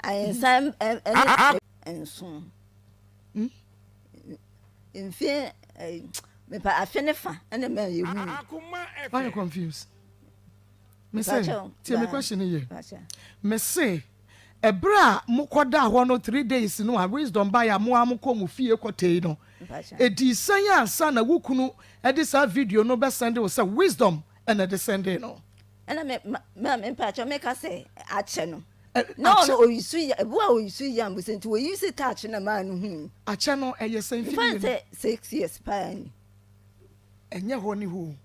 Nsa ɛne nson. Mfe mepa afe ne fa ɛna mɛ yɛ hu. Why you confused? Me se tie me question yie. Me se ɛberɛ a mokɔdaa hɔ no 3 days no a Wisdom baeɛ a mo a mokɔ mo fie kɔtei no, ɛdii sɛn ansa na wo kunu ɛde saa video no bɛsɛnde wo sɛ Wisdom ɛna ɛde sɛnde no? Ɛna me ma me mpakyɛ meka sɛ akyɛ no na ɔno oyisu ya ebu a oyisu ya mbusa nti oyi si touch na maa no hu. Akyɛ no ɛyɛ sɛn fi? Nfa sɛ 6 years paa ni. Ɛnyɛ hɔ ne hɔ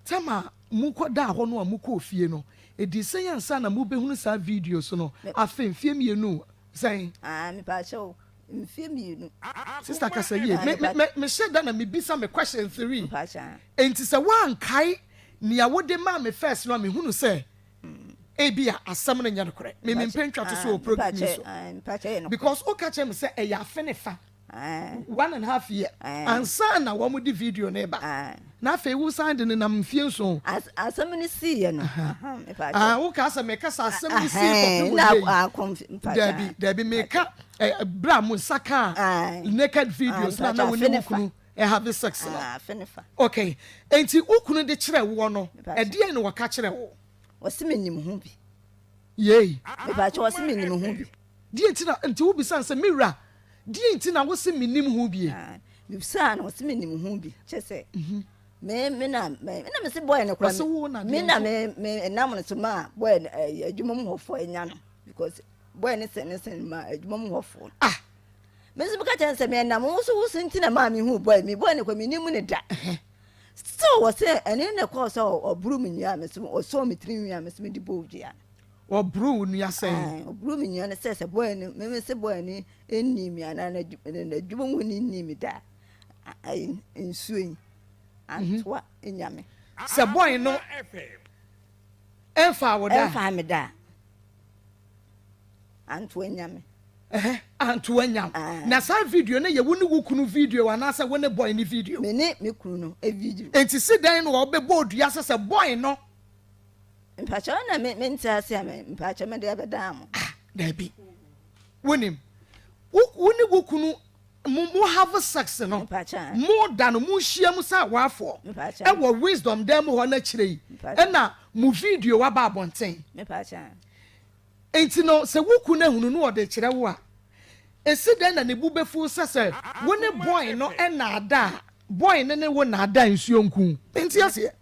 tam a mokɔdaa hɔ no a mokɔɔ fie no, ɛdii sɛn ansa na mobɛhunu saa videos no? Afei mfie 2 sɛn? Ah, mepakyɛ mfie 2. Sister, kasa yie. Me me me mehyɛ da na mebisa me question three. Enti sɛ woankae nea wode maa me first no a, mehunu sɛ ebi a asɛm no nyɛ nokorɛ. Me mempɛ ntwa to so wɔ program yi so because woka kyerɛ me sɛ ɛyɛ afe ne fa, 1.5 year ansa na wɔn de video no ba, na afei wosan de nenam mfie 7. Asɛm no siiɛ no. Woka sɛ meka sɛ asɛm no sii kɔpem wɔ yie. Dabi, dabi, meka berɛ a mo nsa kaa naked videos na wo ne wo kunu ɛhave sex no. Okay, enti wo kunu de kyerɛ woɔ no, ɛdeɛn na wɔka kyerɛ wo? Wɔsi mi nim ho bi. Yei. Mepakyɛ, wɔsi mi nim ho bi. Deɛ nti na nti wobisa sɛ, me wura, deɛ nti na wosi mi nim ho bie? Mebisa no, wɔsi mi nim ho bi kyɛ sɛ me na me se boy no kora me na me nam no so ma boy no ɛyɛ adwuma mu hɔfoɔ anya no because boy no sɛn ne sɛn ma adwuma mu hɔfoɔ. Ah. Me nso meka kyerɛ sɛ me nam wo so wo so nti na maa me hu boy, me boy no kɔ me nim ne da. Still wɔ sɛ ɛne ne kɔɔ sɛ ɔburu me nua, me so ɔsɔɔ me tiri nwi a me so me de bɔ odua. Ɔburu wo nua sɛn? Ɔburu me nua no sɛ boy no me se boy no ɛnni mi anaa n'adwuma mu ne nni mi da nsuo yi antoa nya me. Sɛ boy no ɛmfa wo da? Ɛmfa me da, antoa nya me. Antoa nya. Na saa video no yɛ wo ne wo kunu video anaasɛ wo ne boy ne video? Me ne me kunu no video. Nti si dan no ɔbɛbɔ odua sɛ boy no? Mpakyɛw, na me mente ase a, mpakyɛw, me de ɛbɛdaa mo. Ah, daabi, wonim wo ne wo kunu mo have sex no, mo da no, mo hyia mu sɛ awafoɔ ɛwɔ Wisdom dan mu hɔ n'akyire yi, ɛna mo video waba abɔnten. Nti no sɛ wo kunu ahunu no ɔde kyerɛ wo a, esi dɛn na ne bu bɛfu sɛ wo ne boy no ɛna ada a, boy no ne wo na ada nsuo nku? Nti aseɛ.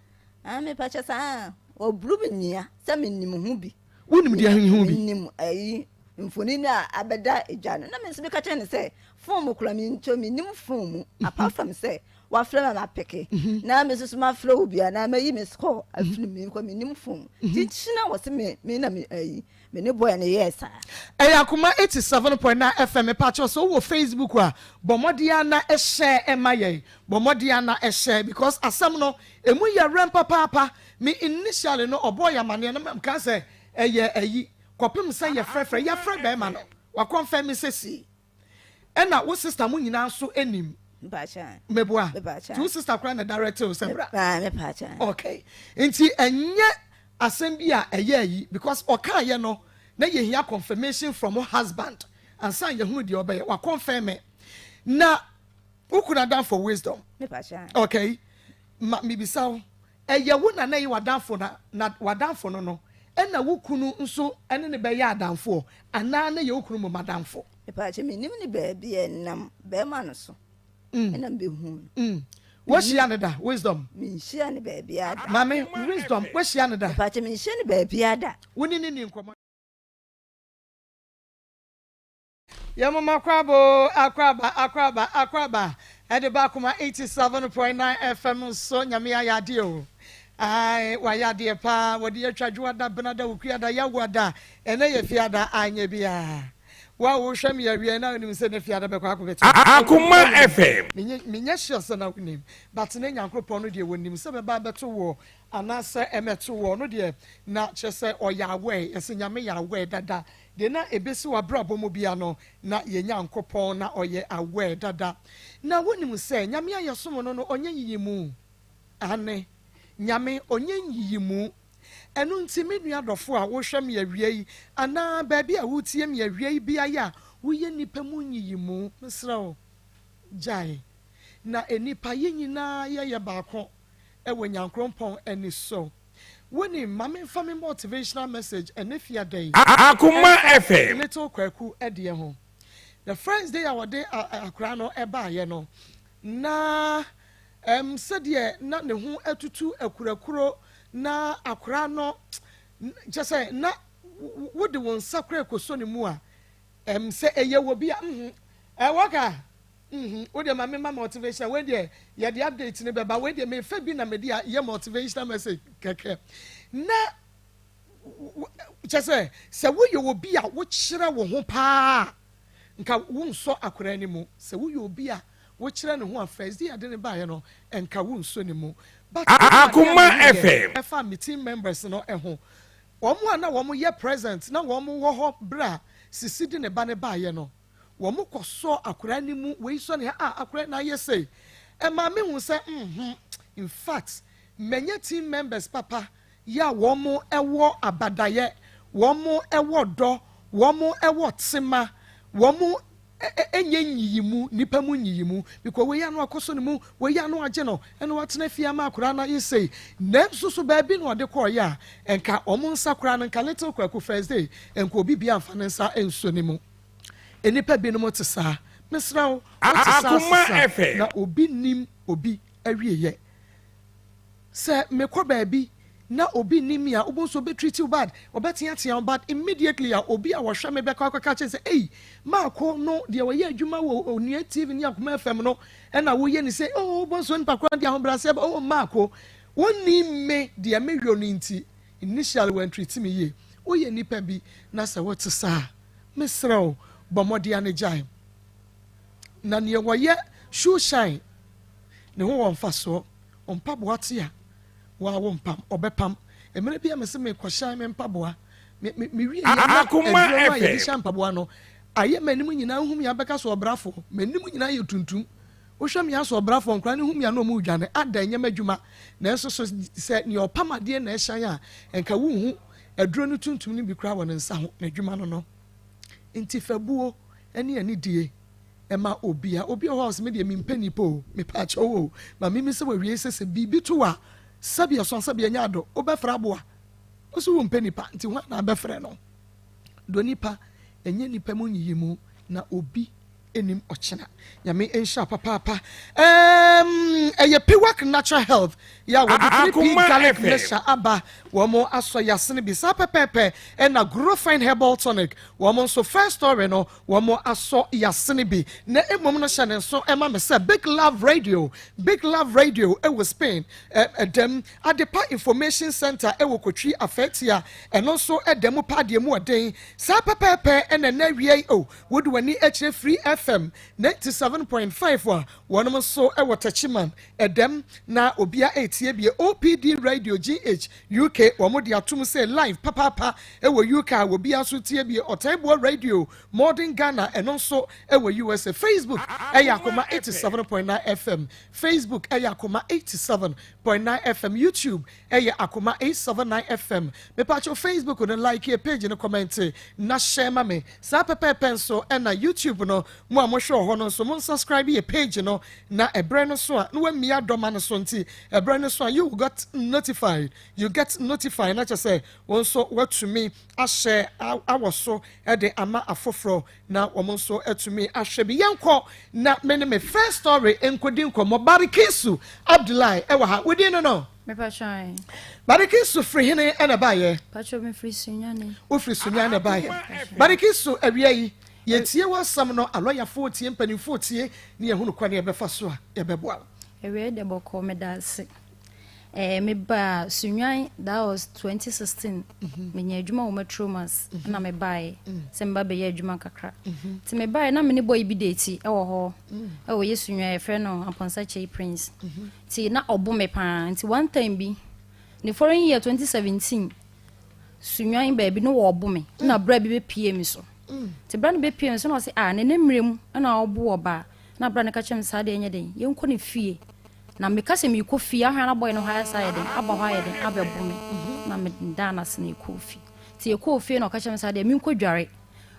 Ah, mepakyɛ, saa ɔburu mi nia sɛ menim ho bi. Wonim deɛ ho bi? Menim ayi mfoni no a abɛda edwa no, na me nso meka kyerɛ no sɛ phone mu kora me nto, menim phone mu apart from sɛ wafrɛ me mapeke na me nso so mafrɛ wo bia na mayi me score afiri mi nkɔ, menim phone mu kyikyina wɔ sɛ me na me ayi me ne boy no yɛɛ saa. Ɛyɛ Akoma 87.9 FM. Mepakyɛw, sɛ wowɔ Facebook a, bɔ mmɔden a na ɛhyɛ ɛma yɛn, bɔ mmɔden a na ɛhyɛ because asɛm no emu yɛ rɛm papaapa. Me initially no, ɔbɔɔ yɛ amanneɛ no, mka sɛ ɛyɛ ayi kɔpem sɛ yɛfrɛfrɛ yɛfrɛ bɛrima no, wakɔnfɛn me sɛ sii ɛna wo sister mo nyinaa nso anim. Meboa nti wo sister koraa na direct wo sɛ bra. Okay, nti ɛnyɛ asɛm bi a ɛyɛ ayi because ɔkaayɛ no na yɛhia confirmation from wo husband ansa yɛhunu deɛ ɔbɛyɛ. Wakɔnfɛn me na wo kunu adamfo Wisdom. Okay, ma mibisa wo, ɛyɛ wo na na ɛyɛ w'adamfo na w'adamfo no ɛna wo kunu nso ɛne ne bɛyɛ adamfoɔ anaa ne yɛ wo kunu mu madamfo? Mepakyɛ, menim ne baabi a ɛnam bɛrima no so ɛna mbɛhu no. Woahyia ne da, Wisdom? Menhyia ne baabi ada. Maame Wisdom, woahyia ne da? Mepakyɛ, menhyia ne baabi ada. Wo ne nkɔmmɔ. Yɛmoma akwabo, akwaba, akwaba, akwaba ɛde ba Akoma 87.9 FM nso. Nyame ayɛ adeɛ o. Ai, wayɛ adeɛ paa. Wɔde yɛtwa dwoada, benada, wukuada, yɛwoada, ɛnɛ yɛ fiada. Anyɛ biaa wo a wohwɛ me awie na wonim sɛ ne fiada bɛkɔ akɔbɛte. Akoma FM. Menyɛ sure sɛ na wonim, but ne Nyankoropɔn no deɛ wɔnim sɛ bɛba bɛto wɔ anaasɛ ɛmɛto wɔ no deɛ, na kyerɛ sɛ ɔyɛ aware. Yɛsɛ Nyame yɛ aware dada deɛ na ɛbɛsi w'abrabɔ mu bia no, na yɛ Nyankopɔn na ɔyɛ aware dada. Na wonim sɛ Nyame a yɛsom no, ɔnyɛ yiyi mu ane Nyame ɔnyɛ nyiyi mu. Ɛno nti, me nua dɔfo a wohwɛ me awia yi, anaa baabi a wotie me awia yi biara a woyɛ nnipa mu nyiyimu, mesrɛ wo, gyae. Na nnipa, yɛn nyinaa yɛyɛ baako wɔ Nyankrompɔn ani so. Wonim, ma memfa me motivational message ɛnnɛ fiada yi Akoma ɛmfa FM. Little Kwaku deɛ ho. The first day a wɔde akwadaa no baeɛ no, na ɛm sɛdeɛ na ne ho atutu akurakuro na akwadaa no kyɛ sɛ na wode wo nsa koraa kɔsɔ ne mu a, ɛm sɛ ɛyɛ wɔ bi a, mhm, ɛwɔ ka. Mhm, wo deɛ ma me ma motivational, wei deɛ yɛde update no bɛba, wei deɛ mefa bi na mede ayɛ motivational message kɛkɛ. Na kyɛ sɛ sɛ woyɛ obi a wokyerɛ wo ho paa nka wonsɔ akwadaa no mu. Sɛ woyɛ obi a wokyerɛ ne ho a first day ade ne baeɛ no nka wonsɔ ne mu. But Akoma FM. Ɛfa me team members no ho, wɔn a na wɔn yɛ present na wɔn wɔ hɔ berɛ a Sisi de ne ba no baeɛ no, Wɔn kɔ sɔ akwadaa no mu, wei sɔ ne ha, ah akwadaa no ayɛ sei. Ɛmaa me hu sɛ nhmm, in fact manya team members papa yɛ a wɔn wɔ abadayɛ, wɔn wɔ dɔ, wɔn wɔ tema, wɔn nyɛ nyiyimu, nnipa mu nyiyimu, because wei ano akɔsɔ ne mu, wei ano agye no, ɛna watena fie ama akwadaa no ayɛ sei. Nanso so baabi na ɔde kɔɔyɛ a, nka wɔn nsa koraa no, nka little Kwaku first day, nka obi bia nfa ne nsa nsuo ne mu. Nnipa binom te saa. Mesrɛ wo, wote saa Akoma sesa FM. na obi nnim obi awieɛ. Sɛ mekɔ baabi na obi nnim me a, wobɛhu sɛ ɔbɛ treat wo bad, ɔbɛteatea wo but immediately a obi a ɔhwɛ me bɛkɔ akɔka akyerɛ no sɛ ei, Marko no deɛ ɔyɛ adwuma wɔ Onua TV ne Akoma FM no ɛna woyɛ ne sei, oh wobɛhu sɛ onipa korɔ no de ahobrɛaseɛ ba, oh Marko, wonnim me deɛ meyɔ no nti, initially wantreat me yie. Woyɛ nipa bi na sɛ wote saa a, Mesrɛ wo, bɔ mmɔden ara na gyae. Na nea wɔyɛ shoe shine ne ho wɔ mfasoɔ. Wo mpaboa te a, wo ara wo mpam, ɔbɛpam. Mmerɛ bi a mese merekɔ shine me mpaboa, me me me wie yɛ na Akoma aduro no a yɛde FM. hyɛ mpaboa no ayɛ m'anim nyinaa hu me abɛka sɛ ɔbrafoɔ. M'anim nyinaa yɛ tuntum. Wohwɛ me ara sɛ ɔbrafoɔ, nkwadaa no hu me a na wɔredwane. Ada ɛnyɛ m'adwuma. Nanso so sɛ nea ɔpam adeɛ na ɛshine a, nka wonhu Aduro no tuntum no bi koraa wɔ ne nsa ho, n'adwuma no no. Nti fabuo ne anidie ma obia. Obi wɔ hɔ a ɔse me deɛ mempɛ nipa o, mepaakyɛw o, ma memmisa wo awiei sɛ sɛ biribi to wo a, sɛbi ɛsɔn sɛbi ɛnyɛ ado, wobɛfrɛ aboa? Wose wompɛ nipa, nti hwan na abɛfrɛ no? Dɔ nipa, ɛnyɛ nipa mu nyiyimu na obi nnim ɔkyena. Nyame nhyira papaapa. Ɛɛm ɛyɛ Piwak Natural Health yɛ a wɔde 3P Akoma Garlic FM. Mixture aba. Wɔn asɔ yasene bi saa pɛpɛɛpɛ. Ɛna Grofine Herbal Tonic wɔn nso first story no wɔn asɔ yasene bi. Na mmom no hyɛ ne nso ɛma me sɛ Big Love Radio, Big Love Radio ɛwɔ Spain ɛ ɛdɛm Adepa Information Center ɛwɔ Kotwi Afɛɛtia ɛno nso ɛda mu paa deɛ mu ɔden. Saa pɛpɛɛpɛ ɛna ɛnɛ awia yi oh Wode w'ani kyerɛ Free FM 97.5 a, wɔnom nso wɔ Techiman, Ɛdɛm, na obia retie bie. OPD Radio GH, UK, wɔn de atom sɛ live papaapa wɔ UK a obia nso tie bie. Ɔtɛnboɔ Radio, Modern Ghana, ɛno nso wɔ USA. Facebook yɛ Akoma 87.9 FM, Facebook yɛ Akoma 87.9 FM, YouTube Ɛyɛ Akoma 879 FM. Mepakyɛw Facebook no like yɛ page no kɔmɛnte na share ma me. Saa pɛpɛɛpɛ nso ɛna YouTube no mo a mohwɛ wɔ hɔ no nso mo nsubscribe yɛ page no na ɛbrɛ no so a na wamia dɔma no so nti ɛbrɛ no so a you got notified you get notified na kyɛ sɛ wo nso watumi ahyɛ awɔ so de ama afoforɔ Na wɔn nso atumi ahwɛ bi. Yɛnkɔ na me ne me first story nkɔdi nkɔmmɔ. Barikisu Abdullahi ɛwɔ ha. Wo din no no? Mepatwa ɛ. Barikisu firi hene ɛna ɛbaeɛ? Patwa me firi Sunyani. Wo firi Sunyani na ɛbaeɛ. Barikisu awia yi yɛtie w'asɛm no, alɔyafoɔ tie, mpanimfoɔ tie, ne yɛhunu kwan a yɛbɛfa so a yɛbɛboa wo. Awia yi deɛ bɔkɔɔ meda ase. Eh, me baa Sunyani, that was 2016. Mm-hmm. Me nya adwuma wɔ Metro Mass, mm-hmm. na me bae mm. sɛ me ba bɛyɛ adwuma kakra. Mm-hmm. Nti me bae na me ne boy bi date ɛwɔ hɔ. Mm. Ɛwɔ yɛ Sunyani, yɛfrɛ no Amponsah Kyei Prince. Nti na ɔbo me paa. Nti one time bi, ne foreign year 2017, Sunyani baabi no wɔbo me. Mm. Na bra bi bɛpie me so. Mm. Nti bra no bɛpie me so na ɔse ah, ne ne mmerɛ mu na ɔbo ɔbaa. Na bra no ka kyerɛ me saa deɛ ɛnyɛ den, yɛnkɔ ne fie. Na meka sɛ merekɔ fie, ahwɛ na boy no hɔ ayɛ sɛ ayɛ den, aba hɔ ayɛ den abɛbo me. Na medaa no ase na yɛkɔɔ fie. Nti yɛkɔɔ fie na ɔka kyerɛ me sɛ adeɛ menkɔ dware.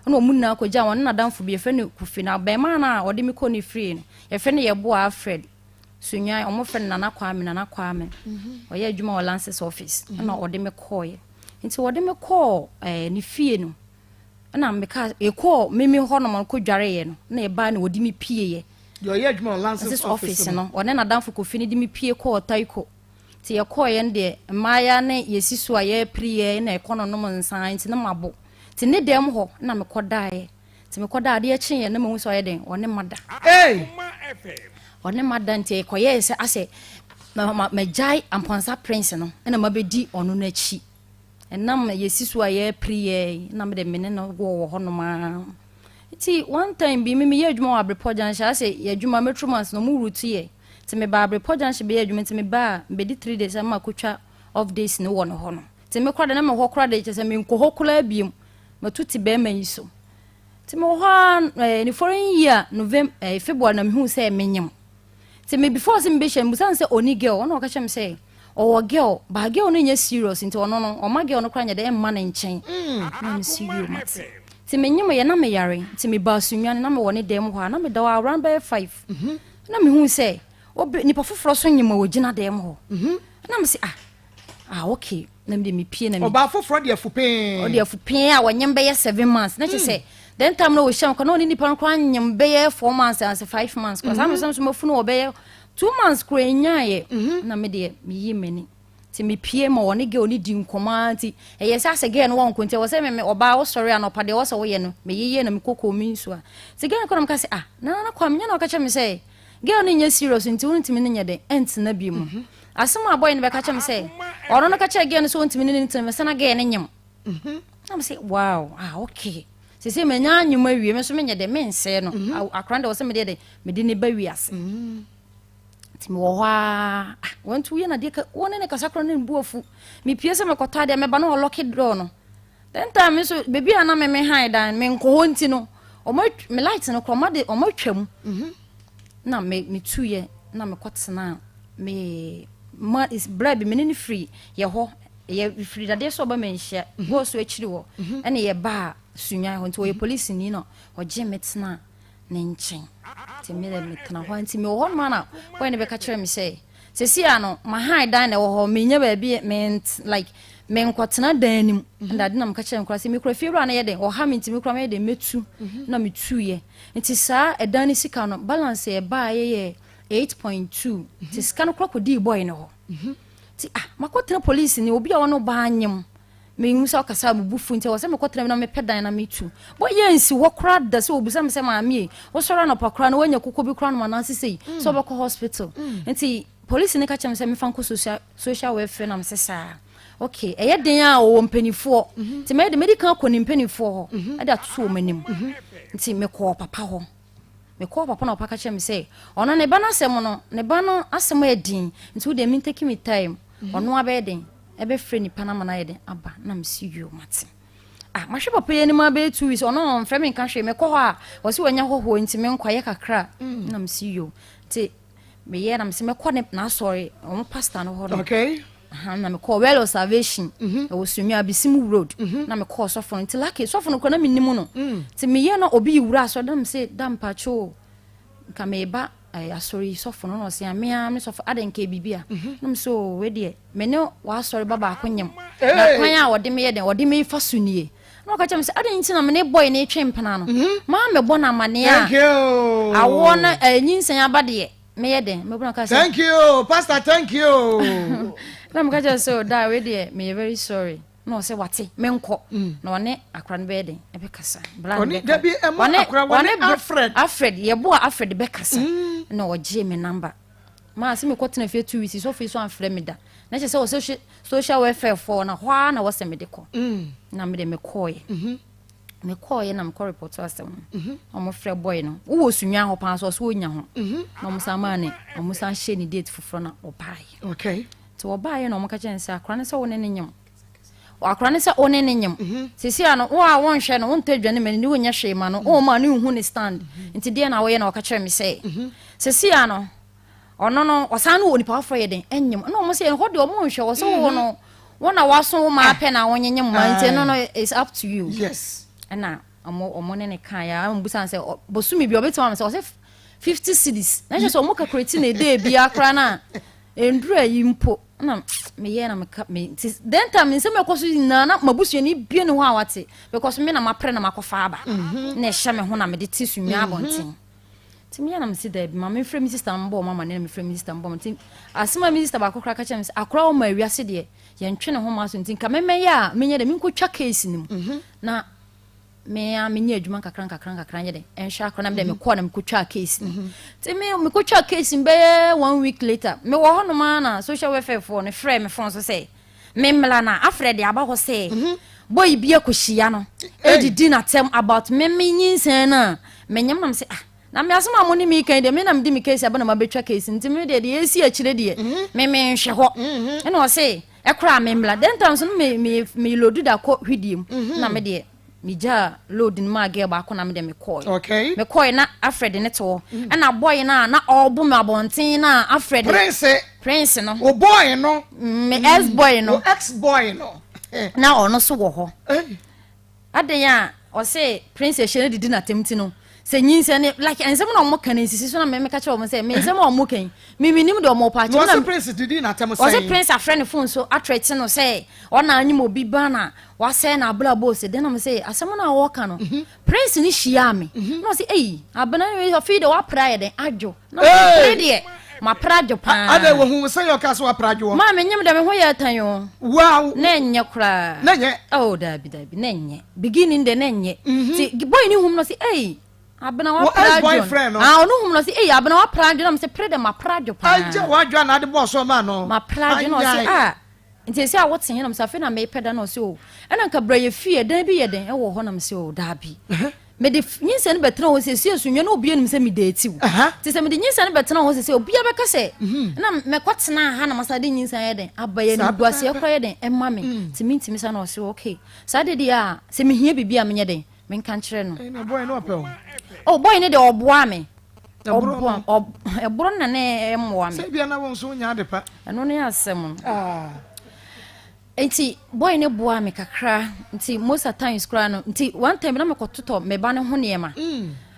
Ɛna wɔn nyinaa kɔgyaa wɔn ne n'adamfo bi yɛfrɛ no Kofi. Na abarimaa no a ɔde me kɔɔ ne fie no, yɛfrɛ no Yeboah Alfred Sunyani, wɔfrɛ no Nana Kwame, Nana Kwame. Ɔyɛ adwuma wɔ Lances office. Ɛna ɔde me kɔɔeɛ. Nti ɔde me kɔɔ ɛɛ ne fie no, ɛna meka yɛkɔɔ mimi hɔnom kɔ dwareeɛ no, na yɛbaa na wɔde me pieeɛ. Deɛ ɔyɛ adwuma wɔ Lances office no. Ɔne n'adamfo Kofi no de me pie kɔɔ Taiko. Nti yɛkɔeɛ no deɛ, mmaayewa ne yɛsi so a yɛrepere yɛ na yɛkɔ no nom nsa nti na mabo. Nti ne dɛm hɔ na mekɔdaeɛ. Nti mekɔdaa adeɛ kyeeɛ na mahu sɛ ɔyɛ dɛn, ɔne mada. Ɔne mada nti ɛkɔyɛɛ sɛ asɛ magyae Amponsah Prince no na mabɛdi ɔno no akyi. Ɛnam yɛsi so a yɛrepere yɛ na mede me ne no wɔ wɔ hɔnom ara. Nti one time bi me meyɛ adwuma wɔ Abrepɔ Junction asɛ yɛ adwuma Metro Mass no ɔmo route yɛ. Nti mebaa Abrepɔ Junction bɛyɛ adwuma nti mebaa mebɛdi 3 days ama makɔtwa off days no wɔ ne hɔ no. Nti me koraa de na mewɔ hɔ koraa de kyerɛ sɛ menkɔ hɔ koraa biom. Matu te bɛrima yi so. Nti mewɔ hɔ ara eh, ne following year November eh, February na mehuu sɛ menyem. Nti me before sɛ mebɛhyia no mebusa no sɛ ɔni girl ɔna ɔka kyerɛ me sɛ ɔwɔ girl but girl no nyɛ serious nti ɔno no ɔma girl no koraa nyɛ dɛ ɛmma ne nkyɛn. Na mesi yio mate. Nti menyem yɛ na meyare nti mebaa Sunyani na mewɔ ne dan mu hɔ a na meda hɔ around bɛyɛ 5. Na mehuu sɛ obi nipa foforɔ so nyem a ɔgyina dan mu hɔ. Na mese ah ah okay na mede mepie na ɔbaa foforɔ de afu pee ɔde afu pee a wɔnyem bɛyɛ 7 months na kyerɛ sɛ then time na wɔhyia nkɔ na ɔne nipa no koraa nyem bɛyɛ 4 months anse 5 months kora saa mesɛm so mafunu wɔ bɛyɛ 2 months koraa ɛnyaeɛ. Na medeɛ meyi m'ani nti mepie ma wɔne girl no di nkɔmmɔ ara nti ɛyɛ sɛ asɛ girl no wɔ nko nti ɛwɔ sɛ me ɔbaa wosɔre anɔpa deɛ ɛwɔ sɛ woyɛ no meyeyɛ na mekɔkɔɔ me nsuo a nti girl no kɔ na meka sɛ, ah, Nana Kwame nyɛ na ɔka kyerɛ me sɛ girl no nyɛ serious nti wontumi no nyɛ dɛn ɛntena bi mu. Asɛm a boy no bɛka kyerɛ me sɛ ɔno no ka kyerɛ girl no sɛ ɔntumi ne ne ntena mu sɛ na girl no nyem na me sɛ, wow, ah, okay, sɛ manya anyem awie me nso menyɛ dɛ mensɛe no. Akora no deɛ wɔ sɛ medeɛ dɛ mede ne ba wiase nti mewɔ hɔ a, ah, wɔnti woyɛ nadeɛ ka wɔne ne kasa kora ne mbu afu. Mepie sɛ mekɔtɔ adeɛ mɛba na ɔlock door no. Then time me nso baabi a na me me han dan menkɔ hɔ nti no ɔmo me light no kora ɔmo de ɔmo atwa mu na me metuyɛ na mekɔtena me ma bra bi me ne ne firi yɛ hɔ yɛ firi dadeɛ sɛ ɔba manhyia gɔɔ so akyiri hɔ ɛne yɛ baa Sunyan hɔ nti ɔyɛ polisi ni na ɔgye me tena ne nkyɛn nti me dɛ metena hɔ nti mewɔ hɔ nom na boy no bɛka kyerɛ me sɛ sɛsi a no mahan dan na ɛwɔ hɔ menya baabi me like menkɔtena dan nim ndade na meka kyerɛ nkora sɛ mekura fie wura no yɛ den ɔha me nti mekura mɛyɛ den mɛtu na metuyɛ nti saa ɛdan no sika no balance ɛbaa yɛyɛ 8.2 nti sika no kora kɔdii boy no hɔ nti ah, makɔtena police ni obi a ɔno baa nyem mehu sɛ ɔkasa a mebu fu nti ɛwɔ sɛ mekɔtena bi na mepɛ dan na metu bɔ yɛ nsi hɔ koraa da sɛ obisa me sɛ maame yi wosɔre anɔpa koraa na woanya koko bi koraa nom anaasɛ sei sɛ wobɛkɔ hospital. Nti police ne ka kyerɛ me sɛ mefa nkɔ social welfare na mesɛ saa, okay, ɛyɛ den a ɔwɔ mpanimfoɔ nti mɛyɛ de mɛdi kan akɔ ne mpanimfoɔ hɔ ɛde atoto wɔn anim. Nti mekɔɔ papa hɔ, mekɔɔ papa na papa ka kyerɛ me sɛ ɔno ne ba no asɛm no ne ba no asɛm yɛ den nti wo deɛ mentake me time ɔno abɛyɛ den ɛbɛfrɛ nipa no ama no ayɛ den aba. Na mesi yio mate. Ah, mahwɛ papa yi anim abɛyɛ 2 weeks ɔno ɔmfrɛ me nka hwee. Mekɔ hɔ a ɔsɛ wanya hɔhoɔ nti menkɔ ayɛ kakra na mesi yio nti meyɛ na mesɛ mɛkɔ ne n'asɔre ɔmo pastor no hɔ no. Na mekɔɔ Well of Salvation ɛwɔ Sunyani Abesim Road na mekɔɔ sɔfo no nti lucky sɔfo no kora na menim no nti meyɛ na obi yi wura asɔre na mesɛ da mpatwo nka meba asɔre yi sɔfo no na ɔsɛ amea me sɔfo ade nka biribi a na mesɛ o wei deɛ me ne w'asɔre ba baako nyem na kwan a ɔde me yɛ den ɔde me fa so nie na ɔka kyerɛ me sɛ ade nti na me ne boy ne twe mpena no maa mebɔ no amanneɛ Thank a you. Awoɔ no nyinsɛn aba deɛ meyɛ den mebɔ no ka sɛ Thank you, Pastor. Thank you. Na meka kyerɛ sɛ da wei deɛ meyɛ very sorry na ɔsɛ wate menkɔ na ɔne akora no bɛyɛ den ɛbɛkasa bra no Ɔne bɛka. dabi ɛma akora wɔne Alfred. Alfred yɛboa Alfred bɛkasa na ɔgye me number maa sɛ mekɔtena fie 2 weeks sɔfo yi so amfrɛ me da na kyerɛ sɛ wɔ social welfare foɔ na hɔ ara na wɔsɛ mede kɔ na mede mekɔɔyɛ mekɔɔyɛ na mekɔ report asɛm no. Ɔmo frɛ boy no wowɔ Sunyani hɔ paa so ɔso ɔnya ho na ɔmo san maa ne ɔmo san hyɛ ne date foforɔ na ɔbaeɛ. Nti wɔbaeɛ na ɔmo ka kyerɛ no sɛ akora no sɛ wo ne ne nyem akora no sɛ wo ne ne nyem sisi a no wo a wonhwɛ no wontɔ aduane ma no ni wonyɛ hwee ma no wo ma no nhu ne stand nti deɛ na woyɛ na ɔka kyerɛ me sɛ sisi a no. Ɔno no ɔsan ne onipa foforɔ yɛ den ɛnyem ɛna wɔn sɛ ɛhɔ deɛ wɔn nhwɛ wɔ sɛ wo no wɔn na waso wo maa pɛ na wɔnyenyem ma nti ɛno no it's up to you. Yes. Ɛna wɔn wɔn ne ne kan ya wɔn busa sɛ bosome bi ɔbɛtumi ama sɛ ɔsɛ 50 cedis na kyerɛ sɛ wɔn calculate na ɛdɛ bi akora na ndura yi mpo na meyɛ na meka me nti then time nsɛm ɛkɔ so nyinaa na mabusuani bie ne hɔ a wate because me na mapere na makɔfa aba na ɛhyɛ me ho na mede te so nwa abɔnten. Nti meyɛ na mese daabi ma memfrɛ me sister mbɔ ɔmo amaneɛ na mefrɛ me sister mbɔ ɔmo nti asɛm a me sister baako koraa ka kyerɛ me sɛ akora ɔma awiase deɛ yɛntwe ne ho ma so nti nka memɛyɛ a menyɛ dɛ menkɔtwa case no mu mhm. na me a menyɛ adwuma nkakra nkakra nkakra nyɛ dɛ ɛnhwɛ akora na medɛ mhm. mekɔɔ na mekɔtwa case no mhm. nti me mekɔtwa case no bɛyɛ one week later mewɔ hɔnom a na social welfare foɔ no frɛ me phone so sɛ Me mmla na afrɛ de aba hɔ sɛ boy bi akɔhyia no ɛdidi n'atɛm about me me nyinsɛn no a menyem nam sɛ ah na me asɛm a mo ne me kan deɛ me na mede me case aba na mabɛtwa case nti me deɛ deɛ ɛsi akyire deɛ mhm. me menhwɛ hɔ mhm. ɛna ɔse ɛkora me mmla then time so no me me me lodu da kɔ hwidie mu mhm. na me deɛ megyaa load no maa girl baako na mede mekɔe okay. mekɔe na Alfred ne te hɔ mm. ɛna boy no a na ɔrebo me abɔnten na Alfred Prince Prince no o boy no mm, me ex boy no o ex boy no na ɔno so wɔ hɔ adan a ɔse Prince ɛhyɛ no didi n'atam ti no sɛ nyinsɛn ne like nsɛm na ɔmo ka no nsisi so na mɛmɛ ka kyerɛ ɔmo sɛ me nsɛm a ɔmo ka yi me me nim deɛ ɔmo pa akyɛ. Ɔse Prince didi n'atam sɛn. Ɔse Prince afrɛ ne phone so atrɛte no sɛ ɔna anyim obi ba na wasɛe n'abrabɔ ose dɛn na mo sɛ asɛm no a ɔka no mhm. Prince ne hyiaa me mhm. na ɔse eyi abena afei deɛ wapra yɛ dɛn adwo na ɔse deɛ mapra adwo paa. Ada wɔ hu sɛ yɛ ɔka so wapra adwo. Maa me nyim dɛ me ho yɛ tan o. Wow. Na ɛnyɛ koraa. Na ɛnyɛ. Oh dabi dabi na ɛnyɛ. Beginning de na ɛnyɛ. Mhm. Ti boy ni hum no se ei abena wa pra adwo. No. Ah ɔno hum no se ei abena wa pra adwo na me se pre de ma pra adwo paa. Agye wa adwo na ade bɔ so ma no. Ma pra adwo na ɔse ah nti esi a wote he na me se afei na mepɛ da na ɔse o ɛna nka bra yɛ fie dan bi yɛ den ɛwɔ hɔ na me se o daabi. Mede nyinsɛn no bɛtena hɔ sɛ sie so nnwa na obiara nim sɛ meda atiw. Nti sɛ mede nyinsɛn no bɛtena hɔ sɛ sɛ obiara bɛka sɛ mhm. na mɛkɔtena ha na masan de nyinsɛn ayɛ dɛn aba yɛ animguaseɛ koraa yɛ dɛn ɛma me. Mm. Nti mentumi sa na ɔse okay. Saa de deɛ a sɛ mehia biribi a menyɛ dɛn menka nkyerɛ no. Boy no ɔpɛ o. Oh boy no deɛ ɔboa me. Ɔboa ɛboro na ne ɛmmoa me. Sɛ bia na wo nso wonya ade pa. Ɛno ne asɛm no. Ah. Nti boy no boaa me kakra nti most at times koraa no nti one time na mekɔtotɔ me ba no ho nneɛma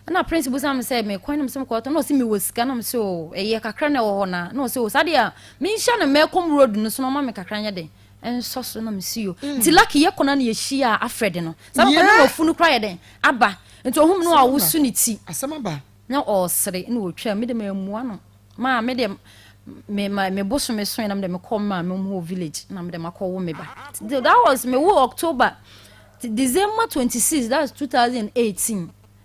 ɛna prince busa me sɛ mekwan na mesɛ mekɔtɔ na ɔsɛ mewɔ sika na mesɛ o ɛyɛ kakra na ɛwɔ hɔ na na ɔsɛ o saa deɛ a menhyia no mɛkɔm road no so na ɔma me kakra nyɛ den ɛnsɔ so na mesi yo mm. nti lucky yɛkɔ na na yɛhyia Alfred no saa mekɔ ne wafu no koraa yɛ den aba nti ohum no a wosu ne ti na ɔresere na ɔtwa me de mammua no Maa me deɛ me ma me bosome soe na me deɛ me kɔ maa me wɔ village na me deɛ ma kɔ wo me ba. That was me wo October December 26 that's 2018.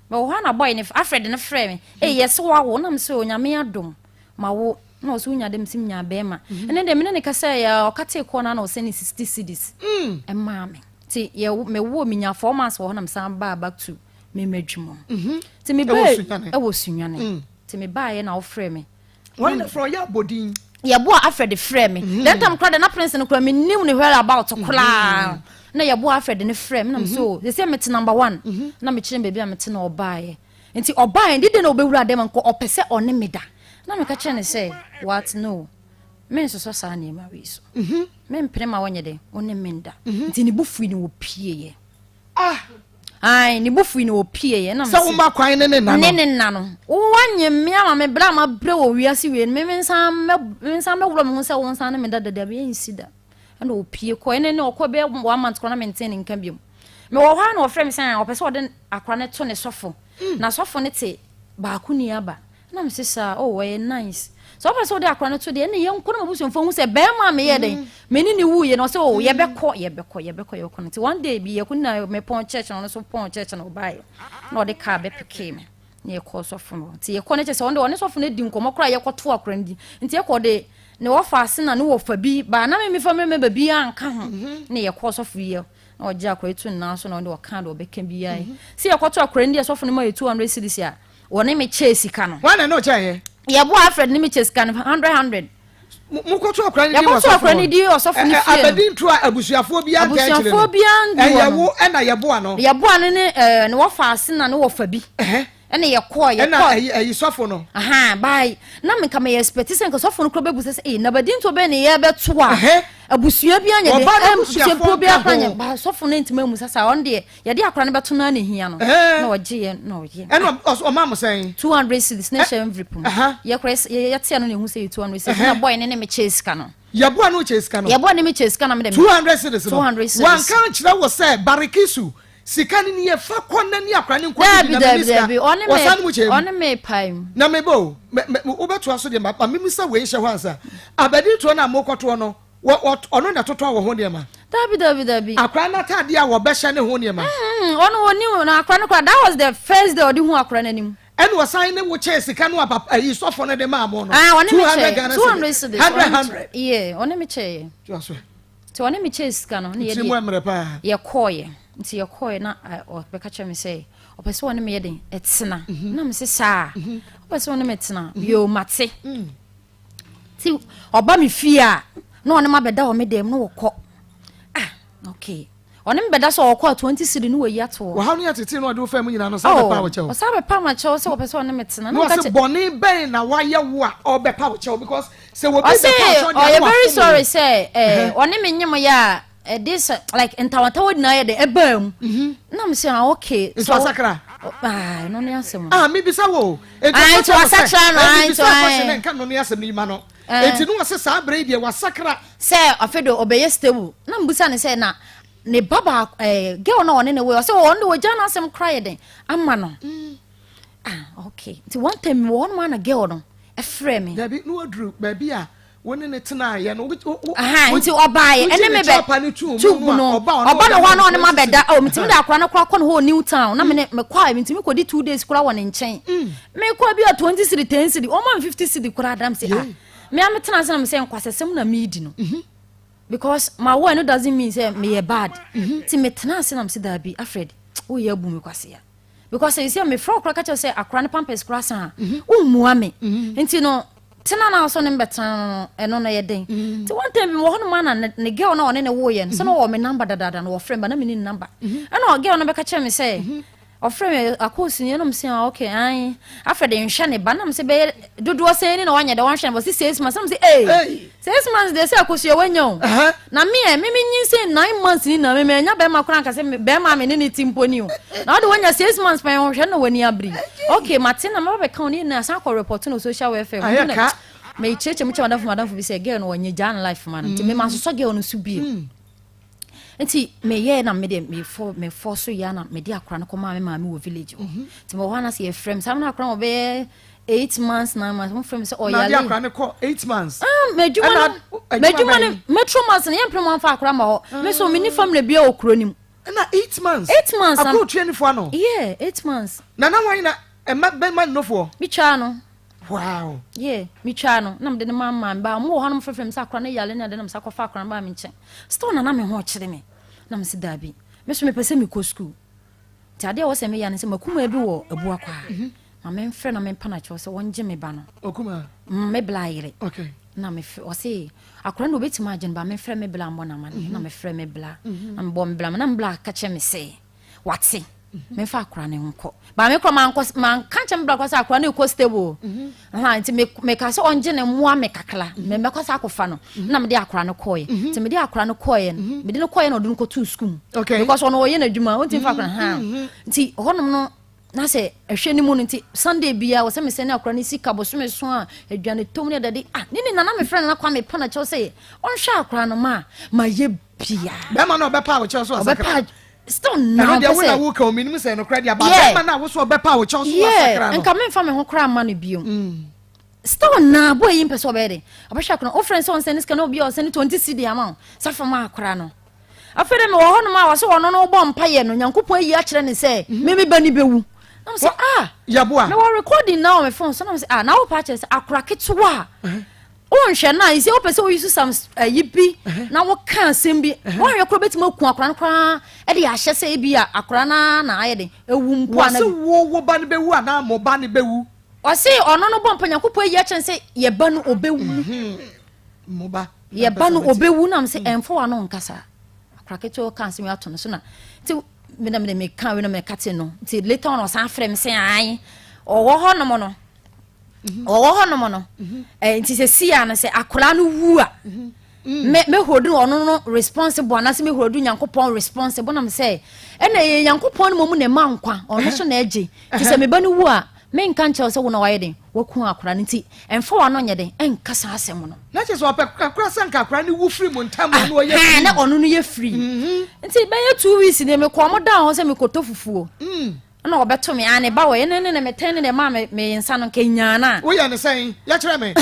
Me wɔ hɔ na boy ne Alfred ne frɛ me. Eh yes wa wo na me sɛ onyame adom ma wo na ɔsɛ wonya dɛm sɛ menya bɛrima mhm. ɛne deɛ mene ne kasa yɛ ɔkate kɔɔ no na ɔsɛ ne 60 cedis mm. ɛmaa me nti yɛ mewɔ menya 4 months wɔ hɔ na mesan baa back to me m'adwuma mu mhm. nti mebɛɛ ɛwɔ sunyane mm. Nti me baeɛ na wofrɛɛ me. Wɔn na frɛ ɔyɛ abɔdin. Yɛboa Alfred frɛɛ me. Mhm. That time koraa de na prince no koraa menim ne where about mhm. koraa. Na yɛboa Alfred ne frɛɛ me na me so mm-hmm. sɛ mete number one. Mm-hmm. Na mekyerɛ baabi a mete na ɔbaeɛ. Nti ɔbaeɛ de de na ɔbɛwura dɛm nko ɔpɛ sɛ ɔne me da. Na meka kyerɛ ne sɛ what no. Mensosɔ saa nneɛma wei so. Mm-hmm. Mempene ma wɔnyɛ dɛ wo ne me nda. Nti ne bo fui ne wɔpieeɛ. Ah! Ae, ne bo fui na ɔpieeɛ. Ɛna Sɛ woma kwan ne ne nna no. Ne ne nna no. Woanye me ama me berɛ a mabrɛ wɔ wiase wei no, me mensan mɛ mensan mɛworɔ me ho sɛ wo nsan ne me da dada bi ɛnsi da. Ɛna ɔpie kɔ ɛne ne ɔkɔ bɛyɛ one month koraa na mentee ne nka biom. Mewɔ hɔ a na ɔfrɛ me sɛ ɔpɛ sɛ ɔde akora no to ne sɔfo. Mm. Na sɔfo no te baako ni aba. Na mese saa, oh ɛyɛ nice. Sɛ wopɛ sɛ wode akora no to deɛ, ɛne yɛnkɔ na m'abusuafoɔ hu sɛ bɛrima a meyɛɛ dɛn, mm. me ne ne wuiɛ no, ɔsɛ oh mm. yɛbɛkɔ, yɛbɛkɔ, yɛbɛkɔ, yɛbɛkɔ no. Nti one day bi yɛkɔ na mepɔn church na ɔno nso pɔn church na ɔbaeɛ na ɔde kaa bɛpekee me na yɛkɔɔ sɔfo no. Nti yɛkɔ no kyɛ sɛ ɔno deɛ ɔne sɔfo no adi nkɔmmɔ koraa yɛkɔto akora no di. Nti yɛkɔ de ne wɔfa ase na ne wɔfa bi baa na me mefa me mɛba bi anka ho mhm. na yɛkɔɔ sɔfo yi na ɔgye akora yi to ne nan so na ɔde ɔka deɛ ɔbɛka biara. Mhm. Sɛ yɛkɔto akora no di sɔfo no ma yɛ 200 cedis a Wɔne me kyɛɛ sika no. Hwan na ɛne wo kyɛeɛ? Yɛboa Alfred ne me kyɛ sika no 100 100. Mokɔto akora no din wɔ Yɛkɔto akora no din ɔsɔfo no fie no. Abɛdi nto a abusuafoɔ biara ntaa akyire no. Abusuafoɔ biara nni hɔ Ɛyɛ no. wo ɛna yɛboa no. Yɛboa no ne ɛɛ ne wɔfa ase na ne wɔfa bi. Ɛna yɛkɔɔ yɛkɔɔ. Ɛna ɛyi ɛyi sɔfo no. Ahan bye na nka meyɛ expect sɛ nka sɔfo no kora bɛbu sɛ sɛ ee nabadintoɔ bɛn ne yɛbɛto a abusua bi anyɛ de abusuakuo bi akora nyɛ ba sɔfo no ntoma mu sasa ɔno deɛ yɛde akora no bɛto no na hia no na ɔgye yɛ na ɔyɛ. Ɛna ɔma mo sɛn. 200 cedis na ɛhyɛ envelope mu yɛkora yɛtea no na ehu sɛ yɛ 200 cedis na boy ne ne me kyɛ sika no. Yɛboa no kyɛ sika no. Yɛboa ne me kyɛ sika na me dɛ. 200 cedis no. 200 cedis. Wanka nkyerɛ wɔ sɛ barikisu Sika no nie, fa kɔ na ni akora ne nkɔ didi na meni sika. Wɔsan mu kyɛ mu. Ɔne me pae mu. Na meba o, wobɛtoa so deɛ ma memisa wei nhyɛ hɔ ansa. Abadintoɔ no a mokɔtoɔ no, ɔno na ɛtotɔ wɔ ho nneɛma? Dabi dabi dabi. Akora no ataadeɛ a wɔbɛhyɛ ne ho nneɛma? Ɔno ɔni na akora no koraa, that was the first day ɔde hu akora no anim. Ɛna ɔsan ne wo kyɛɛ sika no a papa ayi sɔfo no de maa mo no. Ah, ɔne me 200 Ghana kyɛɛ. 200 cedis. 100 100. Yeah, ɔne me kyɛɛ. Toa so. Nti ɔne me kyɛɛ sika no, na yɛde yɛkɔɔeɛ. Nti yɛkɔɔeɛ na ɔbɛka kyerɛ me sɛ ɔpɛ sɛ ɔne me yɛ den ɛtena. Mhm. Na me sɛ saa, mhm. ɔpɛ sɛ ɔne me tena. Mhm. Yoo, mate. Mm. Nti ɔba me fie a, na ɔne me abɛda wɔ me dɛm na wɔkɔ. Ah, okay. Ɔne me bɛda sɛ ɔkɔ a 20 cedi ne wayi ato hɔ. Ɔhaw ne atetee no a ɔde wo faa mu nyinaa no, ɔsan bɛpa wo kyɛw. Ɔsan bɛpa ma kyɛw sɛ ɔpɛ sɛ ɔne me tena. Na ɔse bɔne bɛn na wayɛ wo a ɔbɛpa wo kyɛw because sɛ obi Ɔse bɛpa wo kyɛw deɛ ɔyɛ na very wafom wo. sorry sɛ eh, ɔne me nyem yɛ a ɛde sɛ like ntawantawa nyinaa yɛ dɛ ɛbaa mu. Na me sɛ ah okay. Nti wasakra? Ah ɛno ne asɛm no. Ah mebisa wo o. Nti Ah ɔka nti kyerɛ wo sɛ wasakyera no ah ɛnti nti bisa question ah. na nka no ne asɛm no yi ma no. Eh. Nti no ɔse saa berɛ yi deɛ wasakra. Sɛ afei de ɔbɛyɛ stable. Na mebisa no sɛ na ne ba baako eh, girl na ɔne ne wɔ ɔsɛ ɔno de wɔgya n'asɛm kora yɛ den ama no. Ah okay. Nti one time mewɔ hɔ nom a na girl no ɛfrɛ me. Dabi na waduru baabi a wo ne ne tenaeɛ no wo wo Aha, nti ɔbaeɛ wogye ɛne ne me bɛ kyɛwpa no tuu tu mu no no a ɔba ɔne ɔba ne ɔda hɔ a no na ɔne ma ɔkɔ bɛda oh metumi de akora no koraa kɔ ne hɔ wɔ new town na me ne mekɔ a metumi kɔdi 2 days koraa wɔ ne nkyɛn mekɔ bi a 20 cedi 10 cedi ɔma me 50 cedi koraa dam sɛ ah me a metena ase na me sɛ nkwasasɛm na medi no because ma wɔ no doesn't mean sɛ meyɛ bad nti metena ase na me sɛ daabi Alfred woyɛ abu me kwasea because sɛ sɛ mefrɛ wo koraa ka kyerɛ sɛ akora ne pampers koraa sa a wommua me nti no tena na so ne mbɛtena no no ɛno no yɛ den nti one time bi wɔ hɔ nom ana ne ne girl na ɔne ne woyɛ no sɛ na ɔwɔ me number dadaada no wɔfrɛ me ba na menni ne number ɛna girl no bɛka kyerɛ me sɛ ɔfrɛ me akɔɔsu ni ɛna mesɛ ah okay ae afɛ de nhwɛ ne ba na mesɛ bɛyɛ dodoɔ sɛn ni na wanyɛ dɛ wanhwɛ ne ba ɔse 6 months na mesɛ ee 6 months deɛ sɛ akɔsua wanya o na me ɛ me menyinsɛn 9 months ni na me manya bɛrima koraa nka sɛ bɛrima me ne ne ti mpo ni o na wode wanya 6 months pɛn ɔhwɛ na w'ani abiri okay mate na mɛba bɛka wo ne na asan akɔ report no social welfare Ayɛ ka. mekyerɛkyerɛ mu kyɛ madamfo madamfo bi sɛ girl no wɔnyɛ gyaa no life ma no nti mema sosɔ girl no so bio nti meyɛɛ na mede mefɔ mefɔ so yɛ na mede akora no kɔmaa me maame wɔ village hɔ nti mewɔ hɔ ana sɛ yɛfrɛ me saa na akora no wɔbɛyɛ 8 months 9 months mofrɛ me sɛ na ade ɔyale akora ne kɔ 8 months. Ah, m'adwuma Ɛna no adwuma m'adwuma no bɛn? metro mass no yɛmpere mo amfa akora ma hɔ me so menni family bia wɔ kuro no mu ɛna 8 months. 8 months akɔ otua nifoɔ ano. Yeah, 8 months. Na na wɔn na ɛma bɛma nnofoɔ. Metwaa no. Wow. Yeah, metwaa no na mede ne ma maa me ba mo wɔ hɔ no mfrɛfrɛ me sɛ akora no yale ne ade na mesa kɔfa akora no baa me nkyɛn still na na me ho kyerɛ me na mese daabi me so mepɛ sɛ mekɔ school nti adeɛ a ɛwɔ sɛ meyɛ ne sɛ makuma bi wɔ abua kwaa ma memfrɛ na mempa no akyɛw sɛ wɔngye me ba no. Okuma. Me bla yere. Okay. Na mefrɛ ɔse akora no obɛtumi agye no ba memfrɛ me bla mmɔ no amane na mefrɛ me bla na mebɔ me bla na me bla ka kyerɛ me sɛ wate memfa akora no nkɔ ba me korɔ mankɔ manka nkyɛ me bla kɔ sɛ akora no ɛkɔ stable ha nti meka sɛ ɔngye ne mmoa me kakra mɛkɔ sɛ akɔfa no na mede akora no kɔɔɛ nti mede akora no kɔɔɛ no mede no kɔɔɛ na ɔde no kɔtoo sukuu mu because ɔno ɔyɛ n'adwuma ɔntumi fa akora ha nti hɔnom no na sɛ ɛhwɛ ne mu no nti Sunday bia wɔ sɛ mesɛ ne akora no sika bosome so a aduane tom ne adade ah ne ne nana mefrɛ nana kwa mepa na kyɛw sɛ ɔnhwɛ akora no ma mayɛ bia bɛrima no ɔbɛpa wo kyɛw so asakra ɔbɛpa still now ɛno deɛ wo na wo ka omi nim sɛ nokorɛ deɛ ba bɛrima no a wo so ɔbɛpa wo kyɛw so asakra no nka memfa me ho koraa ma no bio still na boy yi mpɛ sɛ ɔbɛyɛ de ɔbɛhwɛ akora wofrɛ sɛ ɔnsɛne sika na obi a ɔsɛne 20 cedi ama wo sɛ fa ma akora no afei de mewɔ hɔnom a wɔsɛ ɔno no wobɔ mpayɛ no Nyankopɔn ayi akyerɛ ne sɛ me me ba ni bɛwu na mo sɛ ah yɛboa mewɔ recording na wɔ me phone so na mo sɛ ah na wopɛ akyerɛ sɛ akora ketewa a wonhwɛ no a sɛ wopɛ sɛ woyi so sam ayi bi na woka asɛm bi woanhwɛ koraa bɛtumi aku akora no koraa ɛde ahyɛ sɛ ebi a akora no na ayɛ den ɛwu mpo ana wɔse wo wo ba no bɛwu anaa mo ba no bɛwu ɔse ɔno no bɔ mpa Nyankopɔn ayi akyerɛ sɛ yɛba no ɔbɛwu mo ba yɛba no ɔbɛwu nam sɛ ɛmfa wa no nkasa akora ketewa ka asɛm ato no so na nti. Me na mede meka wei na meka te no. Nti later on ɔsan frɛ me sɛ ae ɔwɔ hɔ nom no. Mhm. Ɔwɔ hɔ nom no. Mhm. Eh, nti sɛ si a no sɛ akwadaa no wu a. Mhm. Mm. Me me hold ɔno no responsible anaasɛ me hold Nyankopɔn responsible nam sɛ ɛna ɛyɛ Nyankopɔn no mmom na ɛma nkwa ɔno so na ɛgye. Nti sɛ me ba no wu a Menka nkyerɛ wo sɛ wo na woayɛ den, woaku akwadaa no nti, ɛmfa w'ano nyɛ den nka saa asɛm no. Na kyerɛ sɛ ɔpɛ koraa sɛ anka akwadaa no wu firi mo ntam na ɔno ɔyɛ free. Na ɔno no yɛ free. Nti bɛyɛ 2 weeks ni mekɔɔ mo dan hɔ sɛ mekɔtɔ fufuo. Ɛna ɔbɛto me, ah ne ba wɔ ɛne ne ne metɛn ne ne maa me me nsa no nka nyaa no a. Woyɛ no sɛn? Yɛkyerɛ me.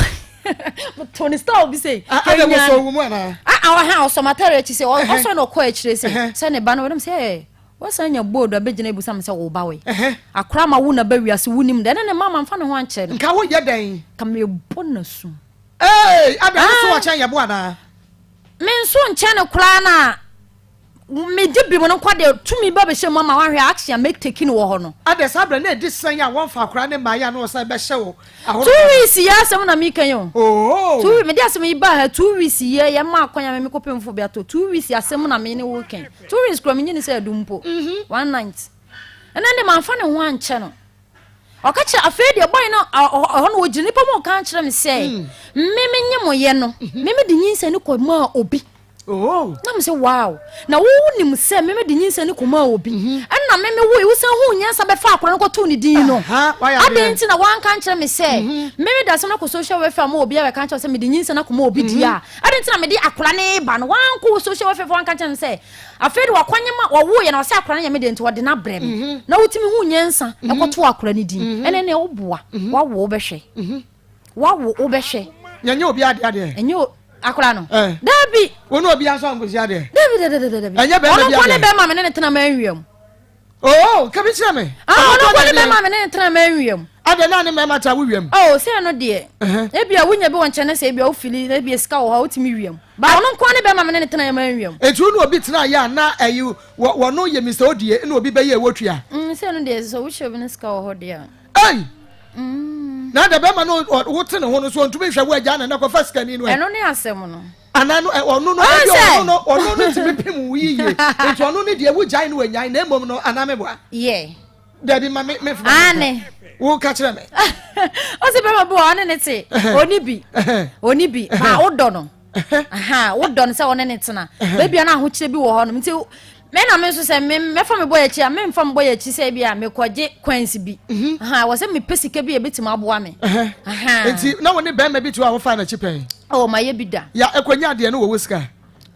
Meto ne style bi sei. Adɛ wosɔ wo mu anaa? Ah ah ɔha ɔsɔ m'atare akyi sɛ ɔsɔ na ɔkɔ akyire sɛ sɛ ne ba no wɔdɛm sɛ Woasan anya bold abɛgyina abisa me sɛ wo ba wei? Akora ma wo na ba wiase wonim dɛ ɛne ne mama mfa ne ho ankyerɛ no. Nka woyɛ dɛn? Nka mebɔ no asu. Eei adɛn wo so ɔkyɛn yɛbo anaa? Me nso nkyɛn no koraa na megye bim no nkwa deɛ tumi ba bɛhyɛ mu ama wahwɛ action a mɛteki no wɔ hɔ no. Adɛn saa berɛ na ɛdi sɛn a wɔmfa akora ne mmaeɛ a na wɔsan bɛhyɛ wo ahorow 2 weeks yi asɛm na meka yi o. Oh. 2 weeks mede asɛm yi baa ha 2 weeks yi yɛ maa kwan a me mekɔpɛ mfo bi atɔ 2 weeks asɛm na me ne wo kɛn. 2 weeks kura menye ne sɛ adu mpo. One night. Ɛnɛ de mamfa ne ho ankyɛ no. Ɔka kyerɛ afei deɛ bɔyɛ no ɛhɔ no ɔgyina nipa mu ɔka kyerɛ me sɛ me menye mo yɛ no me me de nyinsɛn no kɔ maa obi. Oh. Na me sɛ wow. Na wo nim sɛ me me de nyinsɛn no kɔ maa obi. Ɛna me me wo wosan hu nyansa bɛfa akora no kɔtoo ne din no. Adɛn nti na wanka nkyerɛ me sɛ me me da asɛm no kɔ social welfare ma obi abɛka nkyerɛ sɛ mede nyinsɛn akɔma obi di a. Adɛn nti na mede akora no reba no wankɔ wo social welfare fo wanka nkyerɛ me sɛ afei de wakɔnye ma wɔwo yɛ na ɔsɛ akora no yɛ me deɛ nti ɔde no abrɛ me. Na wotumi hu nyansa ɛkɔto akora no din. Ɛnɛ nea woboa wawo wobɛhwɛ. Wawo wobɛhwɛ. Nyɛ obi adeɛ adeɛ. Ɛnyɛ akora no. Dabi. Wo ne obi aso ankosi adeɛ. Dabi dabi dabi dabi. Ɛnyɛ bɛrima bi adeɛ. Ɔno nko ne bɛrima me ne ne tena ma anwia mu. Oh, ka bi kyerɛ me. Ah, ɔno nko ne bɛrima me ne ne tena ma anwia mu. Adɛ na ne mmarima ta wo wia mu. Oh, sɛ ɛno deɛ. Ebi a wonya bi wɔ nkyɛn ne sɛ ebi a wofili na ebi a sika wɔ hɔ a wotumi wia mu. Ba ɔno nko ne bɛrima me ne ne tena ma anwia mu. Eti wo ne obi tena yɛ a na ɛyi wɔ wɔno yɛ Mr. Odie na obi bɛyɛ ɛwɔ tua. Sɛ ɛno deɛ sɛ wohyɛ obi ne sika wɔ hɔ deɛ a. Ei! Na de bɛrima no wote ne ho no so ɔntumi nhwɛ wo agya na na kɔfa sikani no ɛ. Ɛno ne asɛm no. Anaa no ɔno no ebi ɔno no ɔno no tumi pem wo yiye nti ɔno no deɛ wogyae no wanyae na mmom no anaa meboa. Yɛ. Dabi ma me me fama. Ane. Wo ka kyerɛ me. Ɔsi bɛrima bi wɔ ɔne ne te oni bi oni bi ba wodɔ no. Aha, wodɔ no sɛ ɔne ne tena. Baabi a na ahokyerɛ bi wɔ hɔ nom. Nti me na me nso sɛ me mɛfa me bɔ akyi a memfa me bɔ akyi sɛ bi a mekɔgye coins bi. Aha, wɔ sɛ mepɛ sika bi a ebetumi aboa me. Aha. Nti na wo ne bɛrima bi te hɔ a wofaa n'akyi pɛn? Oh, mayɛ bi da. Ya ɛkɔnya adeɛ no wɔ wo sika?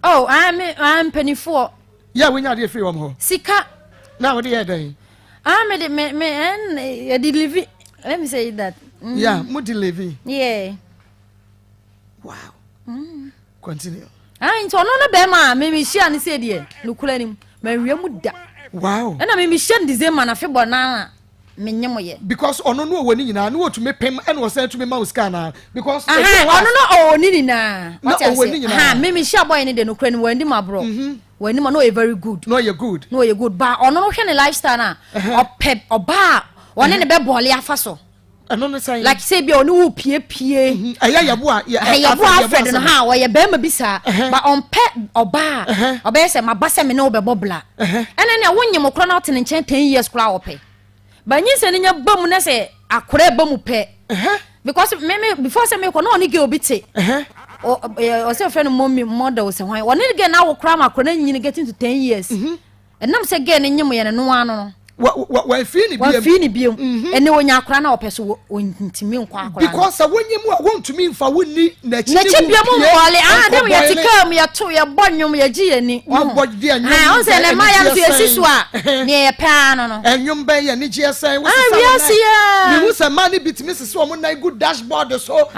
Oh, ah, me ah, mpanimfoɔ. Ya wonya adeɛ firi wɔn hɔ? Sika. Na wode yɛ dɛn? Ah, me de me me ɛn yɛde livi. Let me say that. Ya, mo de livi. Yeah. Wow. Mm. Continue. Ah, nti ɔno no bɛrima a mimi hyia no sɛ deɛ nokura nim manwia mu da. Wow. Ɛna mimi hyia no December na fe bɔ naa menye mo yɛ. Because ɔno no ɔwɔ ne nyinaa ne wɔtumi pem ɛna ɔsan tumi ma wo sika anaa because. Ɔno no ɔwɔ ne nyinaa. Na ɔwɔ ne nyinaa. Mimi hyia bɔyɛ ne deɛ nokura nim wɔn di ma borɔ. Wɔn anim na ɔyɛ very good. Na ɔyɛ good. Na ɔyɛ good ba ɔno no hwɛ ne lifestyle na ɔpɛ ɔbaa ɔne ne bɛ bɔɔle afa so. Ɛno ne sɛn? Like sɛ bi a ɔne wo piepie. Mhm. Ɛyɛ yɛbo a yɛ yɛbo Alfred no ha ɔyɛ bɛrima bi saa. Ba ɔmpɛ ɔbaa ɔbɛyɛ sɛ maba sɛ me ne wo bɛbɔ bla. Ɛna nea wonyem wo koraa na ɔte ne nkyɛn 10 years koraa ɔpɛ. Ba nyinsɛn no nya ba mu na sɛ akora ba mu pɛ. Because me me before sɛ mekɔ na ɔne girl bi te. Ɔsɛ ɔfrɛ no mommy model sɛ hwan. Ɔne girl na awo koraa ma akora no nyini getting to 10 years. Ɛnam sɛ girl no nyem yɛ no no ano no. Wamfii ne biam. Wamfii ne biam. Ɛnɛ onya akora na ɔpɛ so ɔntumi nkɔ akora no. Because sɛ wonye mu a wontumi nfa wo ni n'akyi ne wo pie nkɔbɔle. Ah, dɛm yɛte kaa mu yɛto yɛbɔ nnwom yɛgye yɛn ni. Wabɔ deɛ nnwom bɛn ɔnsɛ ne mmaa yɛn nso yɛsi so a neɛ yɛpɛ ara no no. Nnwom bɛn yɛ anigyeɛ sɛn wosesa wɔn nan. Wiase yɛ. Mehu sɛ mmaa no bi tumi sesa wɔn nan gu dashboard so.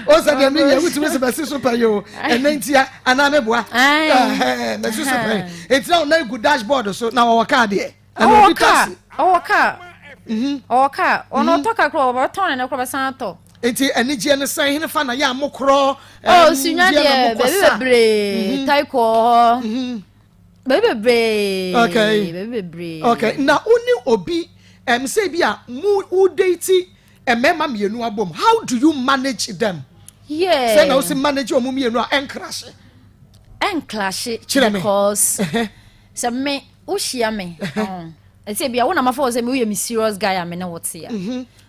Ɔsɛ deɛ meyɛ wotumi sɛ bɛsi so pɛ yi o ɛnɛ ntia. Anaa me boa. Mɛ susu pɛn. Eti na ɔnan gu dashboard so na ɔwɔ kaa deɛ. Ɛna obi taxi. Ɔwɔ kaa. Ɔwɔ kaa. Ɔno ɔtɔ kaa koro ɔbɛtɔn ne ne koro bɛsan atɔ. Eti anigyeɛ ne sɛn hene fa na yɛ a mo korɔ. Oh sunya deɛ baabi bebree taiko wɔ hɔ. Baabi bebree. Okay. Baabi bebree. Okay. Na wo ne obi ɛm sɛ bi a mo wo date mmarima mmienu abom how do you manage them? Yeah. Sɛ na wosi manage wɔn mmienu a ɛnkrahye. Ɛnclashe Kyerɛ me. because sɛ me wohyia me, ɛsɛ bia wo na mafa wɔ sɛ me woyɛ me serious guy a me ne wo te a,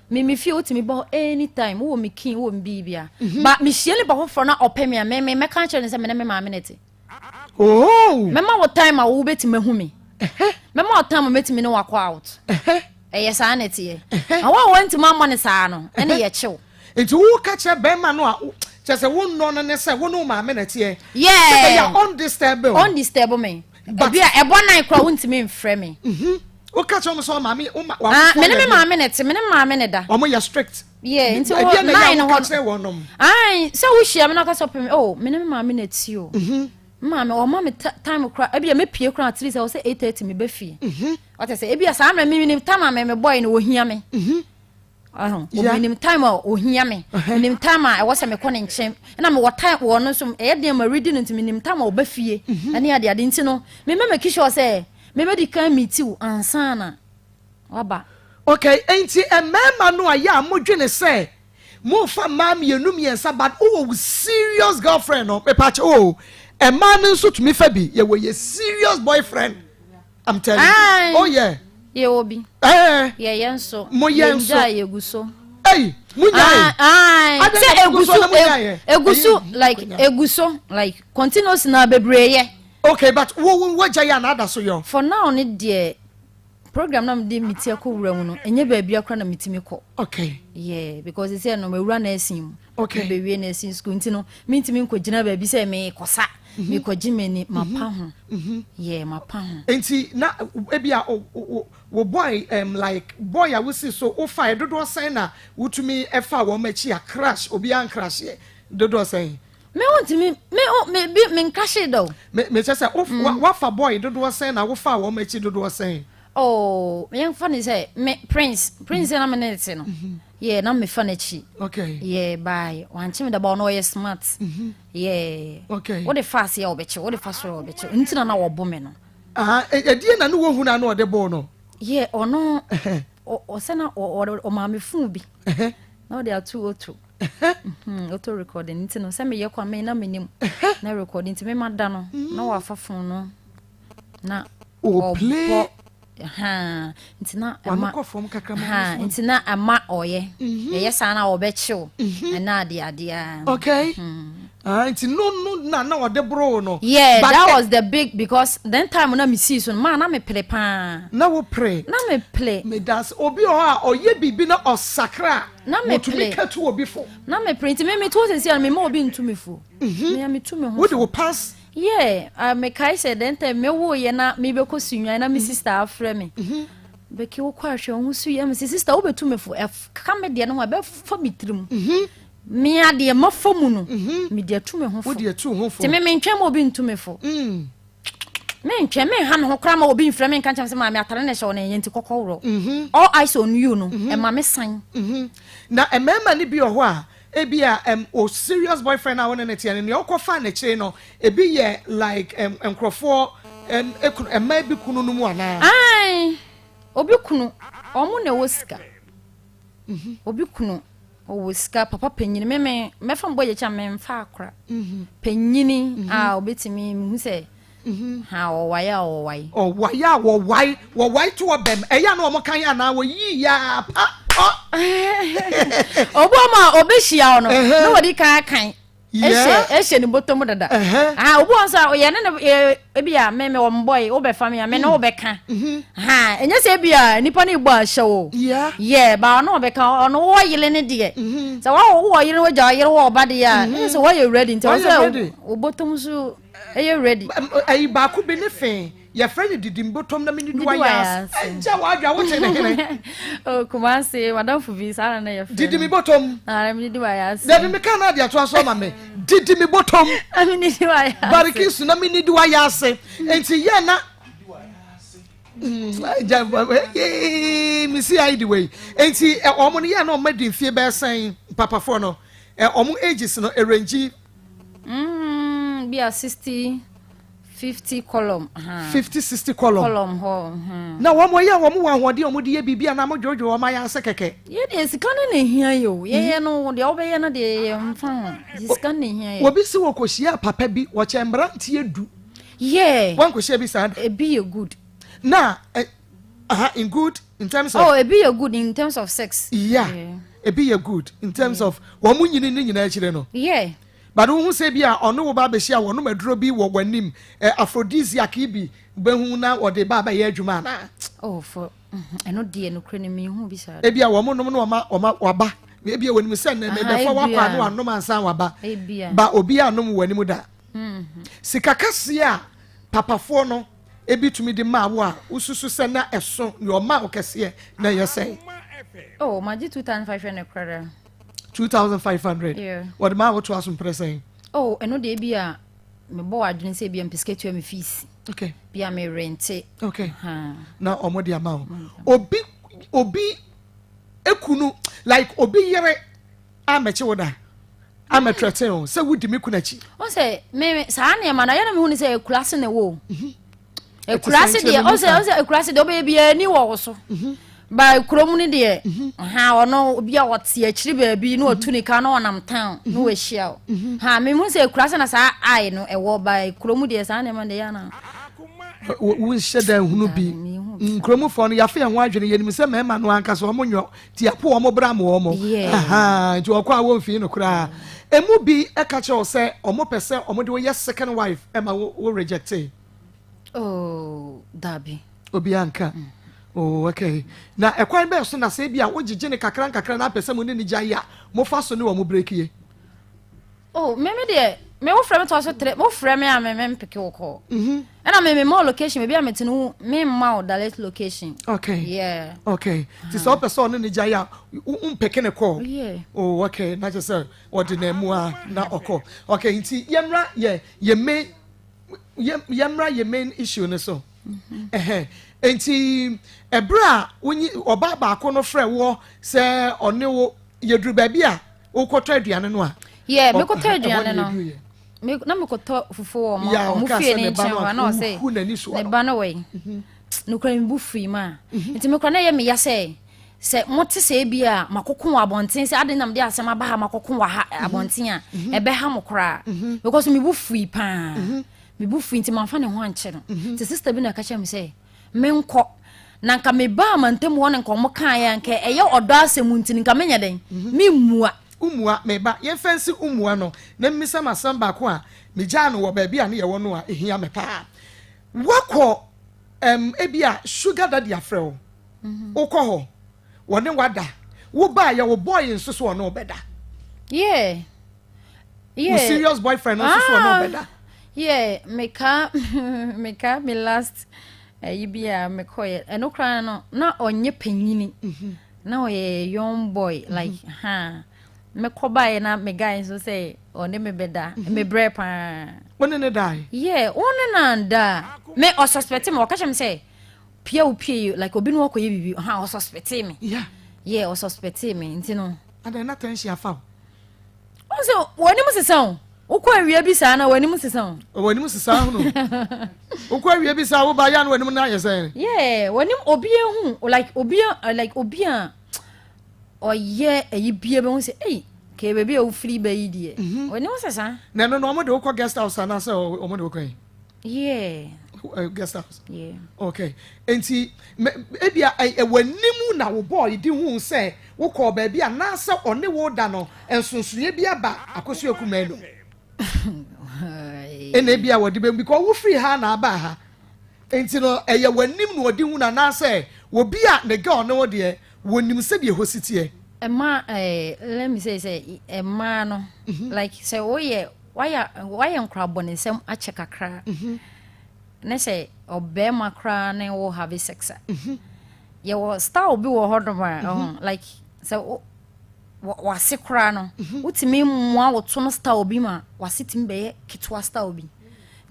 me me fie wotumi bɔ anytime, wowɔ me kin, wowɔ me biribia, but mehyia nipa foforɔ na ɔpɛ me a, me me mɛka kyerɛ no sɛ me ne me maame ne te. Mɛma wo time a wobɛtumi ahu me, mɛma wo time a mɛtumi ne wakɔ out. Ɛyɛ saa na ɛteɛ. Na wo a wantumi ammɔ ne saa no, ɛne yɛkyew. Nti woka kyerɛ bɛrima no a kyerɛ sɛ wonnɔ no ne sɛ wo ne wo maame na ɛteɛ, Yeah. sɛ bɛyɛ a ɔndisturb wo. Ɔndisturb me. But ebi a ɛbɔ nan koraa wontumi mfrɛ me. Woka kyerɛ wɔn sɛ ɔmaame wo ma Ah, wafoɔ me ne me yɛ maame na ɛte, me ne me maame na ɛda. Wɔn yɛ strict. Yeah, nti Ɛdeɛ wɔ na ɛyɛ a nine woka hɔ no. kyerɛ wɔn nom. Ae, sɛ wohyia me na ɔka sɛ ɔpɛ me, oh, me ne me maame na ɛte o. Me maame ɔma me time koraa, ebi a mepie koraa at least ɛwɔ sɛ 8:30 meba fie. Ɔte sɛ ebi a saa mmerɛ me menim time a me me boy no ohia me. Ɔho, menim time a ohia me. Menim time a ɛwɔ sɛ mekɔ ne nkyɛn. Ɛna mewɔ time wɔ no nso, ɛyɛ den ma ready no nti menim time a ɔba fie. Ɛne ade ade nti no, me mɛ make sure sɛ mebɛdi kan meet wo ansa na waba. Okay, enti mmarima no a yɛ a modwene sɛ mofa mmaa mmienu mmiɛnsa, but wowɔ wo serious girlfriend no, mepakyɛ o, mmaa no nso tumi fa bi, yɛwɔ yɛ serious boyfriend. I'm telling you. Aye. Oh yeah. Yɛwɔ bi. Eh. Yɛyɛ nso. Moyɛ nso. Yɛngyae, yɛgu so. Ei, munyae. Aye. Adɛn Sɛ na mugu egu so so, na munyaeɛ? egu so, Ɛyi, like konya. egu so, like continuous na bebree yɛ. Okay, but wo wo wagya yɛ anaa da so yɔ? For now ne deɛ, program na mede me ti akɔ wura mu no, ɛnyɛ baabi akora na metumi kɔ. Yeah, because sɛ no mewura nursing mu. Mebɛwie nursing school nti no, mentumi nkɔgyina baabi sɛ mekɔsa, mekɔgye m'ani, mapa ho. Yeah, mapa ho. Nti na ebi a wo boy like boy a wosi so wofa dodoɔ sɛn na wotumi ɛfa wɔn akyi a crash obiara ncrash yɛ dodoɔ sɛn? Me wontumi me o me bi me nkrahye da o. Me kyɛ sɛ wo wafa boy dodoɔ sɛn na wofa wɔn akyi dodoɔ sɛn? Oh, yɛmfa ne sɛ me Prince, Prince na me ne te no. Yeah, na mefa n'akyi. Yeah, bye. Wankye me da ba, ɔno ɔyɛ smart. Yeah. Wode fa ase a ɔbɛkye, wode fa soro a ɔbɛkye. Nti na na wɔbo me no. Aha, ɛdeɛ na ne wɔhu na na ɔde boo no? Yeah, ɔno ɔsɛ na ɔmaa me phone bi. Na ɔde ato auto. Auto recording nti no sɛ meyɛ kwa me na menim na recording nti mema da no na wafa phone no na ɔbɔ ha nti na ɛma ha nti na ɛma ɔyɛ ɛyɛ saa na ɔbɛkyew ɛna ade adeɛ. Okay. Ah, nti no no na na ɔde boro no. Yeah, but that was the big, because then time na me see so ma na me pere paa. Na wo pere. Na me pere. Me das obi wɔ hɔ a ɔyɛ biribi na ɔsakra. Na me pere. Wɔtumi katu obi fo. Na me pere nti me me to sisi a me ma obi ntu me fo. Me me tu me ho. Wo de wo pass. Yeah, me kae sɛ then time me wo yɛ na me bɛkɔ sunwan na me sister afrɛ me. Bɛki wo kɔ ahwɛ wo ho so yɛ, me sɛ sister wo bɛtu me fo, ɛka me deɛ no ho ɛbɛfa me tirim. Me adeɛ mafa mu no, me de atu me ho fo. Wo de atu ho fo. Nti me mentwɛn ma obi ntu me fo. Mentwɛn, menha me ho koraa ma obi mfrɛ me nka nkyɛn sɛ maame atare na ɛhyɛ wo no ɛnyɛ nti kɔkɔ worɔ. All eyes on you no, ɛma me san. Na mmarima no bi wɔ hɔ a, ebi a o serious boyfriend a wo ne no teɛ no, nea wokɔfaa n'akyire no, ebi yɛ like nkurɔfoɔ ekunu, mmaa bi kunu no mu anaa? Ae, obi kunu, wɔn na ɛwɔ sika. Obi kunu ɔwɔ sika papa panyini, me me mɛfa mbɔ yɛ kyɛ memfa akora panyini a obetumi mehu sɛ ha ɔwae a ɔwae. Ɔwae a wɔwae, wɔwae to ɔbɛm, ɛyɛ a na wɔn kan anaa wɔyi yaa pa ɔ. Obi wɔn a obehyia wo no na wɔde kan akan ɛhyɛ ɛhyɛ ne bɔtɔ mu dada. Ha obi wɔn nso a yɛ ne ne ebi a me me wɔn bɔyi wobɛfa me a me ne wobɛka. Ha ɛnyɛ sɛ ebi a nipa no bɔ ahyɛ o. Yɛ ba ɔno ɔbɛka, ɔno wɔ yere ne deɛ. Sɛ wɔ wɔ yere wɔ gya yere wɔ ɔba deɛ a ɛnyɛ sɛ wɔyɛ ready nti ɔsɛ wo bɔtɔ mu so ɛyɛ ready. Ɛyi baako bi ne fee yɛfrɛ no didi mbɔtɔm na mene duwa yas ɛgya wadwa wote ne hene. Oh, Kumasi madamfo bi saa na na yɛfrɛ didi mi bɔtɔm. Ah, mene duwa yas. Dabi meka na ade atoa so ama me didi mi bɔtɔm. Mene duwa yas. Barikisu na mene duwa yas nti yɛ na gya mesi ayi de wei nti wɔn no yɛ na wɔn adi mfie bɛyɛ sɛn papafoɔ no wɔn ages no ɛrɛngyi. Bi a 60. 50 column. 50 60 column. Column hɔ. Hmm. Na wɔn yɛ wɔn wɔ ahoɔden a wɔn de yɛ biribi anaa mo dwodwo wɔn ayɛ ase kɛkɛ. Yɛ deɛ sika no na ehia yɛ o. Yɛyɛ no deɛ wobɛyɛ no deɛ yɛ mfa ho. Sika no na ehia yɛ. Obi si wɔ kɔhyia papa bi wɔkyɛ mmeranteɛ du. Yeah. Wɔn kɔhyia bi saa. Ebi yɛ good. Na eh, aha in good in terms of. Oh ebi yɛ good in terms of sex. Yeah. yeah. Ebi yɛ good in terms yeah. of wɔn mu nyini ne nyinaa akyire no. Yeah. But wohu sɛ bi a ɔne wo ba abɛhyia wɔnom aduro bi wɔ w'anim eh, aphrodisiac yi bi bɛhu na wɔde ba abɛyɛ adwuma anaa? Oh, for mhm, ɛno deɛ nokorɛ no menhu bi saa. Ebi a wɔn nom no wɔma wɔma waba ebi a wɔnim sɛ nnɛ mebɛfa wakɔ ano anom ansa waba ba obi anom wɔ anim da. Mhm. Sika kɛseɛ a papafoɔ no ebi tumi de maa wo a wosusu sɛ na ɛso nea ɔmaa wo kɛseɛ na ɛyɛ sɛn? Oh, magye 2500 koraa. 2500 wɔde maa wotoa so mprɛ sɛn? Oh, ɛno deɛ bi a mebɔ w'adwene sɛ bi a mpɛ sika tua me fees. Okay. Bi a me rente. Okay. Na ɔmo de ama wo. Mm. Obi obi ekunu like obi yere amɛkye wo da amɛtrɛte o sɛ wodi me kunu akyi. Ɔn sɛ me saa nneɛma no ayɛ na mehu ne sɛ ekura se na ɛwɔ o. Mhm. Ekuraase deɛ ɔsɛ ɔsɛ ekuraase deɛ ɔbɛyɛ biara ani wɔ wo so. Mhm. Ba kurom no deɛ mhm. ha ɔno obi a ɔte akyiri baabi na ɔtu ne ka na ɔnam town na mhm. wahyia o. Ha mehu sɛ ekuraase na saa ae no ɛwɔ ba kurom deɛ saa nneɛma deɛ yɛ ana. Wonhyɛ da nhunu bi. Nkuromfoɔ no yɛafe yɛn ho adwene yɛnim sɛ mmarima no ankasa wɔn nyɔ nti yɛapo wɔn bra ma wɔn. Nti wɔkɔ a wɔmfii no koraa. Emu bi ka kyerɛ wo sɛ wɔn pɛ sɛ wɔn de wo yɛ second wife ɛma wo rejectee. Oh, dabi. Obi anka. Mm. Oh, okay. Na ɛkwan bɛɛ so na sɛ ebi a wogyegye ne kakra nkakra na apɛ sɛ mo ne ne gyae a, mofa so ne wɔn breakie? Oh, me me deɛ, me wo frɛ me toa so tere, wo frɛ me a me me mpeke wo kɔ. Mhm. Ɛna me me ma location, ebi a me te no me mma wo direct location. Okay. Yeah. Okay. Ti sɛ ɔpɛ sɛ ɔne ne gyae a, wo mpeke ne kɔ. Yeah. Oh, okay. Na kyerɛ sɛ ɔde na mu a na ɔkɔ. Okay, nti yɛmmra yɛ yɛ main yɛmmra yɛ main issue no so ɛhɛn nti ɛberɛ a wonyi ɔbaa baako no frɛ woɔ sɛ ɔne wo yɛduru baabi a wokɔtɔ aduane no a yɛ mekɔtɔ aduane no me na mekɔtɔ fufuo wɔ ɔmo ɔmo fie ne nkyɛn hɔ na ɔsɛ ne ba no wɔ yi mhm. nokura mi bu firi mu a mhm. nti mekura na ɛyɛ me ya sɛ sɛ mote sɛ ebi a makoko wɔ abɔnten sɛ ade na mede asɛm aba ha makoko wɔ ha mhm. abɔnten a mhm. ɛbɛha mo koraa mhm. because me bo fui paa me bo fui nti mamfa ne ho ankyɛ no nti sister bi na ɛka kyerɛ me sɛ menkɔ na nka mebaa mantam hɔ no nka ɔmo kaeɛ nka ɛyɛ ɔdɔ asɛm nti nka menyɛ dɛn memmua umua meba yɛmfa nsi umua no na mmisa m'asɛm baako a megyaa no wɔ baabi a ne yɛwɔ no a ɛhia me paa wakɔ um, ebi a sugar daddy afrɛ wo Wokɔ hɔ, wɔne wo ada. Wo ba yɛ wo boy nso so ɔne wo bɛda. Yeah. Yeah. Wo serious boyfriend nso so ɔne wo bɛda. Yeah, meka meka me last ayi bi a mekɔyɛ ɛno koraa no na ɔnyɛ panyini mhm. na ɔyɛ young boy mhm. like ha mekɔ baeɛ na me guy nso sɛ ɔne me bɛda mhm. mebrɛ paa. Wo ne ne dae? Yeah, wo ne na da. Me ɔsuspect me ɔka kyerɛ me sɛ Pia wo pie yi like obi ne wakɔyɛ biribi ɔha ɔsuspectee me. Yeah. Yeah ɔsuspectee me nti no. Adɛn na tension afa wo? Wɔn sɛ wɔn anim sesa o. Wokɔ awia bi saa na wɔn anim sesa o. Wɔn anim sesa ahono. Wokɔ awia bi saa woba yɛ na wɔn anim na ayɛ sɛn. Yeah wɔn anim obi ehu like obi like obi a ɔyɛ ɛyi bia bɛ ho sɛ ɛyi kee baabi a wofiri bɛ yi deɛ. Mhm. Wɔn anim sesa. Na ɛno no wɔn de wokɔ guest house anaasɛ wɔn de wokɔ yi. Yeah. Guest house. Yeah. Okay. Nti ebia ɛwɔ anim na wo boy di hu sɛ wokɔɔ baabi anaasɛ ɔne wo da no nsonsonoeɛ bi aba Akosua Kumaa no. Ɛna ebia wɔde bɛ because wofiri ha na aba ha. Nti no ɛyɛ w'anim na ɔde hu no anaasɛ obi a ne girl ne wo deɛ wɔnim sɛdeɛ ɛhɔ si teɛ. Ɛma eh, let me say sɛ ɛmaa no mhm. like sɛ woyɛ Wayɛ wayɛ nkorabɔnesɛm akyɛ kakra ne sɛ ɔbɛrima koraa ne wo have sex a yɛwɔ style bi wɔ hɔnom a ɔho like sɛ wo wase koraa no wotumi mmoa wo to no style bi ma wase tumi bɛyɛ ketewa style bi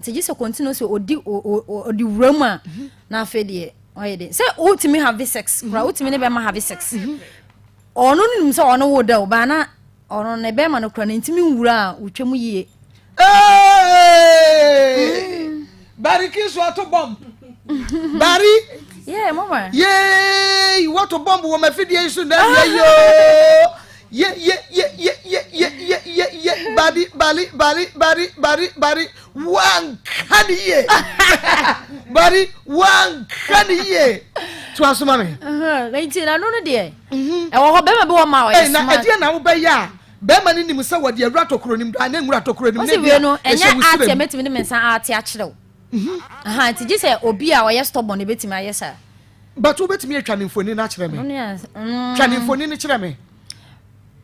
nti gye sɛ continue sɛ ɔdi ɔdi wura mu a na afei deɛ ɔyɛ de sɛ wotumi have sex koraa wotumi ne bɛma have sex ɔno nim sɛ ɔno wo da o baa na Ɔno ne bɛrima no kura no ntumi nwura a wotwa mu yie. Hey! Mm. Bariki nso ato bɔmb. Bari. Yeah, mama. Yay! Wato bɔmb wɔ m'afidie yi so na awia yoo. Ye ye ye ye ye ye ye ye ye bari bari bari bari bari bari wanka ne yie. Bari wanka ne yie. To aso ma me. Nti na no no deɛ. Ɛwɔ hɔ bɛrima bi wɔ ma ɔyɛ smart. Na ɛdeɛ na wobɛyɛ a bɛrima no nim sɛ wɔde awura tokuro nim do anaa nwura tokuro nim ne bia ɛhyɛ wo srɛ mu. Mɛtumi de me nsa ate akyerɛ wo. Mhm. Aha nti gye sɛ obi a ɔyɛ stubborn na ebɛtumi ayɛ saa. But wobɛtumi atwa ne mfoni no akyerɛ me. Twa ne mfoni no kyerɛ me.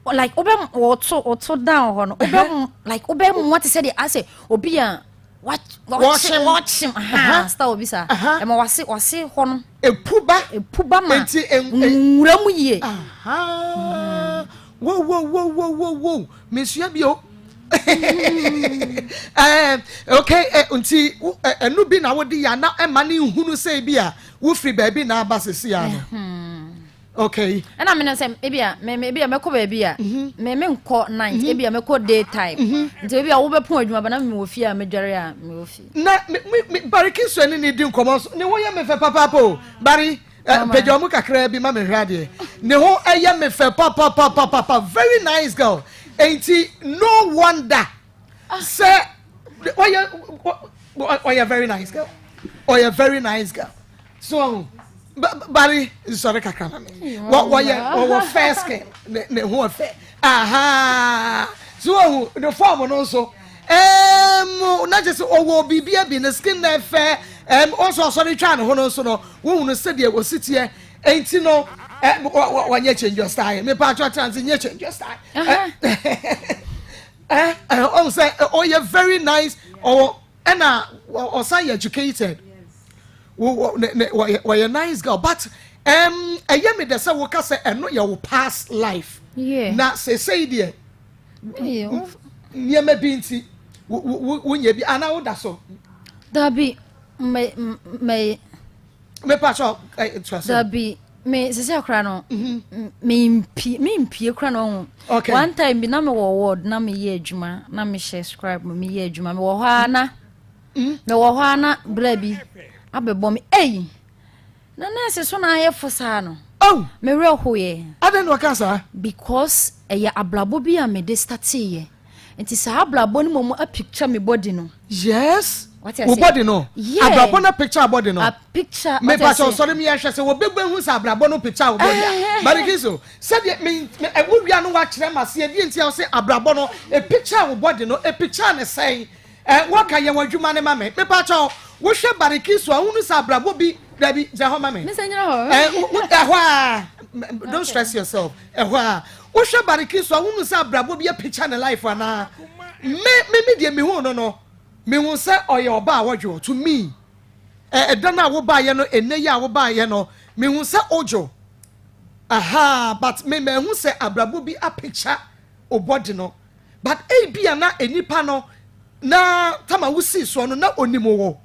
Like wobɛ wɔto wɔto down hɔ no wobɛ like wobɛ mua te sɛ deɛ asɛ obi a wɔkyem wɔkyem aha style obi saa ɛma wase wase hɔ no. Epu ba. Epu ba ma nwura mu yie. Wo wo wo wo wo wo mesua bio. Eh, okay, eh, nti ɛno bi na wode yɛ na ɛma ne nhunu sɛ bi a wofiri baabi na aba sisi ano. Hmm. Okay. Ɛna mene sɛ ebi a me ebi a mɛkɔ baabi a mhm. me me nkɔ night mhm. ebi a mɛkɔ day time mhm. nti ebi a wobɛpɔn adwuma ba na me wɔ fie a medware a me wɔ fie. Na me me Bariki so ɛne ne di nkɔmɔ so ne ho yɛ me fɛ papaapa o Bari. Eh, pagya ɔmo kakraa bi ma me hwɛ adeɛ. Ne ho ɛyɛ me fɛ papapapapa. Very nice girl. Enti no wonder sɛ ɔyɛ ɔyɛ very nice girl. Ɔyɛ very nice girl. So bari nsɔre kakra ma me. Wɔyɛ ɔwɔ fair skin. Ne ne ho ɔfɛ. Aha. So ɔhu ne form no nso. Ɛɛm na kyerɛ sɛ ɔwɔ biribi abi ne skin na ɛfɛ. Ɛɛm ɔnso ɔsɔre twa ne ho no nso no. Wohunu sɛdeɛ wɔsi teɛ, enti no wɔnyɛ change your style. Mepa atwa tena nti nyɛ change your style. Ɔhu sɛ ɔyɛ very nice, ɔwɔ ɛna ɔsan yɛ educated. Wɔyɛ nice girl but ɛyɛ me dɛ sɛ woka sɛ ɛno yɛ wo past life. Na seesei deɛ nneɛma bi nti wonyɛ bi anaa woda so. Dabi. Me me. Me pa so eh to ase. Dabi me sisi akora no. Mhm. Me mpie me mpie kora na ɔho. Okay. One time bi na me wɔ ward na me yɛ adwuma na me hyɛ scribe me yɛ adwuma me wɔ hɔ a na. Mm. Me wɔ hɔ a na bra bi abɛbɔ me. Ei. Na nurse so na ayɛ fo saa no. Oh. Me werɛ hoeɛ. Adɛn na ɔka saa? Because ɛyɛ abrabɔ bi a mede starteeɛ. Nti saa abrabɔ no mmom apicture me body no. Yes. Wate ase? Wo body no. Yeah. Abrabɔ no picture body no. A picture. Me pa kyɛw sɔre mi ahwɛ sɛ wɔbɛbɛ hu sɛ abrabɔ no picture wo body a. Barikiso, sɛdeɛ me me ɛwo wia no wakyerɛ ma seɛ deɛ nti a wɔsɛ abrabɔ no e picture wo body no e picture ne sɛn. Ɛ wɔka yɛ wɔn adwuma no ma me. Mepa kyɛw, wohwɛ Barikiso a wohunu sɛ abrabɔ bi dabi gyina hɔ ma me. Me sɛ nyina hɔ. Ɛ ɛhɔ a don't stress yourself. Ɛhɔ a wohwɛ Barikiso a wohunu sɛ abrabɔ bi apikya ne life anaa? Me me me deɛ mehu no no mehu sɛ ɔyɛ ɔbaa a wɔdwo to me. Ɛ ɛda no a wobaeɛ no ɛnɛ yi a wobaeɛ no mehu sɛ odwo. Aha but me mahu sɛ abrabɔ bi apikya obɔde no. But ebia na nipa no na tama wosii soɔ no na onim wo.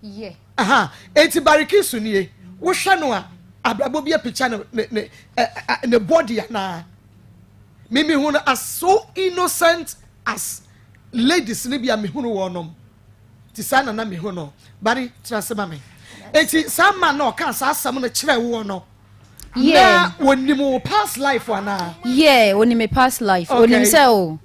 Yeah. Aha, enti Barikisu nie, wohwɛ no a abrabɔ bi apikya ne ne ne ɛ ne body anaa? Me mehu no as so innocent as ladies no bi a mehunu wɔn nom. Ti saa na na mehu no. Bari, tena ase ma me. Enti saa man na ɔkaa saa asɛm no kyerɛ woɔ no, Yeah. Na onim wo past life anaa? Yeah, onim me past life. Okay. Onim sɛ o.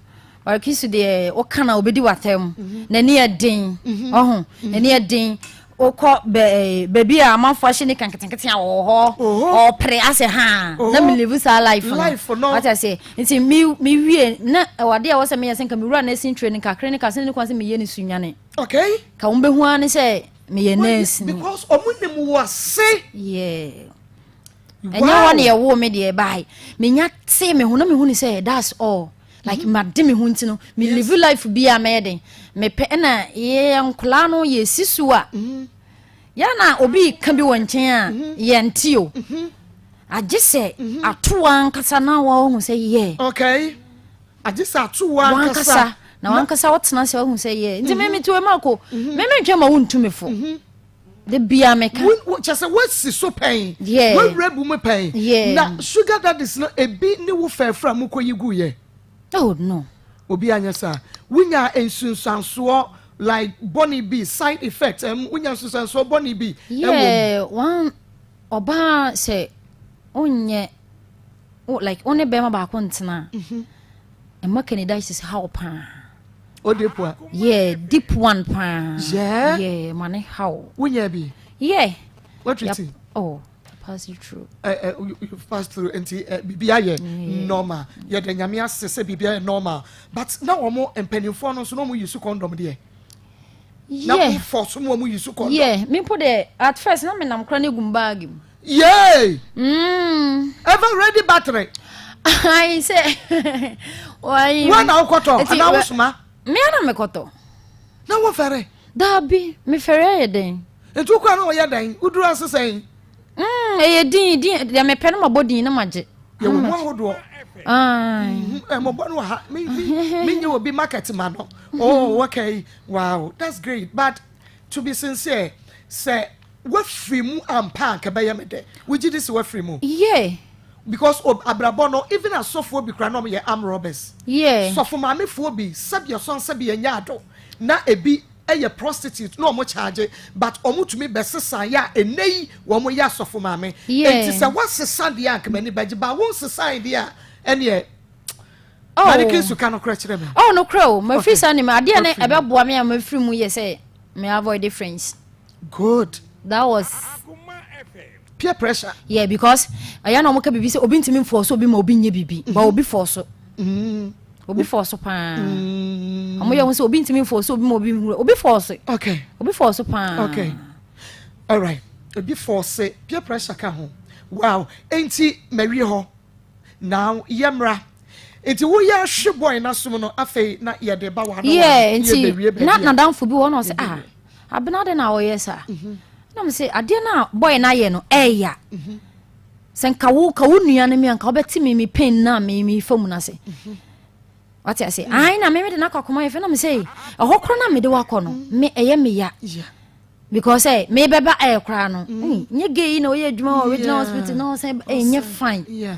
Barikisu deɛ woka na obedi w'atɛm. Mhm. N'ani yɛ den. Mhm. Ɔho, mhm. n'ani yɛ den. Wokɔ bɛ eh, baabi a amanfoɔ ahyɛ ne ka nketenkete a wɔwɔ hɔ. Ɔpere asɛ ha. Na me live saa life no. Life no. Wate ase. Nti me me wie na ɛwɔ adeɛ a ɛwɔ sɛ meyɛ sɛ nka me wura nursing training kakra ne ka sɛ ne kwan sɛ meyɛ ne sunyane. Okay. Ka wɔn bɛhu ara ne sɛ meyɛ nurse ni. Because ɔmo nim wo ase. Yeah. Ɛnyɛ hɔ na yɛwoo me deɛ bae. Menya tee me ho na mehu ne sɛ that's all. Like mm -hmm. made me ho nti no me yes. live life bi a mɛyɛ den. Mepɛ ɛna yɛ nkola no yɛsi so a. Mm -hmm. Yɛ na obi ka bi wɔ nkyɛn a mm -hmm. yɛnte o. Mm -hmm. Agye sɛ mm -hmm. ato ankasa na wɔahu sɛ yɛ. Okay. Agye sɛ ato wo ankasa. Na wankasa wotena ase wahu sɛ yɛ. Nti me mete wei ma ko. Me mentwɛn ma wontu me fo. De bia meka. Kyɛ sɛ woasi so pɛn. Woawura bu mu pɛn. Na sugar daddies no ebi ne wo fɛɛfrɛ a mokɔyi guiɛ? Oh no. Obi anyɛ saa. Wonyaa nsunsuansoɔ. like bɔne bi, side effect, wonya nsusuansoɔ bɔne bi ɛwɔ mu? Yeah, one ɔbaa sɛ wonyɛ like wo ne bɛrima baako ntena a, ɛma candidiasis haw paa. O deep one. Yeah, deep one paa. Yeah? Yeah, ma ne haw. Wonya bi? Yeah. What you think? Oh, I pass it through. You pass through nti biribi ayɛ normal. Yɛda Nyame ase sɛ biribi ayɛ normal. But na wɔn mpanimfoɔ no nso na wɔn use condom deɛ. Na Yeah. wɔn force mu wɔn use condom. Yeah, me mpo deɛ at first na menam koraa na egu me bag mu. Yay! Ever ready battery. Ayi sɛ wɔyi. Wɔn na wokɔtɔ anaa wosoma? Me ana mekɔtɔ. Na wo fɛre? Daabi, me fɛre ayɛ dɛn? Nti wokɔ na wɔyɛ dɛn? Woduru ase sɛn? Ɛyɛ din din deɛ mepɛ no mabɔ din na magye. Yɛwɔ mu ahodoɔ. Mɔbɔ no wɔ ha. Me me me nye obi market ma no. Oh, okay. Wow, that's great. But to be sincere, sɛ wafiri mu ampa a nka ɛbɛyɛ me dɛ. Wogye di sɛ wafiri mu? Yeah. Because abrabɔ no, even asɔfoɔ bi koraa na wɔyɛ arm robbers. Yeah. Sɔfo maamefoɔ bi, sɛbi ɔsɔn sɛbi ɛnyɛ ado, na ebi yɛ prostitute na wɔn charge, but wɔn tumi bɛsesa yɛ a ɛnɛ yi wɔn yɛ asɔfo maame. Yeah. Enti sɛ wasesa deɛ a nka m'ani bɛgye, ba wɔn sesan deɛ a ɛneɛ. Oh. Mariki nso ka nokorɛ kyerɛ me. Oh, nokorɛ o, mafiri Okay. saa nim adeɛ ne Wafiri mu. ɛbɛboa me a mafiri mu yɛ sɛ me avoid friends. Good. That was peer pressure. Yeah, because ɛyɛ na wɔn ka biribi sɛ obi ntumi nfɔɔso obi ma obi nyɛ biribi, but obi fɔɔso. Obi fɔɔso paa. Wɔn yɛ wɔn sɛ obi ntumi nfɔɔso obi ma obi nhuru. Obi fɔɔso. Okay. Obi fɔɔso paa. Okay. All right. Obi fɔɔse, peer pressure ka ho. Wow. Enti mawie hɔ. Now yɛmmra. Nti woyɛ ahwe boy n'asom no afei na yɛde ba wa na Yeah, nti yɛbɛwie baabi na a. nadamfo bi wɔ na ɔsɛ ah abena de na ɔyɛ saa. Na mo sɛ adeɛ no a boy no ayɛ no ɛɛya. Sɛ nka wo ka wo nua no mi a nka wobɛte me me pain na me me fa mu no ase. Wate ase? Ae na me me de no akɔ akɔma yɛ fɛ na me sɛ ɛhɔ koraa na mede wakɔ no me ɛyɛ me ya. Yeah. Because me bɛba ɛɛ koraa no nyɛ gay yi na ɔyɛ adwuma wɔ regional hospital na ɔsɛ ɛnyɛ fine. Yeah.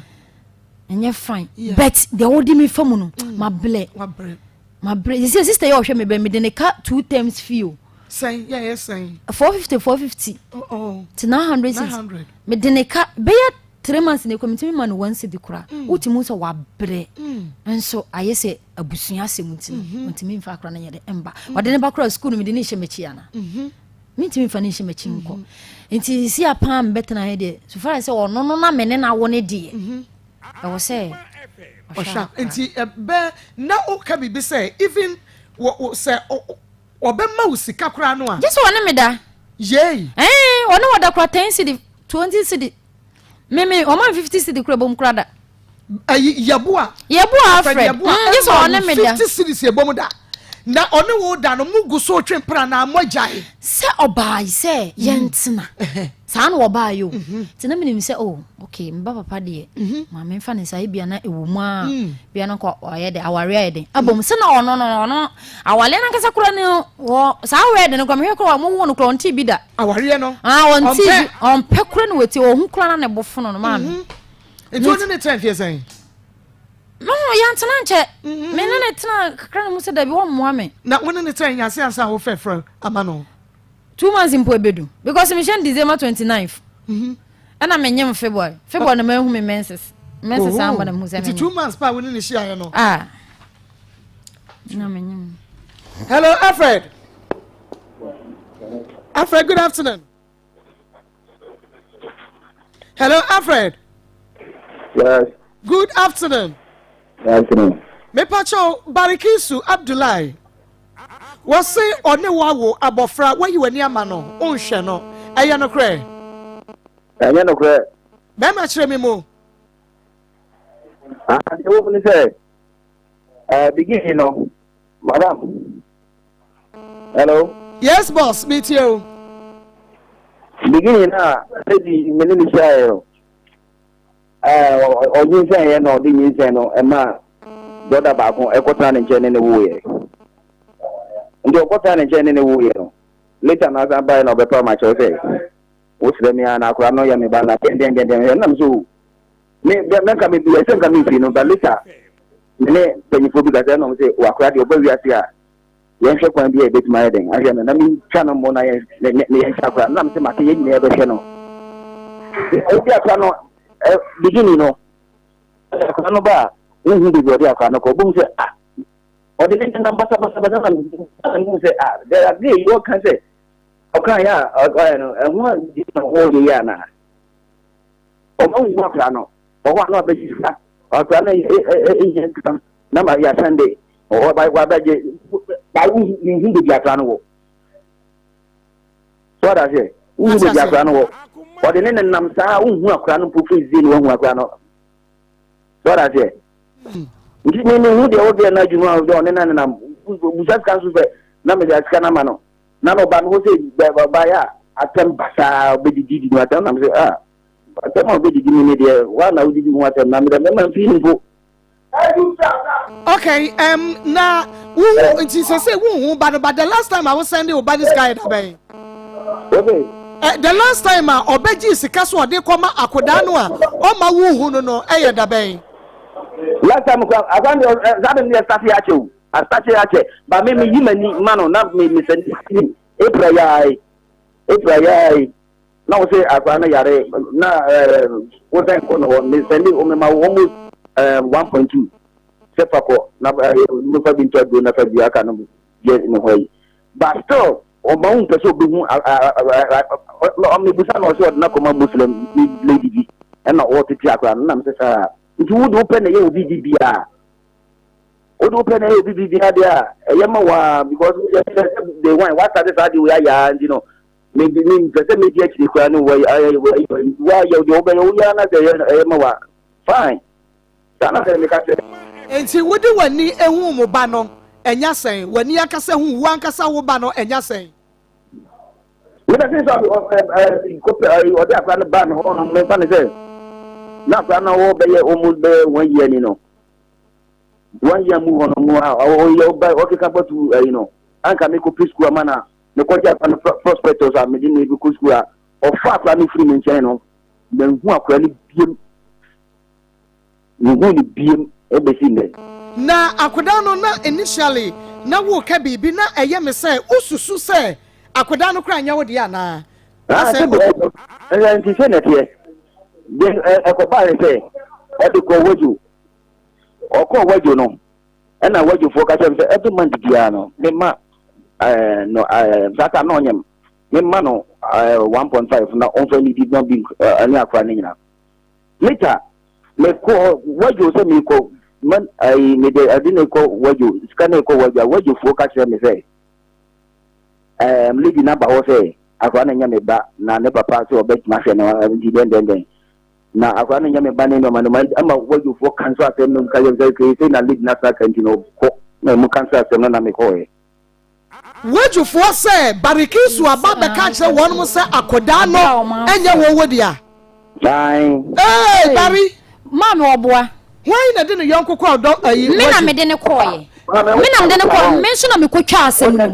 Ɛnyɛ fine. Yeah. But deɛ wɔde me fa mu no mabrɛ. Wabrɛ. Mabrɛ. Sɛ sister yɛ ɔhwɛ me bɛ mede ne ka 2 terms fee o. Sɛn yɛ yɛ sɛn. 450 450. Oh oh. Ti 900 cedis. 900. Mede ne ka bɛyɛ 3 months na ekɔ metumi ma no 1 cedi koraa. Wotumi sɛ wabrɛ. Nso ayɛ sɛ abusua asɛm nti no. Ntumi mfa akora no yɛ de mba. Ɔde ne ba koraa school no mede ne hyɛ m'akyi ana. Mentumi mfa ne hyɛ m'akyi nkɔ. Nti si apam bɛtena ha deɛ. So far as sɛ ɔno no na me ne na wo ne deɛ. Ɛwɔ sɛ ɔhwɛ. Nti ɛbɛ na woka biribi sɛ even wɔ sɛ ɔbɛma wo sika koraa no a. Gye sɛ ɔne me da. Yei. Ɔne wɔda koraa 10 cedi, 20 cedi. Me ɔma 50 cedi koraa bom koraa da. Ayi yɛboa. Yɛboa Alfred. Yɛboa. Gye sɛ ɔne me da. 50 cedis yɛbom da. Na ɔne wo da no mu gu so twe mpra na mo agyae. Sɛ ɔbaa sɛ yɛntena. Saa na ɔbaa yo. Nti na menim sɛ oh okay mba papa deɛ. Ma memfa ne nsa ebia na ɛwɔ mu a. Bia no kɔ ɔyɛ de aware ayɛ den. Abom sɛ na ɔno no ɔno aware no ankasa kora ne wɔ saa aware de no kora mehwɛ kora mo wo no kora ɔnte bi da. Aware no. Ah ɔnte bi ɔmpɛ kora no wɔti ɔhu kora na ne bo fono no maame. Nti ɔne ne tena mfie sɛn? No, yɛntena nkyɛ. Me ne ne tena kakra na mu sɛ dabi wɔmmoa me. Na wo ne ne tena nyase ansa a wofɛfrɛ ama no? 2 months mpo ebedu. Because mehyɛ no December 29th. Ɛna menyem February. February na mahu me menses. Menses amba na mehu sɛ menyem. Nti 2 months pa wo ne ne hyiaeɛ no? Ah. Na menyem. Hello, Alfred. Alfred, good afternoon. Hello, Alfred. Yes. Good afternoon. Good afternoon. Mepacho Barikisu Abdullahi. Wɔse ɔne wo awo abɔfra wayi w'ani ama no wonhwɛ no ɛyɛ nokorɛ? Ɛnyɛ nokorɛ. Bɛrima kyerɛ me mu. Ah, deɛ wɔ mu ne sɛ beginning no madam. Hello. Yes boss, metie o. Beginning na lady me ne ne hyiaeɛ no ɔnyinsɛn yɛ na ɔde nyinsɛn no ɛma brɔda baako ɛkɔtena ne nkyɛn ne ne woeɛ. Nti ɔkɔtena ne nkyɛn ne ne woeɛ no later na asan baeɛ na ɔbɛpa ma kyerɛ sɛ wosrɛ me a na akora no yɛ me ba na dɛndɛndɛndɛn ɛnam so me mɛnka me bi ɛsɛ nka me mfiri no but later me ne mpanyinfoɔ bi kasa ɛnam sɛ wakora deɛ ɔba wiase a. Yɛnhwɛ kwan bi a yɛbɛtumi ayɛ dɛn ahwɛ no na mentwa no mmɔ na yɛnhwɛ akora no. Na mese mate yɛn nyinaa yɛbɛhwɛ no. Wode akora no beginning no, akora no ba a wohu baabi ɔde akora no kɔ, wobɛhu sɛ ah ɔde ne nenam basabasabasa na mehu sɛ ah there are day wɔka sɛ ɔka yɛ a ɔyɛ no ɛho a na ɔyɛ yɛ anaa ɔma hu akora no ɔhɔ a na ɔbɛgye sika akora no ɛhia sika na ma yɛ asɛnde wabɛgye ba wohu baabi akora no wɔ so ɔda sɛ wohu baabi akora no wɔ ɔde ne nenam saa wohu akora no mpo firi zie no wahu akora no so ɔda sɛ nti me mehu deɛ wodeɛ no adwuma a ɔne no nenam busa sika nso sɛ na mede sika no ama no na na ɔba no hɔ sɛ ɔbaeɛ a atɛm basaa ɔbɛdidi di no atɛm nam sɛ ah atɛm a ɔbɛdidi me ne deɛ woa na wodidi ho atɛm na medɛ mɛma mfii mpo. Okay, um, na wohu nti sɛ sɛ wohu ba no ba the last time a wosɛnde wo ba ne sika yɛ da bɛn? Okay. Uh, the last time a ɔbɛgye sika so ɔde kɔma akodaa no a ɔma wohu no no ɛyɛ da bɛn? Last time kora akwan deɛ saa de no yɛ start yɛ akyɛ o astart yɛ akyɛ ba me me yi m'ani ma no na me me sɛ April yae April yae na wo sɛ akwadaa no yare na ɛɛ wo sɛ nkɔ no hɔ me sɛnde wo mema wo almost ɛɛ 1.2 sɛ fa kɔ na ɛɛ mefa bi ntɔ aduro na fa bi aka no yɛ ne hɔ yi but still ɔma wo mpɛ sɛ ɔbɛhu ɔmebusa na ɔsɛ ɔde no akɔma muslim lady bi ɛna ɔtete akwadaa no na mesɛ saa nti wo de wopɛ na ɛyɛ obi bi biara wode wopɛ na ɛyɛ obi biribiara deɛ a ɛyɛ ma waa because day one wasate saa de wei ayɛ a nti no mempɛ sɛ medi akyiri koraa ne wayɛ deɛ wobɛyɛ woyɛ na sɛ ɛyɛ ma wa fine saa na sɛ meka kyerɛ. Nti wode w'ani hu mo ba no ɛnya sɛn? W'ani ankasa hu wo ankasa wo ba no ɛnya sɛn? Meda sɛ sɛ ɔde akora no baa me hɔ no memfa ne sɛ na akora no wɔ bɛyɛ almost bɛyɛ one year ni no one year mu hɔ no mu a ɔyɛ ɔba ɔkeka bɔtu ayi no anka mekɔ pe sukuu ama na mekɔgye akora no prospectus a mede ne bɛkɔ sukuu a ɔfa akora no firi me nkyɛn no manhu akora no biem mehu no biem ɛbɛsi nnɛ. Na akodaa no na initially na woka biribi na ɛyɛ me sɛ wosusu sɛ akodaa no koraa nyɛ wo deɛ anaa? Ah, sɛ ɛyɛ nti sɛ na ɛteɛ deɛ ɛkɔbaa ne sɛ ɔde kɔ wadwo ɔkɔɔ wadwo no ɛna wadwofoɔ ka kyerɛ me sɛ every month biara no mema ɛɛ no ɛɛ saa time na ɔnyam mema no ɛɛ 1.5 na ɔmfa nidi na bi ɛne akora no nyinaa later mekɔ wadwo sɛ mekɔ man ɛyi mede ɛde ne kɔ wadwo sika ne kɔ wadwo a wadwofoɔ ka kyerɛ me sɛ ɛɛm lady naba hɔ sɛ akora no nyɛ me ba na ne papa sɛ ɔbɛtumi ahwɛ no nti dɛn dɛn dɛn na akora no nyɛ me ba ne nneɛma nneɛma ama wadwofoɔ ka nso asɛm no mu ka yɛ sɛ kei sɛ na lady no asa ka nti no ɔkɔ na ɔmu ka nso asɛm no na mekɔɛ. Wadwofoɔ sɛ Barikisu aba bɛka akyerɛ wɔnom sɛ akɔdaa no nyɛ wɔn wɔ dea. Ee Bari. Maame ɔboa. Hwan na de ne yɔnko kɔɔ dɔ ayi Me na mede ne kɔɔyɛ. Me na mede ne kɔɔ. Me nso na mekɔtwa asɛm no mu.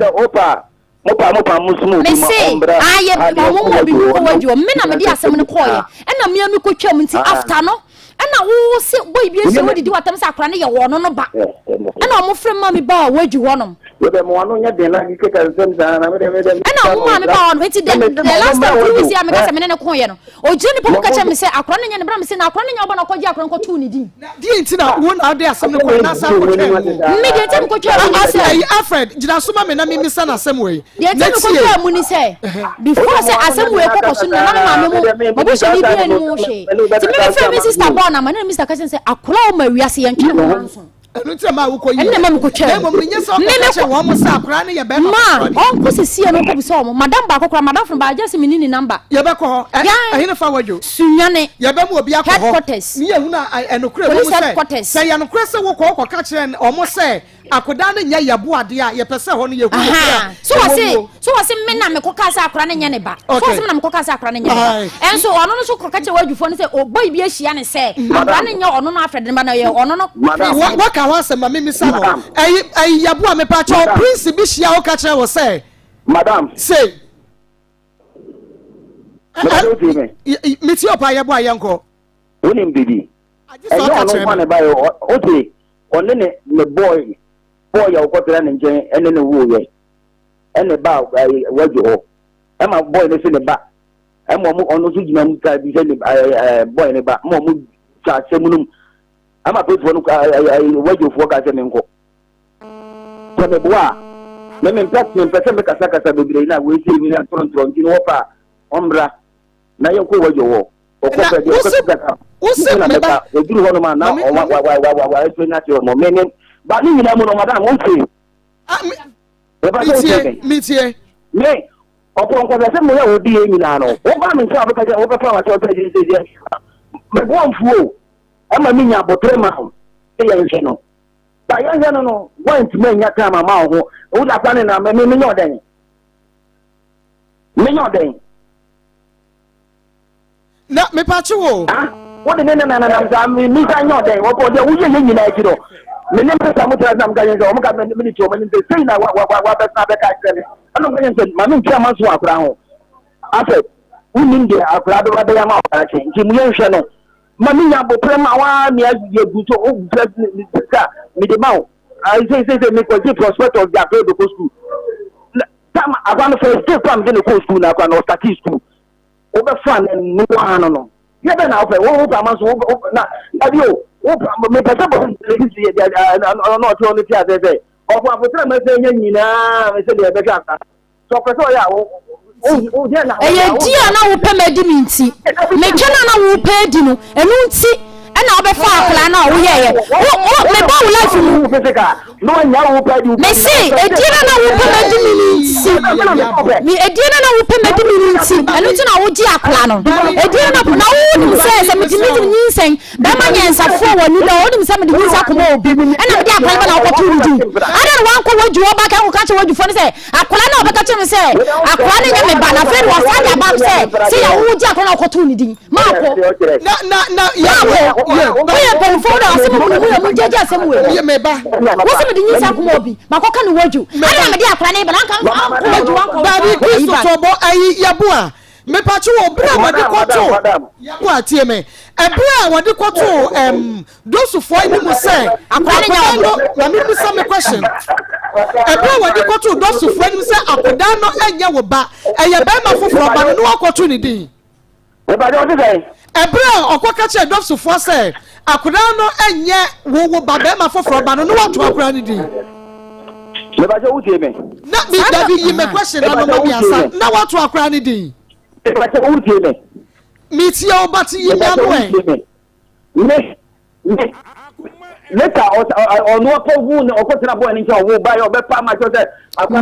Mopa mopa mo sum obi ma ɔmbra. Ayɛ ɔmo ma obi kɔ wadwo. Me na mede asɛm no kɔɔyɛ. Ɛna me a mekɔtwa mu nti after no ɛna wo se boy bi ahyia wodidi watam sɛ akora no yɛ wɔ ɔno no ba. Ɛna ɔmo frɛ ma me baa wadwo hɔnom. Wode mo ano nyɛ den na keka nsɛm saa na mede mede. Ɛna ɔmo maa me baa hɔnom nti the last time 2 weeks a meka sɛ me ne ne koeɛ no ogyina nipa mu ka kyerɛ me sɛ akora no nyɛ ne bra me sɛ na akora no nyɛ ɔba na ɔkɔgye akora no kɔtoo ne din. Deɛ nti na wo na wode asɛm no kɔɛ na asa akɔtwa mu. Me deɛ nti a mekɔtwaa mu ne sɛ. Ayi Alfred gyina so ma me na memmisa no asɛm wei. Deɛ nti a mekɔtwaa mu ne sɛ before sɛ asɛm wei kɔkɔ so no na na me maame mo mabusuani bi anim hwee. Nti me mefrɛ me sister bɔɔ no ama ne na me sister ka kyerɛ me sɛ akora a ɔma wiase yɛntwene ho manso. Ɛno nti na maa wokɔ yie. Ɛno na ɛma mekɔtwaa Na mmom no nyɛ sɛ ɔkɔka kyerɛ wɔn sɛ akwadaa no yɛ bɛrima Ma foforɔ deɛ. ɔnkɔ sesie no nkɔbisa wɔn. Madam baako koraa, madamfo no baa gye sɛ menni ne number. Yɛbɛkɔ hɔ. Ɛ, Yan. ɛhe ne fa wadwo? Sunyani. Yɛbɛma obi akɔ hɔ. Headquarters. Ne yɛhunu a, ɛ, ɛnokorɛ wɔ mu Police sɛ, headquarters. sɛ ɛyɛ nokorɛ sɛ wokɔ wokɔka kyerɛ wɔn sɛ Akodaa no nyɛ yɛbo adeɛ a yɛpɛ sɛ hɔ no yɛhu nokorɛ a So ɛwɔ wɔse mu o. so wɔse me na mekɔ kaa sɛ akora no nyɛ ne ba. So Okay. wɔse me na mekɔ kaa sɛ akora no nyɛ ne ba. Aye. Ɛnso ɔno no so kɔka kyerɛ wadwufoɔ no sɛ ɔbɔi bi ahyia ne sɛ akora no nyɛ ɔno no Alfred ne ba na ɔyɛ ɔno no Madam. Prince ne ba. Waka ho asɛm ma memisa no. Madam. Ɛyi ɛyi yɛbo a mepa kyɛw Madam. Prince bi hyia wo ka kyerɛ wo sɛ Madam. sei. Mepɛ sɛ wotie me. Metie wo paa yɛbo a yɛnkɔ. Wonim biribi? Agye sɛ Ɛnyɛ ɔka ɔno kyerɛ nko me. na ɛbaeɛ o. Wote, ɔne ne ne boy. Boy a ɔkɔtena ne nkyɛn ɛne ne woeɛ ɛne ba wadwo hɔ ɛma boy no se ne ba ɛma ɔmo ɔno nso gyina mu ka bi sɛ ne ɛɛ boy ne ba ma ɔmo twa asɛm no mu ɛma polisifoɔ no ɛɛ wadwofoɔ ka sɛ menkɔ sɛ meboa a me mempɛ mempɛ sɛ mekasakasa bebree na wei sɛ mi na ntorɔntorɔ nti no wɔfa a ɔmmra na yɛnkɔ wadwo hɔ ɔkɔ Na baabi a wose ɔkɔ kasa wose na me mɛka ba ɔduru hɔ nom a na mame ɔwa mame wa wa wa wa wa ɛsɛ na kyerɛ ɔmo me me ba ne nyinaa mu no madam wontie ah me meba sɛ wotie metie me metie me ɔpɔnkɔ sɛ sɛ meyɛ wodi yɛ nyinaa no woba me nkyɛn a wobɛka kyerɛ wobɛfa wa sɛ ɔsɛ sɛ sɛ meboa mfuo ɛma menya abɔterɛ ma wo sɛ yɛnhwɛ no ba yɛnhwɛ no no woantumi anya time ama wo ho wode akora ne na me menyɛ ɔdɛn menyɛ ɔdɛn Na mepakye wo. Ah, wode ne nananam saa misa nyɛ ɔdɛn wɔpɔ deɛ woyɛ yɛ nyinaa akyi no me ne mpesa mo tena nam ka yɛn sɛ wɔn ka me ne ti wɔn anim sɛ sei na wabɛsena bɛka akyerɛ me ɛna wɔn ka yɛn sɛ maame ntua ma so akora ho afɛ wonim deɛ akora bɛba bɛyɛ ama akora kyɛ nti mu yɛnhwɛ no ma me nya abotire ma waa nea yɛ gu so o fɛ sika mede ma wo sɛ sɛ sɛ mekɔgye prospectus de akora bɛkɔ sukuu tam akora no first day kora mede ne kɔɔ sukuu na akora no ɔstate sukuu wobɛfa no noa no no deɛ bɛn na wopɛ wo wopɛ ama nso wo na dabi o wo mepɛ sɛ bɔ na ɔte ɔno ti asɛ sɛ ɔfo abotire a mɛsɛ nya nyinaa me sɛ deɛ ɛbɛhwɛ asa sɛ ɔpɛ sɛ ɔyɛ a wo ɛyɛ di a na wopɛ ma adi me nti metwe no a na wopɛ adi no ɛno nti ɛna wobɛfa akwadaa no a woyɛɛyɛ mebɔ wo life mu mese ɛdie no na wopɛ madi me no nti me ɛdie no na wopɛ madi me no nti ɛno nti na wogye akwadaa no ɛdie no na wonim sɛ sɛ mede mede nyinsɛn bɛma nyansafoɔ wɔ ni dɛ wonim sɛ mede nyinsɛn akɔma obi ɛna mede akwadaa no ba na wokɔto no din ada na wankɔ wadwu hɔ ba ka nkɔka kyerɛ wadwufoɔ no sɛ akwadaa no a wɔbɛka kyerɛ me sɛ akwadaa no nyɛ me ba na afei de wɔsan de aba sɛ sɛ yɛ wo gye akwadaa no a wɔkɔtoo ne din maako na na na yɛ maako yɛ woyɛ mpanyinfoɔ na asɛm mu no mu yɛ mu gyagye asɛm wei yɛ me ba wosi mede nyinsa akoma obi makɔka ne wadwu ana na mede akwadaa no ba na anka ankɔ wadwu ankɔ baabi kristo tɔbɔ ayi yɛboa mepakye wɔ bere a wɔde kɔto yɛboa tie me ɛbere a wɔde kɔto ɛm Dosufoɔ anim sɛ akwadaa no ma me bisa me question ɛberɛ a wɔde kɔtoo dɔsofoɔ anim sɛ akwadaa no ɛnyɛ wo ba ɛyɛ bɛrima foforɔ ba no na wakɔto ne din ɛberɛ a ɔkɔka kyerɛ dɔsofoɔ sɛ akwadaa no ɛnyɛ wo wo ba bɛrima foforɔ ba no na wato akwadaa no din na mi dabi yi me question na no ma mi asa na wato akwadaa no din mi tie o ba ti yi mi ano ɛ. Me me later ɔno ɔkɔ wu na ɔkɔ tena bɔɔ ne nkyɛn ɔwo ba yɛ ɔbɛpa ama kyerɛ sɛ akwa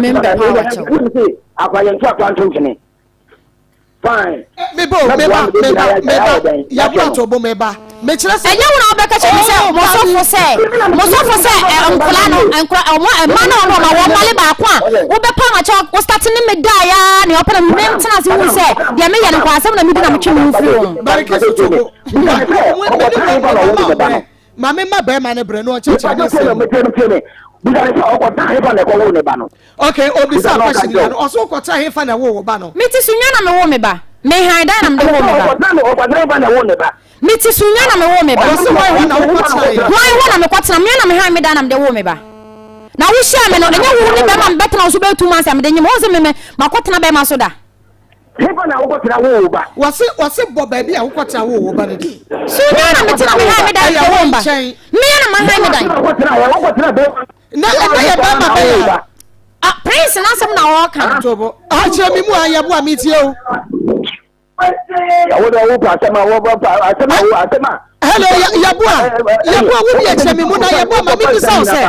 wone se akwa yɛnto akwa ntontwene fine. meba o meba meba meba yabo ato bo meba mekyerɛ sɛ. ɛnyɛ wo na wobɛka kyerɛ me sɛ mosɔfo sɛ mosɔfo sɛ nkora no nkora ɔmo mma no ɔmo ɔma wɔn male baako a wobɛpa ama kyɛ wo start ne me da ya ne ɔpɛ na me mentena ase hu sɛ deɛ meyɛ no nkɔ asɛm na medi na metwe me ho firi wɔn. Barike sotobo. Maame ma bɛrima ne brɛ na ɔkyerɛkyerɛ ne nsɛm mu. Okay, obisa question ya no. Ɔso ɔkɔtena hefa na ɛwɔ wo ba no? Mete Sunya na mewoo me ba. Mehan dan na mede woo me ba. Mete Sunya na mewoo me ba. Ɔse hwan hɔ na wokɔtena yɛ? Hwan hɔ na mekɔtena? Mea na mehan me dan na mede woo me ba. Na wohyia me no, ɛnyɛ wo ne bɛrima mebɛtena wo so bɛyɛ 2 months a mede nyem. Wɔn sɛ me makɔtena bɛrima so da. Hefa na wokɔtena woo wo ba? Wɔse wɔse bɔ baabi a wokɔtena woo wo ba no din. So nyɛ na metena me han me dan Ɛyɛ de wo wo mba. nkyɛn. Meyɛ na mahan me dan. Wokɔtena yɛ wokɔtena bɛrima. Na ɛnɛ yɛ bɛrima bɛyɛ a. Ah, Prince n'asɛm na ɔreka no. Tobo. Akyerɛ me mu a yɛboa metie o. Wo de wo pa asɛm a wo pa asɛm a wo asɛm a. Hello yɛboa yɛboa wo deɛ kyerɛ me mu na yɛboa ma mebisa wo sɛ.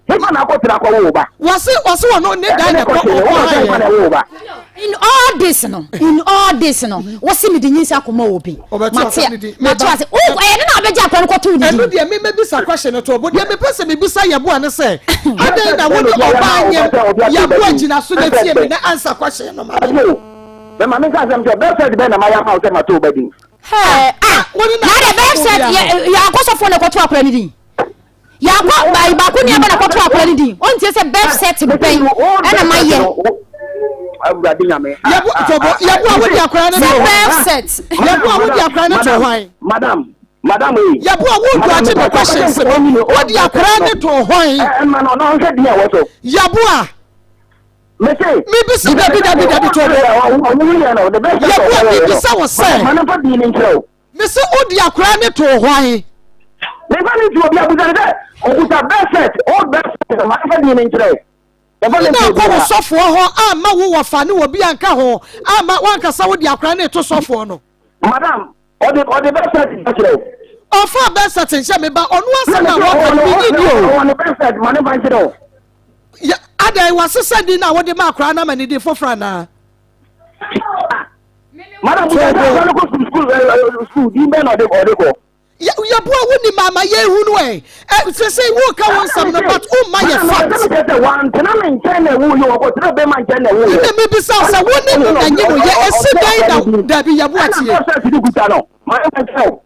Hefa na akɔtena akɔwo wo ba. Wɔse wɔse wɔno ne dan na ɛkɔ ɔkɔ ha yɛ. In all this no, in all this no, wɔsi mi di nyinsa akoma obi. Mate mate ase. O ɛyɛ ne na abɛgye akɔ no kɔto ne din. Ɛno deɛ mi mɛbisa question no to ɔbo deɛ mepɛ sɛ mebisa yɛboa ne sɛ adɛn na wo ne ɔbaa nyɛm yɛboa gyina so na tie me na answer question no ma me. Mɛ maame nka asɛm sɛ bɛfɛt bɛn na mayɛ ama wo sɛ mato wo ba din. Hɛɛ ah na de bɛfɛt yɛ yɛ akɔsɔfoɔ na ɛkɔto akora ne din. Yɛakɔ bayi baako nua ba na kɔto akora no din. Ɔntie sɛ birth cert bɛn ɛna mayɛ. Awurade nyame. Yɛbo tobo yɛbo a wodi akora no to. Sɛ birth cert. Yɛbo a wodi akora no to hwan. Madam. Madam yi. Yɛboa wo dɔgye me questions no. Wode akwadaa ne too hwan? Ɛma no na ɔnhwɛ din a ɛwɔ so. Yɛboa. Mese. Mebisa dabi dabi dabi to bo. Yɛboa mebisa wo sɛ. Ma no mfa din no nkyerɛ wo. Mese wode akwadaa ne too hwan? Memfa ne nto obi abusa ne sɛ ɔkuta birth cert old birth cert ma no mfa din no nkyerɛ wo. Wone ankɔ wo sɔfoɔ hɔ amma wo wɔfa ne obi anka ho amma wankasa wode akwadaa ne to sɔfoɔ no. Madam, ɔde ɔde birth cert kyerɛ wo. Ɔfa birth cert nhyɛ me ba ɔno asɛm na wɔka no menyi di o. Ɔwɔ ne birth cert ma ne fa nkyerɛ wo. Adɛn wasesa din na wode ma akwadaa no ama ne din foforɔ anaa? Madam, busa sɛ akwadaa no kɔ sukuu sukuu sukuu din bɛn na ɔde ɔde kɔ. Yɛboa wo nim ama yɛhu no ɛ. Sesei woka wo nsɛm no but womma yɛ fact. Wantena me nkyɛn na ɛwu yɛ ɔkɔtena bɛma nkyɛn na ɛwu yɛ. Ɛna mebisa wo sɛ wo ne no na nye no yɛ ɛsi dɛn na dabi yɛboa tie. Ɛna sɛ kuta no ma ɛma nkyɛn o.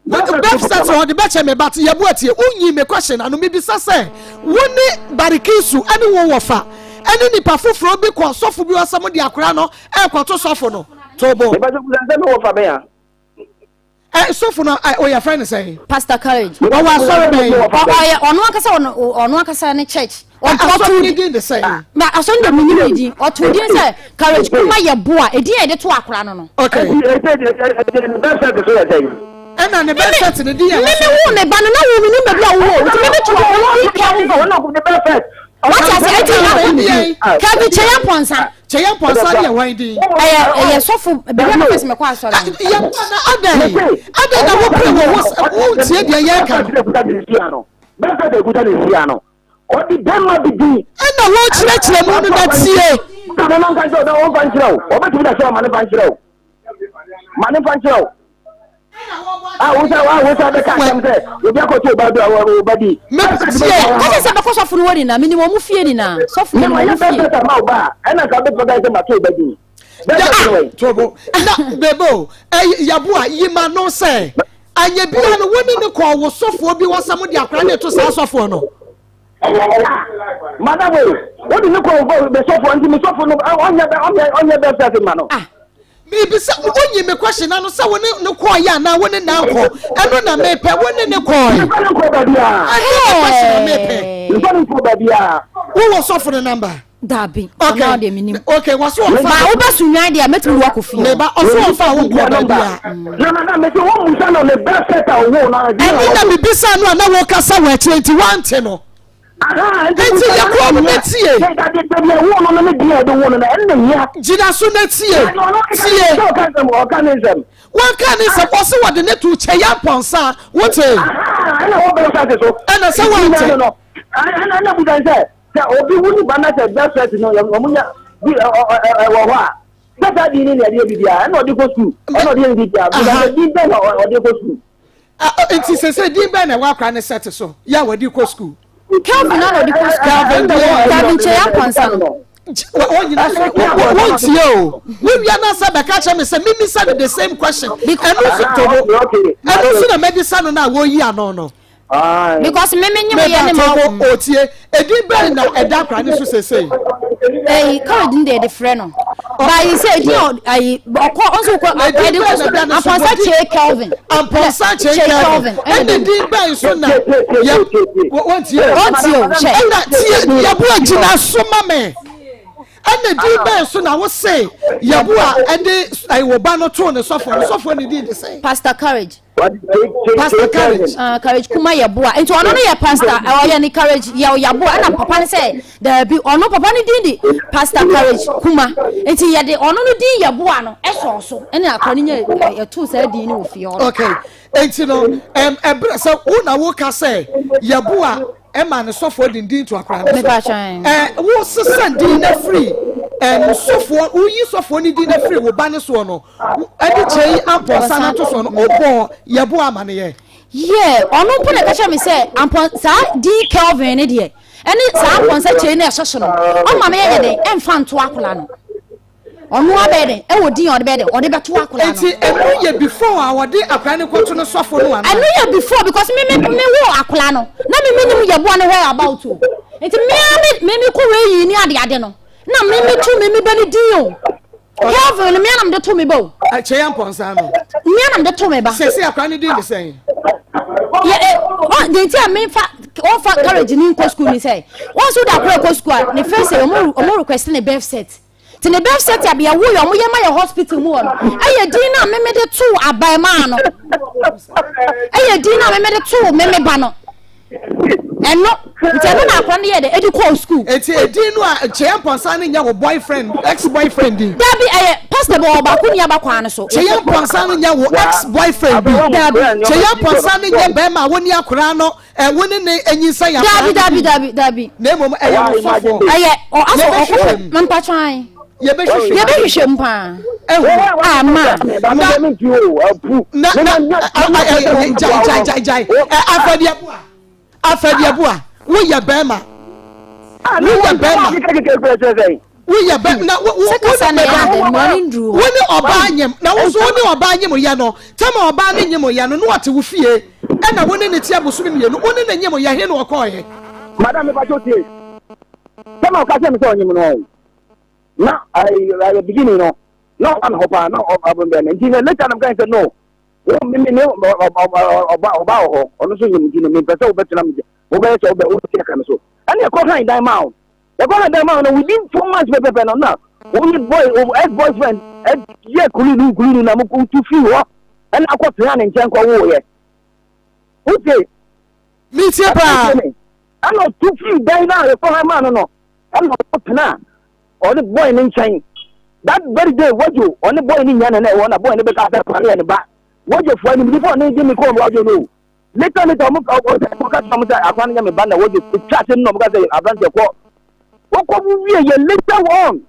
Website ɔde bɛkyɛ me but yɛboa tie wonyi me question ano mebisa sɛ wo ne Barikisu ɛne wo wɔfa ɛne nipa foforɔ bi kɔ sɔfo bi hɔ sɛ mo de akora no ɛkɔto sɔfo no tobo. Mebɛsɛ kuta sɛ me wɔfa bɛn a. Ɛ sɔfo no ɛ oyɛ fɛn ne sɛn. Pastor Courage. Wɔwɔ asɔre bɛn. Ɔyɛ ɔno ankasa ɔno ankasa ne church. Asɔre ne din de sɛn. Ma asɔre de mi nim ne din ɔto din sɛ Courage Kuma yɛ boa edin a yɛde to akora no no. Okay. Ɛna ne bɛ sɛt ne din yɛ. Mímí wo me ba no na wo mi nim baabi a wo wɔ nti mímí to ɔno din Kelvin. Wate ase eti Kelvin Kyeyɛ Pɔnsa. Kyɛ yɛn mpɔnsa ne yɛ hwan din? Ɛyɛ ɛyɛ sɔfo baabi a mepɛ sɛ mekɔ asɔre no. Yɛ na adɛn adɛn na wopere wɔ wo wontie deɛ yɛreka no. Bɛsɛ sɛ ekuta ne nsia no ɔde bɛrima bi din. Ɛna wɔkyerɛkyerɛ mu no na tie. Ɔno no nka nkyerɛ wo ɔmfa nkyerɛ wo ɔbɛtumi da sɛ ɔma ne fa nkyerɛ wo ma ne fa nkyerɛ wo. A wosa a wosa bɛka asɛm sɛ obi akɔto ɔba bi a ɔba bi. Metie. Kɔsɛ sɛ bɛkɔ sɔfo no hɔ nyinaa menim ɔmo fie nyinaa sɔfo no ɔmo fie. Na ma ɔba a ɛna nka bɛtumi ka sɛ mato ɔba bi. Tobo na bebo yaboa yima no sɛ anyɛ bia no wo ne ne kɔɔ wo sɔfoɔ bi hɔ sɛ mo de akora ne to saa sɔfoɔ no. Madam wei wode ne kɔɔ sɔfoɔ nti me sɔfo no ɔnyɛ ɔnyɛ bɛsɛ ase ma no. Mebisa wo, wonyi me question ano sɛ wo ne no kɔɔeɛ anaa wo ne no ankɔ. Ɛno na mepɛ, wo ne no kɔɔe. Mfa no nkɔ baabiara. Ɛno ne question na mepɛ. Mfa no nkɔ baabiara. Wowɔ sɔfo no number? Dabi. Okay. Ɔno deɛ menim. Okay, wɔso ɔfa. Ba wobɛ so nwan deɛ mɛtumi de wakɔ fie. Meba ɔso ɔfa wo nkɔ baabiara. Na na na mese wɔn musa no ne best set a ɔwɔ no. Ɛno na mebisa no a na wɔkasa wɔ akyire nti wante no. Enti yɛ komm na tie. Gyina so na tie. Tie. Wɔnka ne nsɛm. Ɔse wɔde ne to kyɛya mpɔnsa. Wote? Ɛna sɛ wɔnte. Sɛ obi wu ne ba na sɛ birth cert no wɔn nya bi ɛwɔ hɔ a sɛ saa din ne nea ɛde yɛ biribiara ɛna ɔde kɔ sukuu ɛna ɔde yɛ biribiara din bɛn na ɔde kɔ sukuu. Nti sese din bɛn na ɛwɔ akora ne sɛte so yɛ a wɔde kɔ sukuu. Kelvin na ɔde kɔ sukuu. Kelvin deɛ. Kelvin kyɛ yɛ akɔnsa no. Wɔn nyina so wɔn tie o. Wowia na sɛ bɛka kyerɛ me sɛ mimisa no the same question. Ɛno nso tobo. Ɛno nso na mɛbisa no na wɔyi ano no. Because me me nye me yɛ ne ma. Meba otie. Edin bɛn na ɛda akora ne so sesei? Ɛyi courage ne deɛ yɛde frɛ no. Baayi sɛ edin ɔ ayi ɔkɔ ɔnso kɔ ɛde kɔ so Ampɔnsa Kyei Kelvin. Ampɔnsa Kyei Kelvin. Ɛna edin bɛn so na yɛ wɔntie o. Ɔntie o hyɛ. Ɛna tie yɛboa gyina so ma me. Ɛna edin bɛn so na wose yɛboa ɛde ɛwɔ ba no too ne sɔfoɔ no sɔfoɔ ne din de sɛn? Pastor Courage. Pastor Courage. Uh, Courage Kuma yɛ boa. Nti ɔno no yɛ pastor, eh, ɔyɛ ne Courage yɛ ɔyɛ boa. Ɛna papa no sɛ daabi, ɔno papa no din de Pastor Courage Kuma. Nti yɛde ɔno no din yɛ boa no ɛsɔɔ so. Ɛna akora no nya yɛtoo saa din no wɔ fie hɔ. Okay. Nti no, ɛm ɛbrɛ sɛ wo na woka sɛ yɛ boa ɛma ne sɔfoɔ de din to akora no so. Ɛ wo sesa din na firi ɛm sɔfoɔ woyi sɔfoɔ no din na firi wo ba ne soɔ no. Ɛde kyɛ yi ampɔnsa no ato soɔ no wobɔɔ yɛbo amaneyɛ. Yeah, ɔno mpo na ɛka kyerɛ me sɛ ampɔn saa din Kelvin ne deɛ ɛne saa ampɔnsa kyei no ɛhyɛ so no ɔma me yɛ den ɛmfa nto akwadaa no ɔno abɛyɛ den ɛwɔ din a ɔde bɛyɛ den ɔde bɛto akwadaa no. Eti ɛno yɛ before a ɔde akwadaa no kɔto no sɔfo no anaa? Ɛno yɛ before because me me me wo akwadaa no na me me nim yɛboa no where about o nti me me me kɔ wei yi ne ade ade no na me me to me me bɛ ne din o. Kelvin no, me na mede to me ba o. Kyɛ yɛ mpɔnsa no. Me na mede to me ba. Sɛsɛ akora ne din de sɛn? Yɛ ɛ ɔ deɛ nti a memfa ɔmfa courage ni nkɔ sukuu ni sɛ wɔn nso de akora kɔ sukuu a ne first ɔmo ɔmo request ne birth cert te ne birth cert a bea wo yɛ ɔmo yɛ ma yɛ hospital mu hɔ no ɛyɛ din na meme de too abarimaa no ɛyɛ din na meme de too meme ba no. Ɛno nti ɛno na akora no yɛ dɛ ɛde kɔɔ sukuu. Eti edin no a Kyea Mpɔnsa no nyɛ wo boyfriend ex boyfriend din. Dabi ɛyɛ pastor bɔ ɔbaako ni aba kwan no so. Kyea Mpɔnsa no nyɛ wo ex boyfriend din. Dabi. Kyea Mpɔnsa no nyɛ bɛrima a wo ne akora no ɛ wo ne ne anyinsɛn akora no. Dabi dabi dabi dabi. Na mmom ɛyɛ wo sɔfoɔ. Ɛyɛ ɔ asɔ ɔkɔfɛ mpatwan. Yɛbɛhwehwɛ mu. Yɛbɛhwehwɛ mu paa. Ehu. Ama. Na na na gyae gyae gyae gyae. Afɛdeɛboa afɛdeɛboa woyɛ bɛrima woyɛ bɛrima woyɛ bɛrima na wo wo wo ne bɛba wo ne ɔbaa nyem na wo nso wo ne ɔbaa nyem yɛ no tɛma ɔbaa ne nyem yɛ no na ɔte wo fie ɛna wo ne ne te abosome mmienu wo ne ne nyem yɛ he na ɔkɔɔyɛ. Madam, mepa kyɛw tie. Tɛma ɔka kyerɛ me sɛ ɔnyem no. na ɛyɛ beginning no na ɔba me hɔ paa na ɔba bɛn me nti na later na meka sɛ no wo me me ne ɔba ɔba wɔ hɔ ɔno nso nyim nti no mepɛ sɛ wobɛtena me wobɛyɛ sɛ wobɛ wobɛte aka me so ɛne ɛkɔ han dan maa wo ɛkɔ han dan maa wo no within 4 months pɛpɛpɛ no na wo ne boy ex boyfriend ɛyɛ kululu kululu na mo tu firi hɔ ɛna akɔ tena ne nkyɛn kɔ woyɛ wotie metie paa ɛna ɔtu firi dan no a ɛkɔ han maa no no Ɛna ɔkɔ tenaa ɔne boy no nkyɛn. That very day Wadwo ɔne boy no nya ne na ɛwɔ na boy no bɛka sɛ akwadaa no yɛ ne ba. Wadwo foɔ anim nipa ɔne de me kɔɔ Wadwo no o. Later later ɔmo ɔka kyerɛ ɔmo sɛ akwadaa no nyɛ me ba na Wadwo twa asɛm na ɔmo ka sɛ aberanteɛ kɔ. Wokɔ wo wie yɛ later on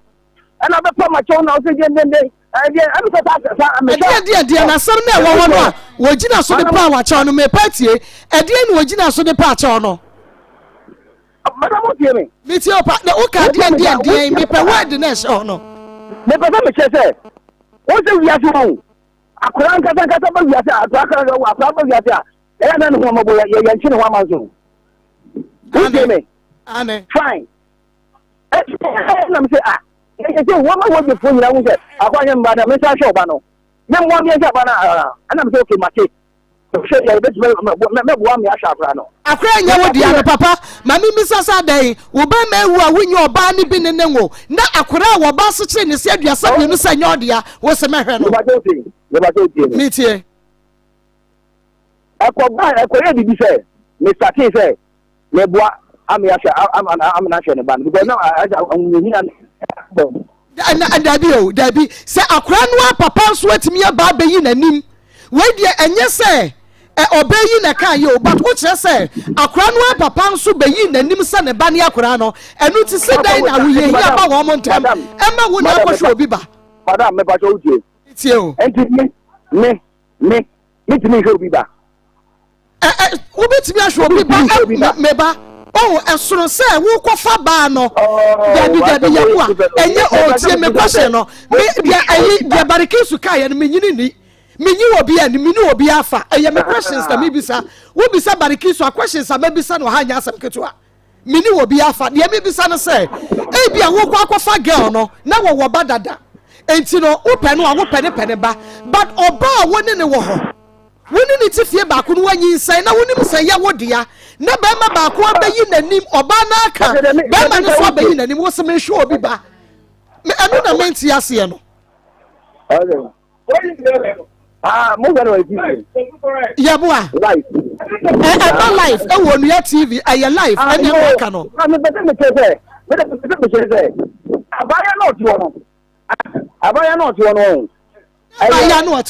ɛna bɛpa ma kyɛw na ɔsɛ deɛ deɛ deɛ ɛdeɛ ɛmi sɛ saa saa mehwɛ. Ɛdeɛ deɛ deɛ na asɛm na ɛwɔ hɔ no a wɔgyina so de paa wakyɛw no mepa tie ɛdeɛ na wɔgyina so de paa kyɛw no. Madam wo tie me. Me tie o pa na wo ka deɛn deɛn deɛn me pɛ word na ɛhyɛ hɔ no. Me pɛ sɛ me kyerɛ sɛ wo sɛ wiase wɔn akora nkasa nkasa ba wiase a akora akora akora ba wiase a ɛyɛ na ne ho amabɔ yɛ yɛ nkye ne ho ama nso. Wo tie me. Ane. Fine. Ɛna na me sɛ ah ɛyɛ sɛ wɔn a wɔgye fo nyinaa ho sɛ akora nyɛ mba na me nsa hwɛ ɔba no. Me mmoa me nhwɛ ɔba no ɛna me sɛ okay mate. Hwɛ deɛ yɛbɛtumi mɛboa me ahwɛ akora no. Akora nyɛ wo dea no papa ma me mmisa sɛ adɛn wo bɛma awu a wonyɛ ɔbaa no bi ne ne nwo na akora a wɔba asekyere ne se 32 sɛ nyɛ ɔdea wo se mɛhwɛ no. Metie. Ɛkɔba ɛkɔyɛ biribi sɛ me startee sɛ meboa ame ahwɛ amena ahwɛ ne ba no because na ahohiahia bɔ. Dabi o dabi sɛ akora no a papa nso atumi aba abɛyi n'anim wei deɛ ɛnyɛ sɛ ɔbɛyi na ɛka yɛ o but wokyerɛ sɛ akora no a papa nso bɛyi n'anim sɛ ne ba ne akora no ɛno ti sɛ dɛn na ahohiahia ba wɔn ntɛm ɛma wo na akɔhwɛ obi ba. Madam mepa kyɛ wotie. Tie o. Nti me me me metumi nhwɛ obi ba. Ɛ ɛ wobɛtumi ahwɛ obi ba ɛ me ba oh ɛsono sɛ wokɔfa baa no dabi dabi yɛboa ɛnyɛ ɔtie me kɔhyɛ no me deɛ ɛyi deɛ barikisu kaeɛ no menyini ni menyi wɔ bi ani mene obi afa ɛyɛ me questions na mebisa wobisa barikisu a questions a mɛbisa no ha nyɛ asɛm ketewa Menni obi afa. Deɛ mebisa no sɛ, ebia wokɔ akɔfa girl no na wɔwɔ ba dada. Enti no wopɛ no a wopɛ ne pɛ ne ba. But ɔbaa a wo ne no wɔ hɔ, wo ne no te fie baako no wanyinsɛn na wonim sɛ ɛyɛ wo dea na barima baako abɛyi n'anim, ɔbaa no aka, barima no nso abɛyi n'anim, wo se menhwɛ obi ba. Ɛno na mente aseɛ no. Yɛboa. Ɛba live ɛwɔ Onua TV ɛyɛ live ɛne ɛma aka no. Abaya na ɔte hɔ no. Abaya na ɔte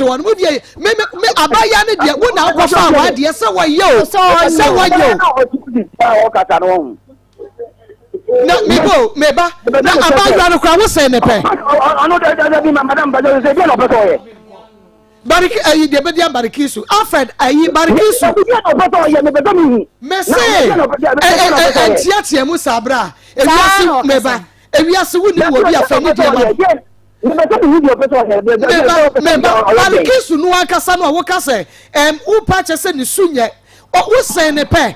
hɔ no mo deɛ me me me abaya ne deɛ wo na akɔfa awa deɛ sɛ wɔyɛ o sɛ wɔyɛ o. Na me bo me ba na abaayewa no koraa wosɛn ne pɛ. Ɔno dɛ dɛ bi ma madam bàjẹ́ sɛ ebi na ɔpɛ sɛ ɔyɛ. Bariki ayi deɛ bɛdi abarikisu Alfred ayi barikisu. Ebi na ɔpɛ sɛ ɔyɛ mepɛ sɛ mehu. Mese ɛ ɛ nteatea mu saa bra ewiase meba ewiase wo ni wɔ bi afɛ ne deɛ ma. Meba meba barikisu no ankasa no a woka sɛ ɛm wopa kyɛ sɛ ne su nyɛ wosɛn ne pɛ.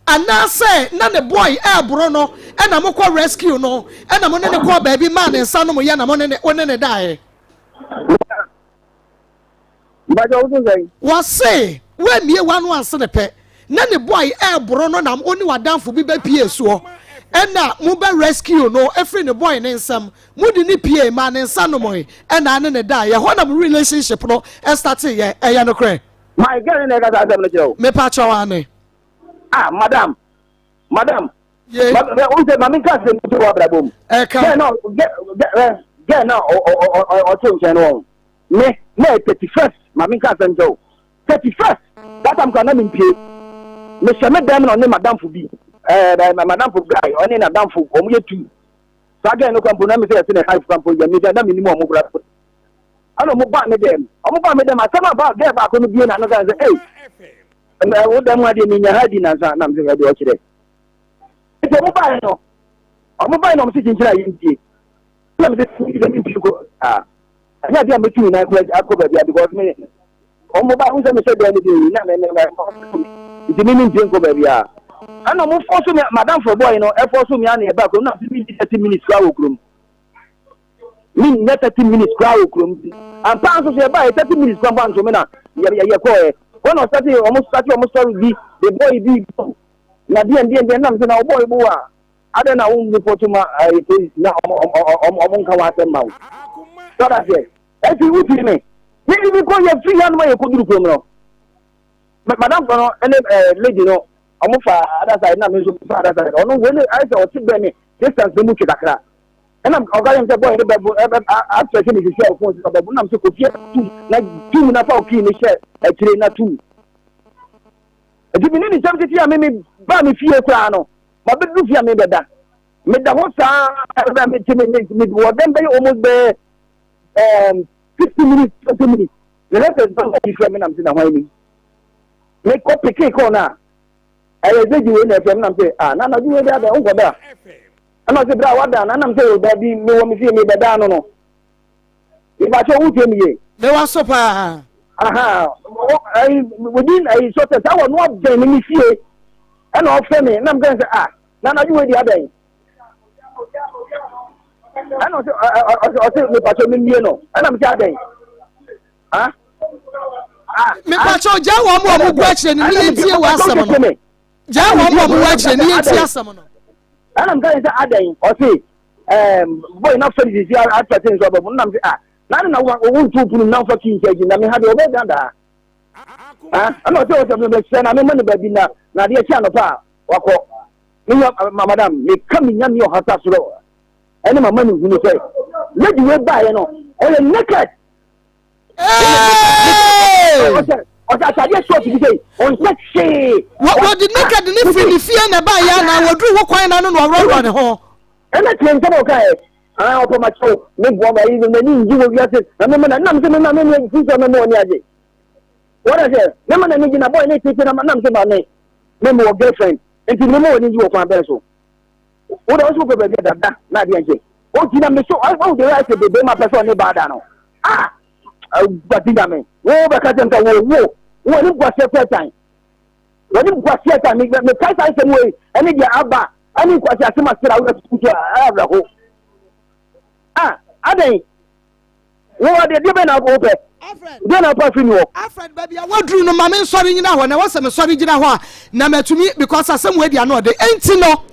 Anaasɛ na ne boy ɛɛboro no ɛna mo kɔ rescue no ɛna mo ne no kɔɔ baabi maa ne nsa nom yɛ na mo ne ne wo ne ne daeɛ. Mpakyɛ wo so sɛn? Wɔse woammie w'ano anse ne pɛ. na ne boy ɛɛboro no na wo ne w'adamfo bi bɛpie soɔ ɛna mo bɛ rescue no ɛfiri ne boy ne nsam, mo de ne pie ma ne nsa nomoe ɛna ne ne da yɛ hɔ na mo relationship no ɛstarte yɛ, ɛyɛ nokorɛ? My girl na ɛka saa asɛm no kyerɛ wo. Mepa kyɛw ane. Ah madam, madam. Ye. Ma ma o sɛ maame nka asɛm bi wɔ abrabɔ mu. Ɛka. Girl na girl girl na ɔte nkyɛn no wɔn. Me na yɛ 31st, maame nka asɛm kyerɛ wo. 31st that time kora na me mpie. Mehyɛ me dɛm na ɔne madamfo bi, ɛɛ madamfo guy, ɔne nadamfo wɔn yɛ tu. Saa girl no kora mpo na me sɛ yɛte ne hype kora mpo yɛ me na me nim wɔn kora. Ɛna wɔn baa me dɛm, wɔn baa me dɛm asɛm a ba girl baako no bie na ano kan sɛ ei ɛɛ wo dɛm adeɛ mi nya ha di nansa na me sɛ ɛdeɛ ɔkyerɛ. Nti wɔn baa no, wɔn baa no wɔn si kyinkyin a yɛn tie. Ɛna me sɛ mi sɛ mi mpie kɔ aa. Ɛnyɛ adeɛ a mɛtu me nan kora akɔ baabi a because me wɔn ba ho sɛ mehyɛ dan no bi na me me me nti me me mpie nkɔ baabi a. Ɛna wɔn fɔ so me madam for boy no ɛfɔ so me ana ɛba kurom na me nni 30 minutes kora wɔ kurom, me nnya 30 minutes kora wɔ kurom. Ampa nso so ɛba yɛ 30 minutes kora mpo anso me na yɛ yɛ yɛ kɔɛ wɔn na ɔsate wɔn sate wɔn story bi, the boy bi na deɛ deɛ deɛ nam sɛ na ɔbɔ ibo a adɛn na wɔn report ma ɛyɛ police na ɔmo ɔmo ɔmo nka wɔn asɛm ma wo sɔrɔ aseɛ. Eti wuti mi mi mi kɔ yɛ firi hanom a yɛ kɔ duru kurom no, madam kɔ no ɛne lady no ɔmo fa other side na mi nso fa other side. Ɔno wei ne ayɛ sɛ ɔte bɛn mi distance ne mu twe kakra, ɛna ɔka yɛn sɛ boy ne bɛbo ɛbɛ asɛ ne sisi a ɔfon sɛ ɔbɛbo nam sɛ kofie tum na tum na fa ɔkii ne hyɛ akyire na tum. Eti mi ne ne nsɛm tete a mi mi ba mi fie koraa no ma bɛduru fie a mi bɛda meda hɔ saa ɛbɛ mi ti mi mi mi wɔ dɛm bɛyɛ almost bɛyɛ 50 minutes, 20 minutes ne lɛtɛ sɛ ɔbi fɛ mi nam sɛ na hwan ni mi kɔ pick kɔɔ na ɛyɛ zegi wei na ɛfɛ mi nam sɛ ah na anadwo wei de abɛ nkɔ da ɛna ɔsɛ bere a wada na nam sɛ o dabi, mi wɔ mi fie mi bɛda no no ìbàkyɛ owó tie mi yie. Mewɔ so paa. Aha, ɛyi within ɛyi sɔtɛ saa wɔ no abɛn mi mi fie ɛna ɔfɛ mi nam kɛn sɛ ah na anadwo wei de abɛn ɛna ɔsɛ ɔsɛ ɔsɛ mipatɔ mi mie no ɛna mi sɛ abɛn ah ah. Mepatɔ gya wɔn mu a wɔn gu akyire no ne yɛn tie wɔ asɛm no, gya wɔn mu a wɔn gu akyire ne yɛn tie asɛm no. Ɛna mi kɛn sɛ abɛn ɔsɛ boy na fɛ sisi atɛte nso ɔbɛ mu nam sɛ ah na ne na wɔn wɔn ntu punu na nfa kii nkyɛn na mi ha deɛ ɔbɛ dan daa ah ɛna ɔsɛ ɔsɛ mi bɛ hyɛ na mi ma ne baabi na na adeɛ kyɛ anɔpa a wakɔ. Mi nya madam, mi ka mi nya mi ɔhata soro ɛne mama ne hunu sɛ lady wei baayɛ no ɔyɛ naked. Ɔsɛ atadeɛ short bi sɛ ɔnhyɛ hwee. Wɔde naked ne firi ne fie na ɛbaayɛ anaa wɔduru wo kwan na no na ɔworɔworɔ ne ho? Ɛna tie nsɛm a ɔka ɛ ah ɔpɛ ma kyɛw me boa ma yi n'ani ngye wɔ wiase na mema na nam sɛ mema me ne fi sɛ mema ɔne agye wɔda sɛ mema n'ani gye na bɔɔ ne tete na nam sɛ ma me me mewɔ girlfriend nti mema ɔne gye wɔ kwan bɛn so wode wo so wopɛ baabi a dada na adeɛ nkyɛ ɔgyina me so ɔwo de ayɛ sɛ bebe ma pɛ sɛ ɔne baa da no ah awurade Nyame wo bɛka kyɛm sɛ wo wo wo anim guaseɛ pɛ tan wɔne guaseɛ tan mekae saa nsɛm wei ɛne deɛ aba ɛne nkwasi asɛm asera wo tutu awerɛho ah adɛn wo adeɛ deɛ bɛn na wopɛ deɛ na wopɛ afiri mi hɔ? Alfred, baabi a waduru no, ma me nsɔre nyina hɔ na ɛwɔ sɛ mesɔre gyina hɔ a na matumi because asɛm wei di ano ɔde. Enti no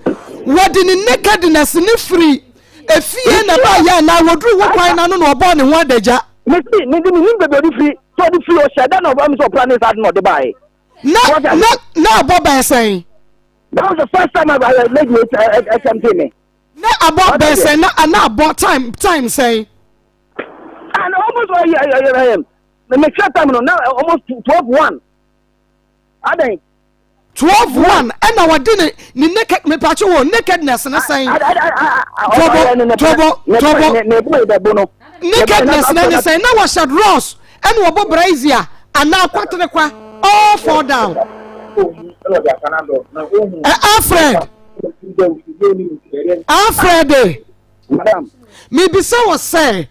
wɔde ne nakedness ne firi efie na ɛbaayɛ anaa wɔduru wo kwan n'ano na ɔbɔɔ ne ho adagya? Mesi mede menim baabi ɔde firi sɛ ɔde firi ɔhyɛ da na ɔba mi sɛ ɔpra ne saa de na ɔde baeɛ. Na abɔ bɛn sɛn? That was the first time I lady attempted me. Na abɔ bɛn sɛn na ana abɔ time sɛn? And almost me hwɛ time no na almost 12:01 adan. 12:01 ɛna wɔde ne naked, mepatwe wɔ nakedness ne sɛn? Tobo tobo tobo. Ne boy bɛbo no. Nakedness na ne sɛn na wɔhyɛ drawers ɛna wɔbɔ brazier anaa kwaterekwa all fall down? Ɛ Alfred, Alfred, mibisa wɔ sɛ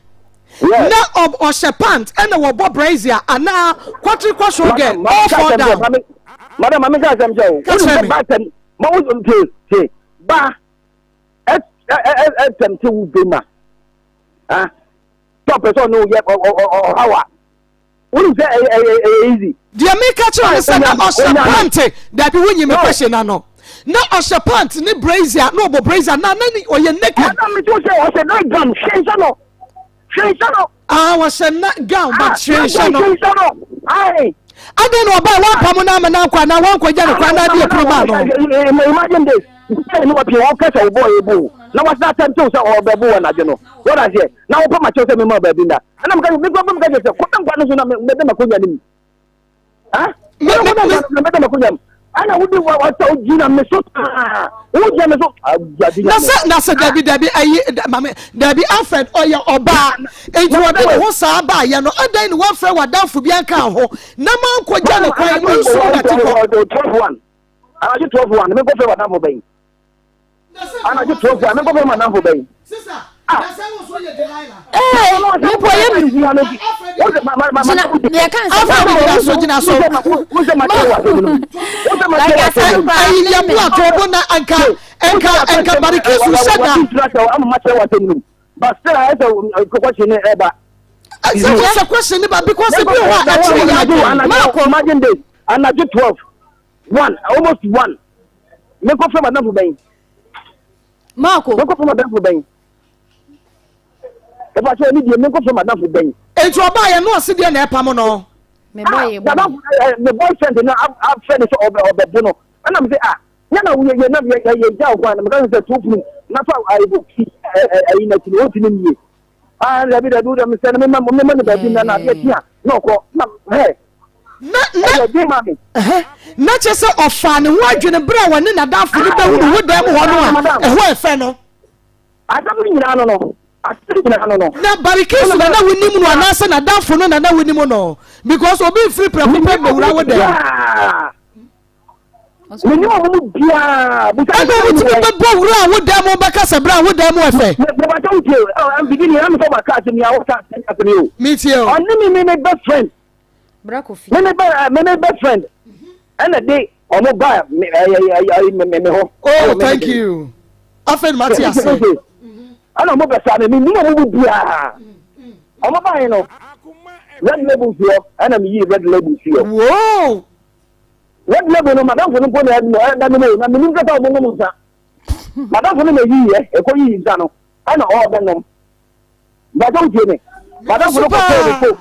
na ɔhyɛ pant ɛna wɔbɔ brazier anaa kwaterekwa show girl all fall down? Madam, maame ka asɛm kyɛ o. Ka kyerɛ me. Ba tɛm ma wo nte te ba ɛ ɛ ɛ tɛm te wo be ma ah sɛ ɔpɛ sɛ ɔne wo yɛ ɔhaw a. Wonim sɛ ɛyɛ ɛyɛ ɛyɛ easy. Deɛ meka kyerɛ ne sɛ na ɔhyɛ pant dabi wonyi me question ano na ɔhyɛ pant ne brazier na ɔbɔ brazier na na ɔyɛ naked. Madam mi tún sɛ ɔhyɛ night gown hwɛ nsa no hwɛ nsa no. Ah ɔhyɛ na gown but hwɛ nsa no. Hwɛ nsa no ayi. Adɛn na ɔbaa wampam no ama no ankɔ anaa wankɔgya no kwan na ade apuro maa no. Imagine this sɛ ne wapie wɔn kɛsɛ wo bɔɔ ebu na wasan atɛmtew sɛ ɔbɛbu wɔn adwe no wɔn aseɛ na wɔpɛ ma kyɛw sɛ mema baabi nda. Ɛna meka mekɔ bɛ meka kyerɛ sɛ kɔda nkwa no so na mɛda m'akonnwa no mu. Ha? Mɛda mɛda m'akonnwa mu. Ɛna wode wasa wogyina me so paa. Wogyina me so. Na sɛ na sɛ dabi dabi ayi maame dabi Alfred ɔyɛ ɔbaa nti ɔde ne ho saa baayɛ no adan ne wafrɛ w'adamfo bi anka ho na mankɔgya ne kwan nso na te kɔ. 12 1 anadwo 12 1 mekɔfrɛ w'adamfo bɛn anadwo 12 a mekɔfrɛ m'adamfo bɛn Ee, mpo yɛ mi hu. Gyina, deɛ ka nsɛm Afa mi gyina so gyina so. Ayi yɛ bu ato bo na nka nka nka barikisu hyɛ da. Sɛ wosɛ question ne ba because ebi wɔ hɔ a ɛkyerɛ yɛ adwene. Maako. Imagine this, anadwo 12, 1, almost 1. Mekɔfrɛ m'adamfo bɛn. Marco. Menkɔ fam adamfo bɛn? Ɛfa sɛ ɛne deɛ menkɔ fam adamfo bɛn? Enti ɔbaa yɛ no ɔse deɛ na ɛpam no. Me boy yɛ bɔ. Adamfo me boyfriend no afrɛ ne sɛ ɔbɛ ɔbɛbo no. Ɛna me sɛ ah nyɛ na yɛ yɛ na yɛ yɛ gya ɔkwan na meka sɛ to pono na fa ayi ayi n'akyi no ɔntumi mmie. Ah dabi dabi wodɛ mesɛ no mema mema no baabi na na adeɛ kye a na ɔkɔ na hɛ. Na na Ɛyɛ den ma me. Ɛhɛ, na kyerɛ sɛ ɔfaa ne ho adwene bere a wɔne n'adamfo no bɛhunu wo dan mu hɔ no a ɛhɔ yɛ fɛ no. Asɛm no nyinaa no no. Asɛm no nyinaa no no. Na Barikisu na na wonim no anaasɛ n'adamfo no na na wonim no? Because obi mfiri prɛko pɛ mmɛwura wo dan mu. Menim wɔn mu biara. Ɛna wɔn tumi bɛbɔ wura wo dan mu bɛka sɛ bra wo dan mu ɛfɛ. Bàbá wo tie o, ɛnfidi ni ɛna mi sɔ ma kaa sɛ mi a wɔka asɛm asɛm yi o. Mi tie o. Ɔne mi mi mi best friend. Bra Kofi. Me me bɛ me me best friend ɛna de ɔmo ba me ɛyɛ ɛyɛ me me me hɔ. Oh thank you. Afei na mate ase. Ɛna ɔmo bɛ sa me me nim ɔmo mu biara. Ɔmo ba yi no red label si hɔ ɛna me yi red label si hɔ. Whoa. Red label no madamfo no mpo na ɛda no mu na me nim sɛ ɔmo nom nsa. Madamfo no na eyi yɛ ɛkɔ yi nsa no ɛna ɔɔbɛ nom. Bàtà wotie me. Madamfo no kɔ tɔɔ ne coke.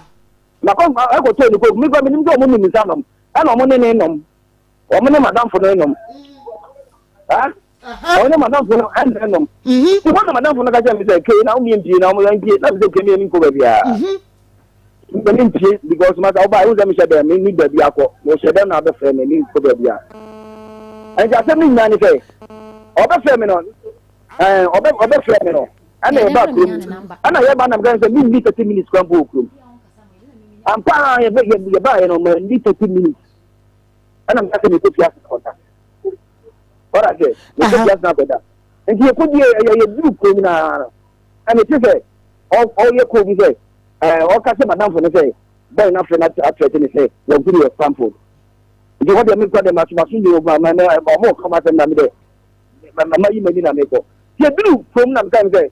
Makɔ ɛkɔtɔɔ ne coke. Me kura menim sɛ ɔmo nim nsa nom. Ɛna ɔmo ne ne nom. Ɔmo ne madamfo no nom. Ha? Ɔmo ne madamfo no ɛna nom. Ti hɔ na madamfo no ka kyerɛ me sɛ kee na ɔmo yɛ mpie na ɔmo yɛ mpie na me sɛ kee me yɛ me nkɔ baabiara. Me me mpie because masa ɔba ehu sɛ mehyɛ dɛm me ni baabi akɔ. Mehyɛ dɛm na abɛfrɛ me me nkɔ baabiara. Ɛnti asɛm no nyinaa ne sɛ ɔbɛfrɛ me no ɛɛ ɔbɛ ɔbɛfrɛ me no ɛna yɛba kurom ɛna yɛba nam kan sɛ menni 30 minutes kwan mpo wɔ kurom ampa a yɛbɛ yɛbaeɛ no manni 30 minutes ɛna meka sɛ mekɔ fie ase akɔda ɔda sɛ mekɔ fie ase akɔda nti yɛkɔdie yɛduru kurom naa no ɛna ɛte sɛ ɔyɛ kɔɔ bi sɛ ɔka sɛ madamfo no sɛ bɔn no afrɛ no atrɛte ne sɛ wɔnku ne yɛ Stanford nti hɔ deɛ mekɔ dɛ masomaso deɛ ɔmo ɔka ma asɛm na me dɛ mama yi m'ani na mekɔ yɛduru kurom na meka sɛ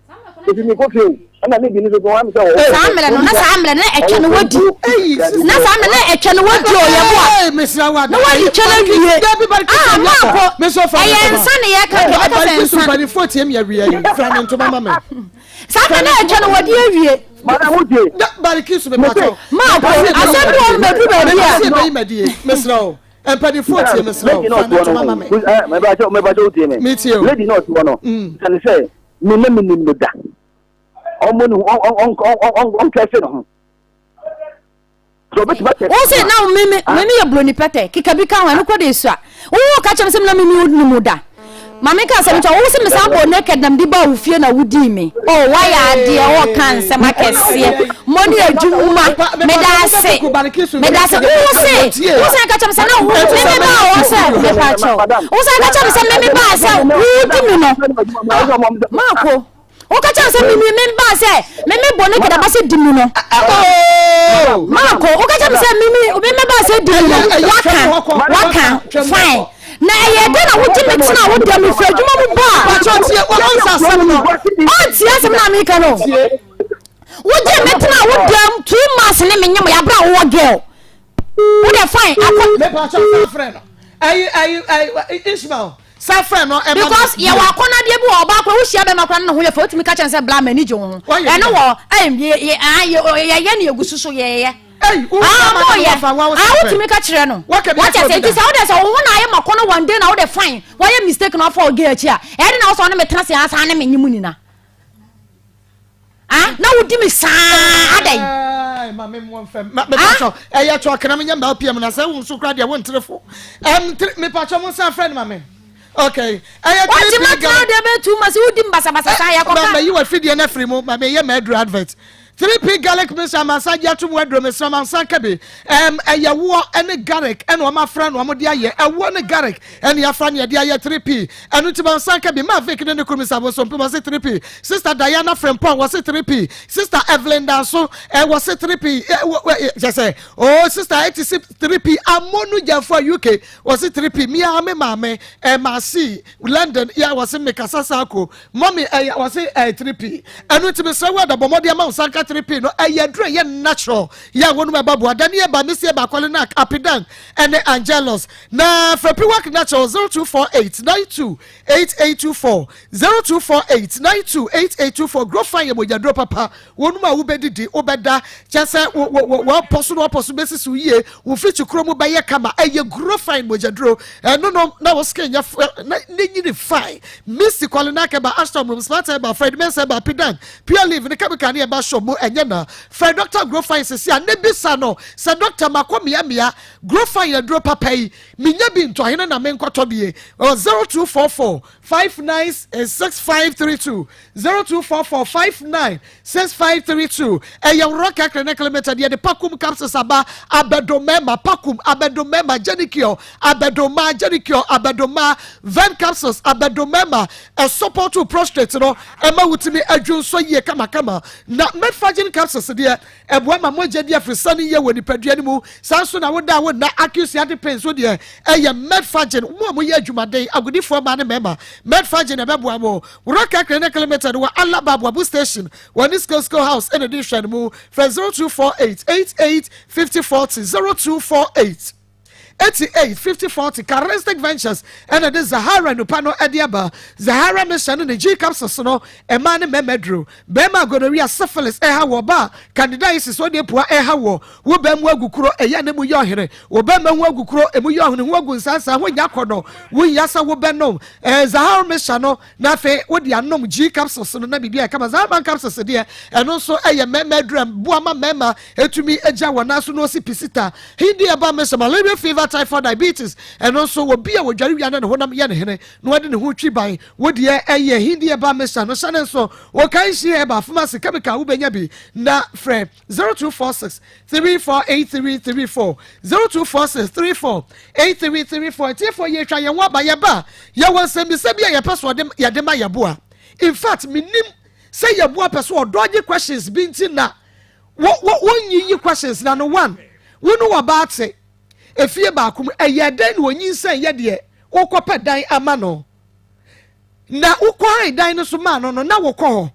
efi mekɔ fie o ɛna lady no so so wɔn sɛ ɔwɔ saa mmerɛ no na saa mmerɛ no na ɛtwa no wadi na saa mmerɛ na ɛtwa no wadi o yɛ boa na wadi twɛ no awie ah maako ɛyɛ nsa ne yɛ ka kɛ bɛka sɛ nsa mpanimfoɔ tie mi awia yi fira ne ntoma ma me saa mmerɛ na ɛtwa no wadi awie barikisu mepatɔ maako asɛm bi wɔ mɛduru baabi a mesrɛ o Mpanimfoɔ tie me srɛ wo, fa no ntoma ma me. Mɛbakyɛ wo tie me. Me tie o. Lady na ɔte hɔ no, sane sɛ me na menim no da. Ɔmmɔ ne ho, ɔnkɛse ne ho. So obetumi akyɛ. Wo se na me me me yɛ broni pɛtɛ keka bi ka ho ɛno kɔ de esua. Wo wo ka kyerɛ me sɛ me na me me nim da. Maame ka asɛm kyerɛ wo se me san bɔ naked na mede baa wo fie na wodii me. Oh wayɛ adeɛ ɔka nsɛm akɛseɛ mo ne adwuma meda ase meda ase wo se wo san ka kyerɛ me sɛ na wo me me baa hɔ sɛ mepa kyɛw wo san ka kyerɛ me sɛ me me baa sɛ wodi me no maako Woka kyerɛ sɛ mimi me ba sɛ me me bɔ ne kedaba sɛ di mu no. Maako, woka kyerɛ me sɛ mimi me me ba sɛ di mu no. Waka, waka, fine. Na ɛyɛ dɛ na wogye me tena wo dɛm mefiri adwuma mu ba. Ɔntie asɛm no. Ɔntie asɛm na meka no. Wogye me tena wo dɛm 2 months ne me nyem yɛabrɛ a wowɔ girl. Wo de fine akɔ. Mepa kyɛw san frɛ no. Ayi ayi ayi Ishmael san frɛ no ɛma. Because yɛwɔ akɔnɔdeɛ bi wɔ ɔbaa kora wohyia bɛma kora no ne ho yɛ fɛ wotumi ka kyɛn sɛ bla m'ani gye wo ho. Ɛno wɔ ɛyɛ yɛyɛ ne yɛgu so so yɛyɛ. Ah, wotumi ka kyerɛ no wakyɛ sɛ nti sɛ wode sɛ wo ho na ayɛ makɔ no one day na wode fine wɔyɛ mistake na wafa ɔgɛ akyi a ɛde na wo sɛ ɔne metena se asa ne menye mu nyina ah na wodi me saa adɛn mepatwɔ ɛyɛ twɔ kena menyɛ mma pm na sɛ wo nso kora deɛ wontere fo mepatwɔ mo nsa frɛ no ma me okay ɛyɛ three p girl deɛ bɛtu ma sɛ wodi me basabasa saa yɛkɔka mayi wafidie no afiri mu ma meyɛ m'aduru advert 3P garlic mixture amansan gye ato mu aduro mesrɛ amansan ka bi ɛm ɛyɛ woɔ ɛne garlic ɛna wɔn afra na wɔn de ayɛ ɛwoɔ ne garlic ɛne afra ne yɛde ayɛ 3P ɛno nti mansan ka bi Mavic ne ne kunu Mr. Bosompem wɔse 3P Sister Diana Frempong wɔse 3P Sister Evelyn Danso ɛ wɔse 3P ɛ wɔ ɛ kyɛ sɛ oh Sister ɛte 3P Amonu Gyafua UK wɔse 3P mia me maame ɛ Maasi London yɛ wɔse mekasa saa ko Mummy ɛyɛ wɔse ɛyɛ 3P ɛno nti mesrɛ wo ɛda bɔ mmɔden ama wo nsa nka 3P no ɛyɛ aduro ɛyɛ natural yɛ a wɔnom ɛba boa dani ɛba mesi ɛba akɔle apidan ɛne angelus na frɛ Piwak natural 0248 92 8824 0248 92 8824 grow fine yɛ mogyaduro papa wɔnom a wobɛdidi wobɛda kyɛ sɛ wɔpɔ so na wɔpɔ so bɛsisi wo yie wo fikyi kuro mu bɛyɛ kama ɛyɛ grow fine mogyaduro ɛno nom na wo skin nyɛ na ne nyini fine Misty Kwalena Keba Ashton Room Smart Eba Fred Mensah Eba Pidan Pure Leave ne chemical ne ɛba shop mu ɛnyɛ na frɛ Doctor Grow Fine sisi a ne bisa no sɛ doctor makɔ mea mea Grow Fine aduro papa yi menya bi ntɔ hene na menkɔtɔ bie 0244 596532 0244 596532 ɛyɛ Rock Clinic Limited yɛde Pakum capsules aba abɛdomɛma Pakum abɛdomɛma Genicure abɛdoma Genicure abɛdoma Ven capsules abɛdomɛma ɛsupɔto prostate no ɛma wotumi adwu nso yie kamakama na Medfagin capsules deɛ ɛboa ma mogya di afrisane yie wɔ nipadua no mu saa nso na woda a wonna acute sciatic pain so deɛ ɛyɛ Medfagin mo a moyɛ adwumaden agodifoɔ mmaa ne mmarima Medfagin ɛbɛboa mo Rock Clinic Limited wɔ Alaba Aboabo Station wɔ ne Skill Skill House ɛna di nhwɛ no mu frɛ 0248 88 50 40 0248 88 50 40 Charistic Ventures ɛna de Zahara nupa no ɛde aba Zahara mission no ne G capsules no ɛmaa ne mmarima duro bɛrima gonorrhea syphilis ɛha wɔ ba candidiasis ɔde pua ɛha wɔ wo bɛn mu agu kuro ɛyɛ ne mu yɛ ɔhene wo bɛrima ho agu kuro emu yɛ ɔhene ho agu nsansan ho nya kɔ no wo nya sɛ wo bɛ nom ɛɛ Zahara mission no na afei wode anom G capsules no na biribi a ɛkama Zahara capsules deɛ ɛno nso ɛyɛ mmarima aduro boa ma mmarima etumi agya wɔn nan so na osi pisita hindi ɛba mesa malaria fever typhoid diabetes ɛno nso wɔ bi a wɔdware wia na ne honam yɛ ne hene na wɔde ne ho twi ban wodeɛ ɛyɛ hindi ɛba mesa no hyɛ ne nso wɔka nhyia ɛba pharmacy chemical wobɛnya bi na frɛ 0246 348334 0246 348334 atiefoɔ yɛtwa yɛn ho aba yɛba yɛwɔ nsɛmbisa bi a yɛpɛ so yɛde ma yɛboa in fact menim sɛ yɛboa pɛ so ɔdɔgye questions bi nti na wɔnyiyi questions na no one wo no wɔ baate efie baako mu ɛyɛ dɛn na onyinsɛn yɛ deɛ wokɔpɛ dan ama no na wokɔ han dan no so maa no no na wokɔ hɔ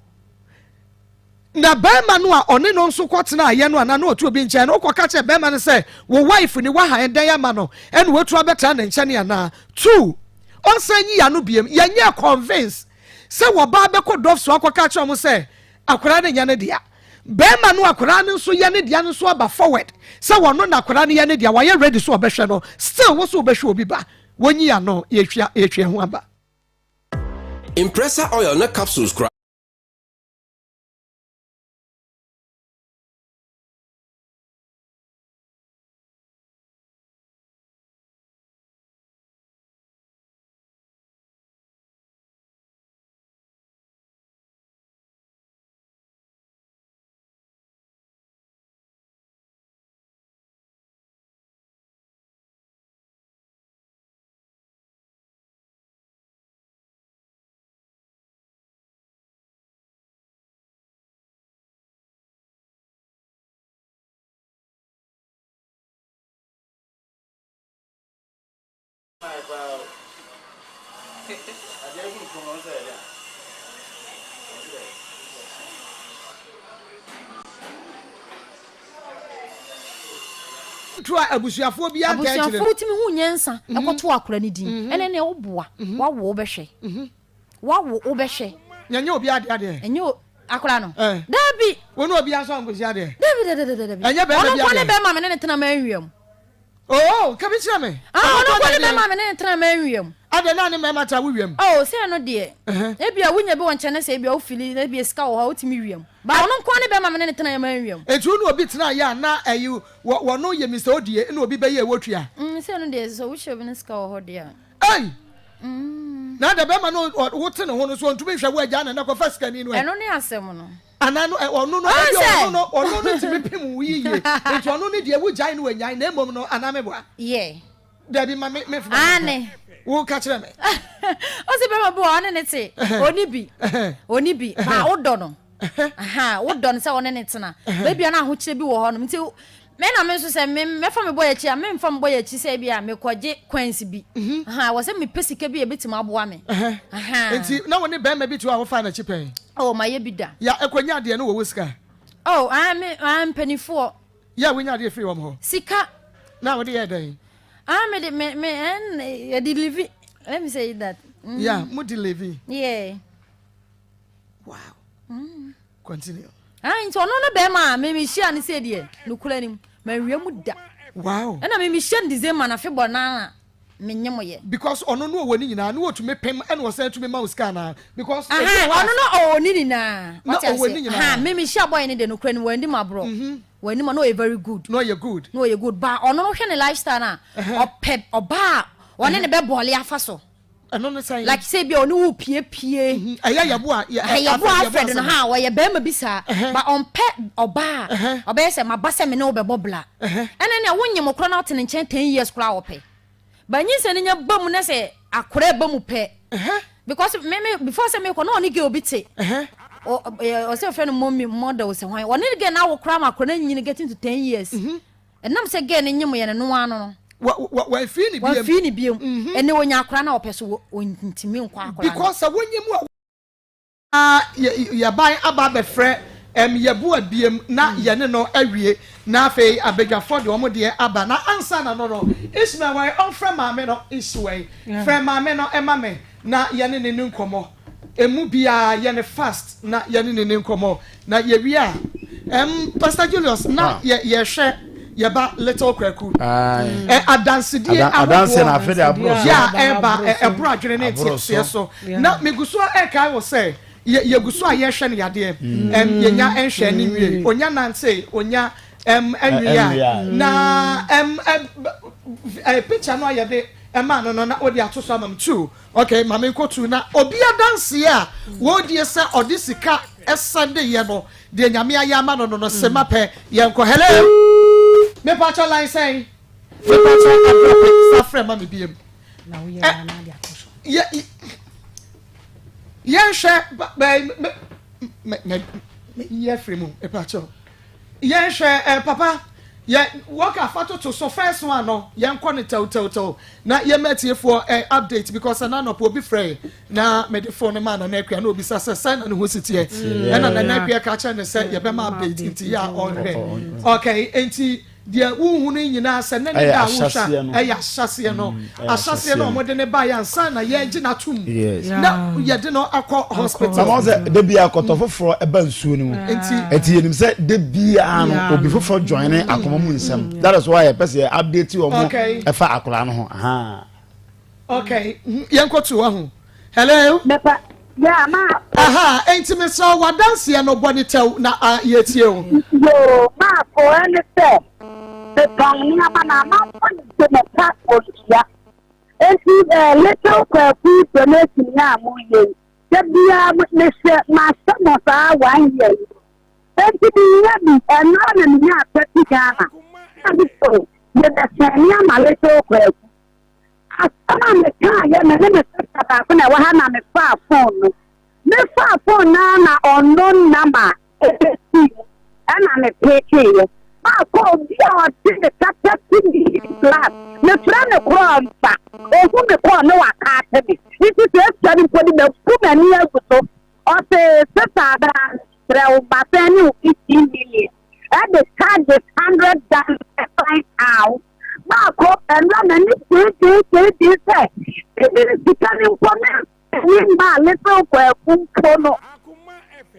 na bɛrima no a ɔne no nso kɔtena ayɛ no anaa na ɔtu obi nkyɛn no wokɔka kyerɛ bɛrima no sɛ wo wife ni wahan dan ama no ɛna watu abɛtena ne nkyɛn anaa two ɔnsan yi ano biem yɛnyɛ convince sɛ wɔbaa bɛkɔ dɔf so akɔka kyerɛ ɔmo sɛ akwaraa no nyɛ ne dea bɛrima no akwaraa no nso yɛ ne dea no nso aba forward sɛ wɔno na akwaraa no yɛ ne dea wɔayɛ ready so ɔbɛhwɛ no still wo so wobɛhwɛ obi ba wɔnyi ano yɛtwa yɛtwa ho aba. Impressa oil na capsules kura. afotuo a abusuafoɔ biara ntaa akyire Abusuafoɔ no. tumi hu nyansa kɔto akora no din. Ɛnɛ neɛ woboa, woawo wobɛhwɛ. Woawo wobɛhwɛ. Na ɛnyɛ obiara dea deɛ. Ɛnyɛ o, akora no. Eh. Dabi. Wo ne obiara nso ankɔhyia deɛ. Dabi dabi dabi dabi. Ɛnyɛ bɛrima Ɔno biara nko ne deɛ. bɛrima me ne ne tena manwia mu. Oh, ka bi kyerɛ me. Ah, Ɔno ɔno nko nko ne ne deɛ. bɛrima me ne ne tena manwia mu. Adɛn na ne mmarima taa wo wia mu? Oh, sɛ ɛno deɛ. Ɛhɛ. Ebia wonya bi wɔ nkyɛn na sɛ ebia wofili na ebia sika wɔ hɔ a wotumi wia mu. Ba ɔno nko ne bɛrima me ne ne tena manwia mu. Enti wo ne obi tena yɛ a na ɛyi wɔ wɔno yɛ Mister Odie na obi bɛyɛ ɛwɔ tua? Mm, sɛ ɛno deɛ sɛ wohyɛ obi ne sika wɔ hɔ deɛ a. Ei! Na adɛn bɛrima no wote ne ho no so ɔntumi nhwɛ wo agyaa na na kɔfa sikani no ɛ? Ɛno ne asɛm no. Anaa no ɔno no Ɔn ebi sɛ. ɔno no ɔno no tumi pem wo yiye nti ɔno no deɛ wogyae no wanyae na mmom no anaa meboa? Yeah. Dabi ma me me Aane. Wo ka kyerɛ me. Ɔsi bɛrima bi wɔ hɔ ɔne ne te ɔni bi ɔni bi ba wodɔ no wodɔ no sɛ ɔne ne tena baabi a na ahokyerɛ bi wɔ hɔ nom nti me na me nso sɛ me mɛfa me bɔ yɛ akyi a memfa me bɔ yɛ akyi sɛ ebi a mekɔgye coins bi wɔ sɛ mepɛ sika bi a ebetumi aboa me. Nti na wo ne bɛrima bi te hɔ a wofaa n'akyi pɛn? Oh mayɛ bi da. Ya ɛkɔnya adeɛ no wɔ wo sika? Oh ah me ah mpanimfoɔ. Yɛ a wonya adeɛ firi wɔn hɔ? Sika. Na wode yɛɛ dɛn? Ah, me de me me en yɛ de livi. Let me say that. Yeah, mo de livi. Yeah. Wow. Continue. Ah, nti ɔno no bɛrima a me me hyia no sɛ deɛ nokura nim manwia mu da. Wow. Ɛna me me hyia no December na fe bɔ na me nye mo yɛ. Because ɔno no ɔwɔ ne nyinaa ne wɔtumi pem ɛna ɔsan tumi ma wo sika anaa because. Aha, ɔno no ɔwɔ ne nyinaa. Na ɔwɔ ne nyinaa. Aha, me me hyia boy ne deɛ nokura nim wɔndi ma borɔ. W'anim a na ɔyɛ very good. Na ɔyɛ good. Na ɔyɛ good ba ɔno no hwɛ ne lifestyle na ɔpɛ ɔbaa a ɔne ne bɛ bɔɔle afa so. Ɛno ne sɛn? Like sɛ bi a ɔne wo pie pie. Mhm. Ɛyɛ yɛbo a yɛ yɛbo Alfred no ha ɔyɛ bɛrima bi saa ba ɔmpɛ ɔbaa a ɔbɛyɛ sɛ maba sɛ me ne wo bɛbɔ bla. Ɛne nea wonyem koraa na ɔte ne nkyɛn 10 years koraa ɔpɛ. Ba nyinsɛn no nya ba mu na sɛ akora ba mu pɛ. Because me me before sɛ mekɔ na ɔne girl bi te. Ɔsɛ ɔfrɛ no mommy model sɛ hwan. Ɔne girl no awo koraa ma akora no anyini getting to 10 years. Ɛnam sɛ girl no nyem yɛ no no ano no. Wamfii ne biem. Wamfii ne biem. Ɛnɛ onya akora na ɔpɛ so ɔntumi nkɔ akora no. Because sɛ wonyem a yɛban aba abɛfrɛ yɛboa biem na yɛne no awie na afei abadwafoɔ de wɔn deɛ aba na ansa na no Ismael wɔn ɔmfrɛ maame no Ismael frɛ maame no ɛma me na yɛne ne ne nkɔmɔ emu biara yɛne fast na yɛne ne ne nkɔmɔ na yɛwie a Pastor Julius na yɛ yɛhwɛ yɛba Little Kwaku ɛ adansedie ahodoɔ yɛ a ɛba ɛboro adwene ne nteaseɛ so na megu so ɛkae wɔ sɛ yɛgu so a yɛhwɛ no yadeɛ yɛnya nhwɛ ne nwie onya nante onya nwie a na picture no a yɛde ɛma no no na ɔde ato so ama m two. Okay, maame nkotu na obi adanseɛ a wɔredie sɛ ɔde sika ɛsɛnde yɛ no deɛ Nyame ayɛ ama no sema pɛ yɛnkɔ. Hello, mepakyɛ line sɛn? Mepakyɛ abrɛ sa frɛ ma me biem. Yɛnhwɛ yɛ firi mu mepakyɛ yɛnhwɛ papa yɛ wɔka fa toto so first one no yɛnkɔ ne tɛwtɛwtɛw na yɛma atiefoɔ update because ɛna nɔpɔ obi frɛ na mede phone no maa Nana Akua na obisa sɛ sɛn na ne ho si teɛ ɛna Nana Akua ka kyerɛ ne sɛ yɛbɛma update nti yɛ a ɔnhwɛ. Okay, nti deɛ wohu no nyinaa sɛ ne ne da a wohwɛ a ɛyɛ ahyɛseɛ no ahyɛseɛ no a wɔde ne ba yɛ ansa na yɛgye n'atom na yɛde no akɔ hospital. Sama sɛ de bia kɔtɔ foforɔ ɛba nsuo no mu nti yɛnim sɛ de bia no obi foforɔ join ne akoma mu nsɛm. That is why yɛpɛ sɛ yɛ update wɔn ɛfa akwadaa no ho. Okay, yɛn kɔ tu ɔho. Hello. Mɛpa yeah ma. Aha, enti mesrɛ wadanseɛ no bɔ ne tɛw na yɛtie o. Yoo maako ɛne sɛ metɔn nneɛma na amanfo de me ka wɔntua enti Little Kwaku donation yi a moyɛ yi da biara mehyɛ mahyɛ mo saa one year yi enti menya bi ɛnora na menya 30 Ghana na me so mebɛsɛn nneɛma Little Kwaku. Asɛm a mekaeɛ, me ne me sister baako na ɛwɔ ha na mefaa phone no. Mefaa phone no ara na ɔno nam a ɛbɛsii mu ɛna mepeekeeɛ. Maakɔ obi a ɔde me ka 30 million plus, mefrɛ no korɔ mfa, ɔhu me kɔɔ ne waka ate me. Nti sɛ ɛsua no mpo de mabu m'ani agu so. Ɔse sister abena mesrɛ wo masɛn ne wo 15 million. Ɛde charges 100 Ghana ɛsan kaa ho. Baako ɛnora m'ani gyee gyee gyee gyee sɛ even sika no mpo me nni mmaa little Kwaku mpo no.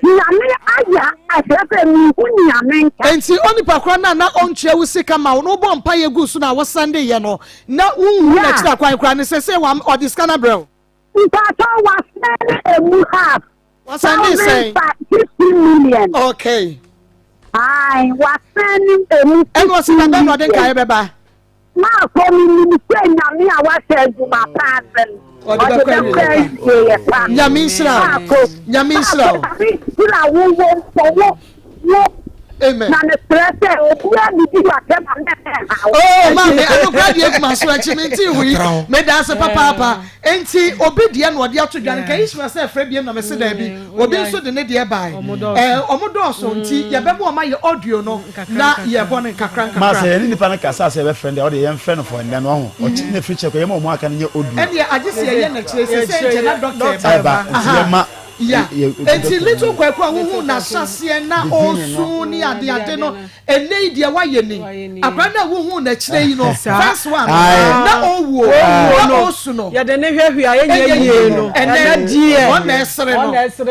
Nyame ayɛ akyerɛ sɛ menhu nea menka. Enti onipa korɔ no a na ɔntua wo sika ma wo no wobɔ mpaeɛ guu so na wosande yɛ no na wonhu Yeah. n'akyiri akwan koraa no seesei wa ɔde sika no abrɛ wo? Mpakyɛw wasɛne emu half. Wasɛnde sɛn? 50 million. Okay. Ae, wasɛne emu 50 Ɛna ɔsi da bɛn na ɔde nkaeɛ bɛba? Maakɔ menim sɛ Nyame a wahyɛ adwuma pa ase no, Ɔde ɔde bɛkɔ bɛkɔ awieɛ pa. awieɛ pa. Nyame nhyira wo. Maakɔ, Nyame nhyira Maakɔ, wo. Nyame nhyira wo wo mpo wo wo. Amen. Na mesrɛ sɛ obiara didi w'atɛm a mɛmɛ ha wo. Oh, maame, ɛno koraa deɛ egu m'aso akyi, mente ho yi. Meda ase papaapa. Enti obi deɛ na ɔde ato dwa no, nka Ishmael sɛ frɛ biem na mese daabi. Obi nso de ne deɛ bae. Ɛɛ, ɔmo dɔɔso nti yɛbɛma ɔmo ayɛ audio no na yɛbɔ no nkakra Ma sɛ nkakra. yɛne nipa no kasa sɛ yɛbɛfrɛ no deɛ, ɔdeɛ yɛmfrɛ no for ɛnnɛ no, wahu. Ɔkye ne firi kyɛ kɔ, yɛma ɔmo aka no nyɛ audio. Ɛnneɛ agye sɛ yɛyɛ no akyire, seesei nkyɛ na doctor Ɛba, reba. nti Aha. yɛma Yeah. yɛ- yɛ- Enti doctor no little nyɛ. Kwaku a wohuu n'ahyɛaseɛ na ɔresu ne adeade no, Ɛnnɛ yi deɛ wayɛ ni. Akwadaa no a wohuu no akyire yi no, first one no, na ɔwuo, na ɔresu no. Yɛde ne hwɛhwɛ a ɛnyɛ yie no, ɛnnɛ deɛ ɔno na ɛsere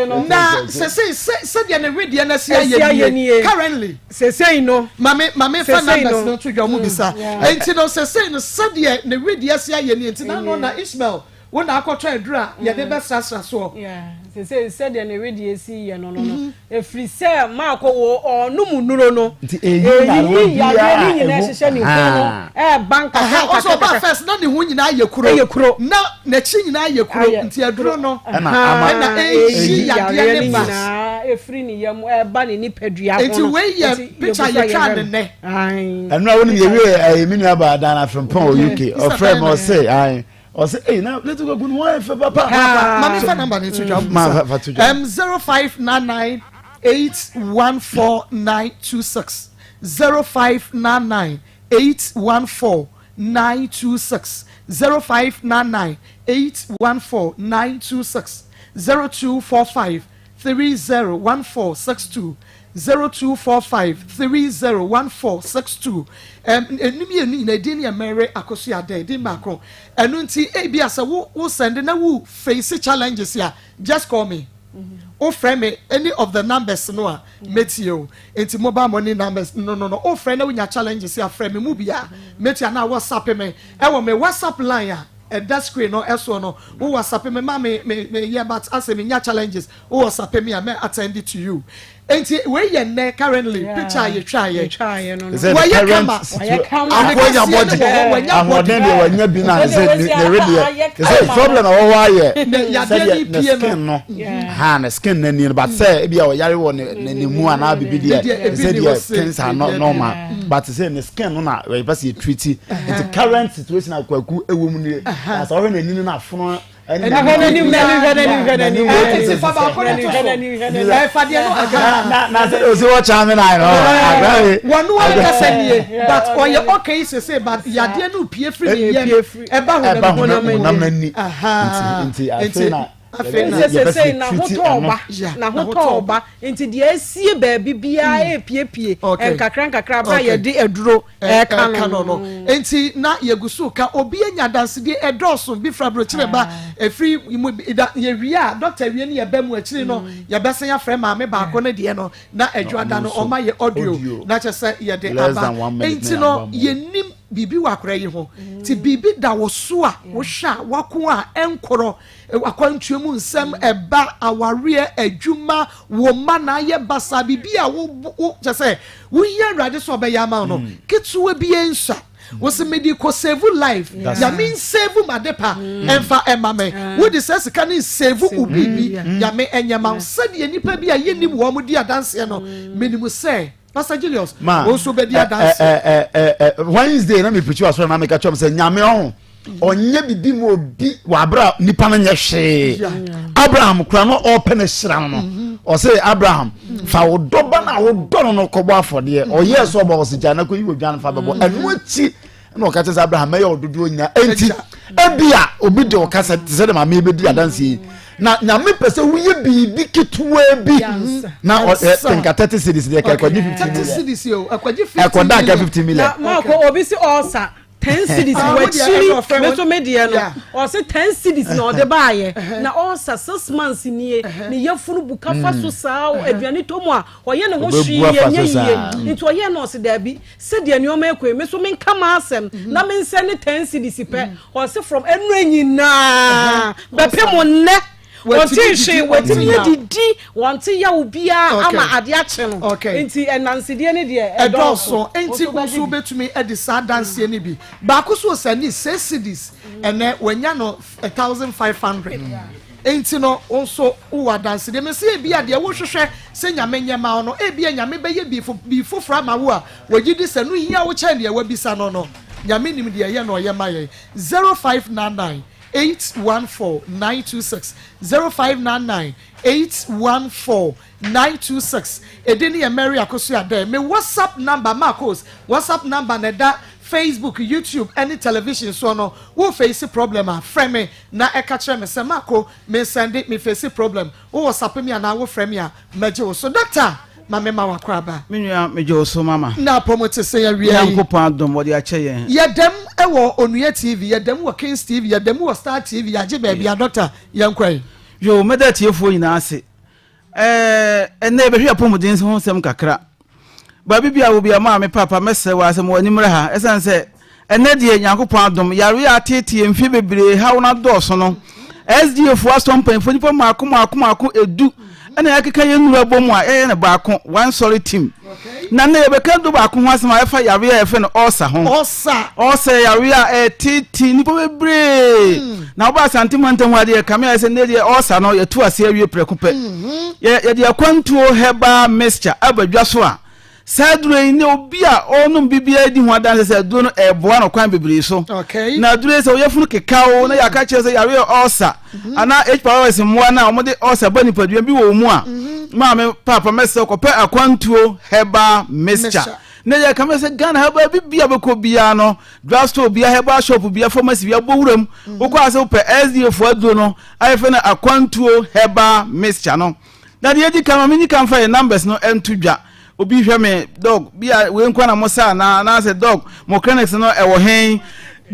no. Na sesei sɛdeɛ ne wedeɛ no asi ayɛ nie, currently. Sesei no. Mame mame fa numbers no to dwa ɔmo bisa. Enti no sesei no sɛdeɛ ne wedeɛ asi ayɛ nie, nti na ano na Ishmael Wo na akɔtɔ aduru a yɛde bɛsrasra soɔ. Yeah, sese sɛdeɛ ne wedeɛ si yɛ no no no, ɛfiri sɛ maakɔ wɔ ɔnom nnuro no, Nti ɛyi yareɛ ɛyiyi yareɛ biara ne a nyinaa ɛho ɛhyehyɛ ne ho no ahaa. ɛɛba nkakra Aha, ɔsɛ nkakra ɔbaa nkakra. first na ne ho nyinaa yɛ kuro. Ɛyɛ kuro. Na n'akyi nyinaa yɛ kuro, Ayɛ nti aduro no Ɛna ama ɛna ɛyi ɛyi yadeɛ yareɛ ne no ba. nyinaa ɛfiri ne yam ɛɛba ne nipadua ho Nti no. wei yɛ Nti picture yɛgu so a yɛtwaa yɛhwɛ ne no. nnɛ. Ae. Ɛno a wonim yɛwie ɛyi me nua baa Dan Afrimpong wɔ UK, ɔfrɛ me ɔse ae. Ɔsɛ eyi na little kwaku no wɔn fɛ papa. Maame fa number ne to dwa. Ma fa to dwa. 0599 814926 0599 814926 0599 814926 0245 301462 0245 301462 Ɛm, ɛnu mmienu nyinaa edin no yɛ Mary Akosua Adeh, edin baako. Ɛno nti ebia sɛ wo wo sɛnde na wo face challenges a, just call me. Wo frɛ me any of the numbers no a, mɛtie wo. Nti mobile money numbers no no no, wo frɛ na wonya challenges a, frɛ me mu biara, mɛtie anaa WhatsApp me ɛwɔ me WhatsApp line a ɛda screen no ɛsoɔ no, wo WhatsApp me ma me me me yɛ but asɛ me nya challenges, wo WhatsApp me a mɛ attend to you. Enti wei yɛ nnɛ currently picture a yɛtwaeɛ. Yɛtwaeɛ no no. Sɛ Wɔyɛ current kama. Wɔyɛ kama. Ade Akoa nya kɛseɛ body. no wɔ hɔ, wanya body. Ahoɔden deɛ wanya bi na sɛ Sɛdeɛ ne wasi ne wedeɛ. ayɛ Te sɛ kama no. problem a wɔwɔ ayɛ. Ne yadeɛ Sɛdeɛ ne ne pie no. skin no. Ha ne skin n'ani no but sɛ ebi a ɔyare wɔ ne ne ne mu anaa bibi deɛ Ne deɛ, ebi sɛ ni deɛ hɔ se, things are ne not deɛ normal but sɛ ne skin no na yɛpɛ sɛ yɛ treat nti current situation a Kwaku ɛwɔ mu nie. Na sɛ ɔhwɛ n'ani no na afono Hwɛ n'anim n'anim hwɛ n'anim hwɛ n'anim. Ɛti fa baako no to so. Ɛfa deɛ no aha. Na na sɛ osi wɔ kyan mi na yɛ akora yi. Wɔn no ankasa nie but ɔyɛ okay sese but yadeɛ no pie firi ne yam ɛba honam honam n'ani. Nti afei na afei na sese n'ahotɔ ɔba n'ahotɔ ɔba nti deɛ esie baabi biara epiepie nkakra nkakra abira yɛde aduro ɛka no no nti na yɛgu so ka obi anya adansedie ɛdɔɔso bi fira aburokyire ba ɛfiri mu da yɛwie a dɔkta wie no yɛbɛ mu akyiri no yɛbɛsan afrɛ maame baako no deɛ no na adwada no ɔma yɛ audio na kyɛ sɛ yɛde aba nti no yɛnim biribi wɔ akora yi ho nti biribi da wo so a wohwɛ a wako a ɛnkorɔ Akwantuo mu nsɛm, ɛba, awareɛ, adwuma, wo mma na ayɛ basaa, biribi a wo wo kyɛ sɛ wohia Awurade sɛ ɔbɛyɛ ama wo no, mm. ketewa bi nsua. Wo se mede kɔ save life, Nyame nsave m'ade pa, ɛmfa ɛma me. Wode sɛ sika no nsave wo biribi, Nyame ɛnyɛ ma wo. Sɛdeɛ nnipa bi a yɛnnim wɔn di adanseɛ no, menim sɛ Pastor Julius, Ma, wo nso bɛdi ɛ, adanseɛ. ɛ, ɛ, ɛ, ɛ, Wednesday na mepirikyi wɔ asɔre na meka kyerɛ m sɛ Nyame ɔho ɔnyɛ bibi ma obi wɔ abere a nipa no nyɛ hwee. Abraham kura no ɔpɛ no hyira no no mm-hmm. ɔsɛ Abraham mm-hmm. fa wo dɔba no a wodɔ no no kɔbɔ afɔdeɛ. Mm-hmm. Ɔyɛɛ sɛ ɔbɔ ɔsɛ gya na kɔyi wɔ dwan fa bɛbɔ. Ɛno akyi na ɔka kyerɛ sɛ Abraham mɛyɛ ɔdodoɔ nyinaa. Enti ebia obi de ɔkasa te sɛ de maame bɛdi adanseɛ yi. Na Nyame pɛ sɛ woyɛ biribi ketewaa bi na nka 30 cedis deɛ ka ɛkɔgye 50 million. Ɛkɔda nka 50 million. Na maako obi si ɔsa 10 cedis wakyiri me so me deɛ no ɔse 10 cedis na ɔde baayɛ na ɔsa 6 months nie ne yafunu buka fa so saa aduane tɔ mu a ɔyɛ ne ho hwee yɛ nyɛ yie nti ɔyɛ na ɔse daabi Sɛdeɛ nneɛma rekɔ yi, me nso menka m'asɛm na mensɛ ne ten cedis pɛ. Ɔse from ɛnora nyinaa bɛpem nnɛ, wɔnte hwee, wɔatumi adidi, wɔnte yaw biara ama adeɛ akye no. Nti ɛnansedie no deɛ ɛdɔɔso. Ɛdɔɔso, nti wo nso wobɛtumi adi saa adanseɛ no bi. Baako nso ɔsɛnde six cedis, ɛnnɛ wanya no 1500. Enti no, wo nso wowɔ adansedie. Mese ebia deɛ wohwehwɛ sɛ Nyame nyɛ ma wo no, ebia Nyame bɛyɛ biribi foforɔ ama wo a wɔgye di sɛ ɛno hia wo kyɛn deɛ woabisa no no. Nyame nim deɛ ɛyɛ na ɔyɛ ma yɛn. 0599 814 926 0599 814 926 Edin no yɛ Mary Akosua Adeh. Me WhatsApp number, Marcos WhatsApp number na ɛda Facebook, YouTube ɛne television soɔ no. Wo face problem a, frɛ me na ɛka kyerɛ me sɛ Marco me sɛnde me face problem. Wo WhatsApp me anaa wo frɛ me a, mɛgye wo so. Doctor, ma me ma w'akwaaba. Me nua, megye wo so mama. Na apɔm te sɛn awia yi? Nyankopɔn adom, wɔde akyɛ yɛn. Yɛdam wɔ Onua TV, yɛdam wɔ Kings TV, yɛdam wɔ Star TV, yɛagye baabi a. Doctor, yɛnkɔ ɛ. Yoo, mɛda atiefoɔ nyinaa ase. Ɛɛ, ɛnnɛ yɛbɛhwɛ apɔmuden ho nsɛm kakra. Baabi bi a wo bia maame papa mɛsrɛ wo ara sɛ ma w'ani mmra ha. Ɛsiane sɛ ɛnnɛ deɛ Nyankopɔn adom, yareɛ a ateetee mfeɛ bebree haw no adɔɔso no, SDA foɔ asɔ mpanyinfoɔ nipa mmaako mmaako mmaako edu ɛna yɛakeka yɛn nnuro abɔ mu a yɛyɛ no baako, one solid team. Na nnɛ yɛbɛka aduro baako ho asɛm a ɛfa yareɛ a yɛfrɛ no ɔɔsa ho. Ɔɔsa. Ɔɔsa yɛ yareɛ a ɛteetee nnipa bebree. Hmm. Na woba Asante mantam hɔ adeɛ kame ayɛ sɛ nnɛ deɛ ɔɔsa no yɛtu ase awie prɛko pɛ. Hmm. Yɛ yɛde akwantuo herbal mixture aba dwa so a saa aduro yi ne obi a ɔrenom biribiara di ho adanse sɛ aduro no ɛreboa no kwan bebree so. Na aduro yi sɛ woyɛfunu kekaw na yɛaka kyerɛ sɛ yareɛ ɔɔsa mhm. anaa H. pylori mmoa no a wɔde ɔɔsa ba nipadua bi wɔ wo mu a mhm. maame paapa mɛsrɛ kɔpɛ akwantuo herbal mixture na yɛ kame sɛ Ghana ha baabi bia bɛkɔ biara no drugstore bia herbal shop bia pharmacy bia bɔ wuram mhm. wokɔ ase wopɛ SDA foɔ aduro no ayɛ fɛ no akwantuo herbal mixture no Na deɛ edi kan ma menyi kan fa yɛ numbers no nto dwa. Obi hwɛ me dog bi a wei nkoa na mo sa anaa anaasɛ dog mo clinics no ɛwɔ hen?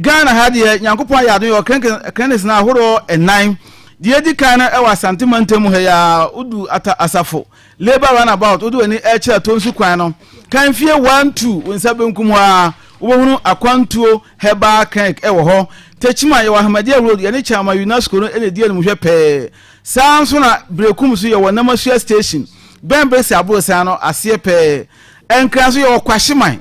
Ghana ha deɛ Nyankopɔn ayɛ adom yɛwɔ clinics no ahoroɔ ɛnan. Deɛ edi kan no ɛwɔ Asante mantam mu ha yi ara wodu Ata Asafo Labour runabout wode w'ani ɛrekyerɛ Tonsu kwan no kan fie 1 2 wo nsa benkum hɔ ara wobɛhunu Akwantuo Herbal Clinic ɛwɔ hɔ. Techiman yɛwɔ Ahmadiyya Road yɛne Chairman UNESCO no ɛna ɛdi animhwɛ pɛɛ. Saa ara nso na Berekum nso yɛwɔ Namasua station, bɛn Bresi aborosan no aseɛ pɛɛ. Nkran nso yɛwɔ Kwahyeman,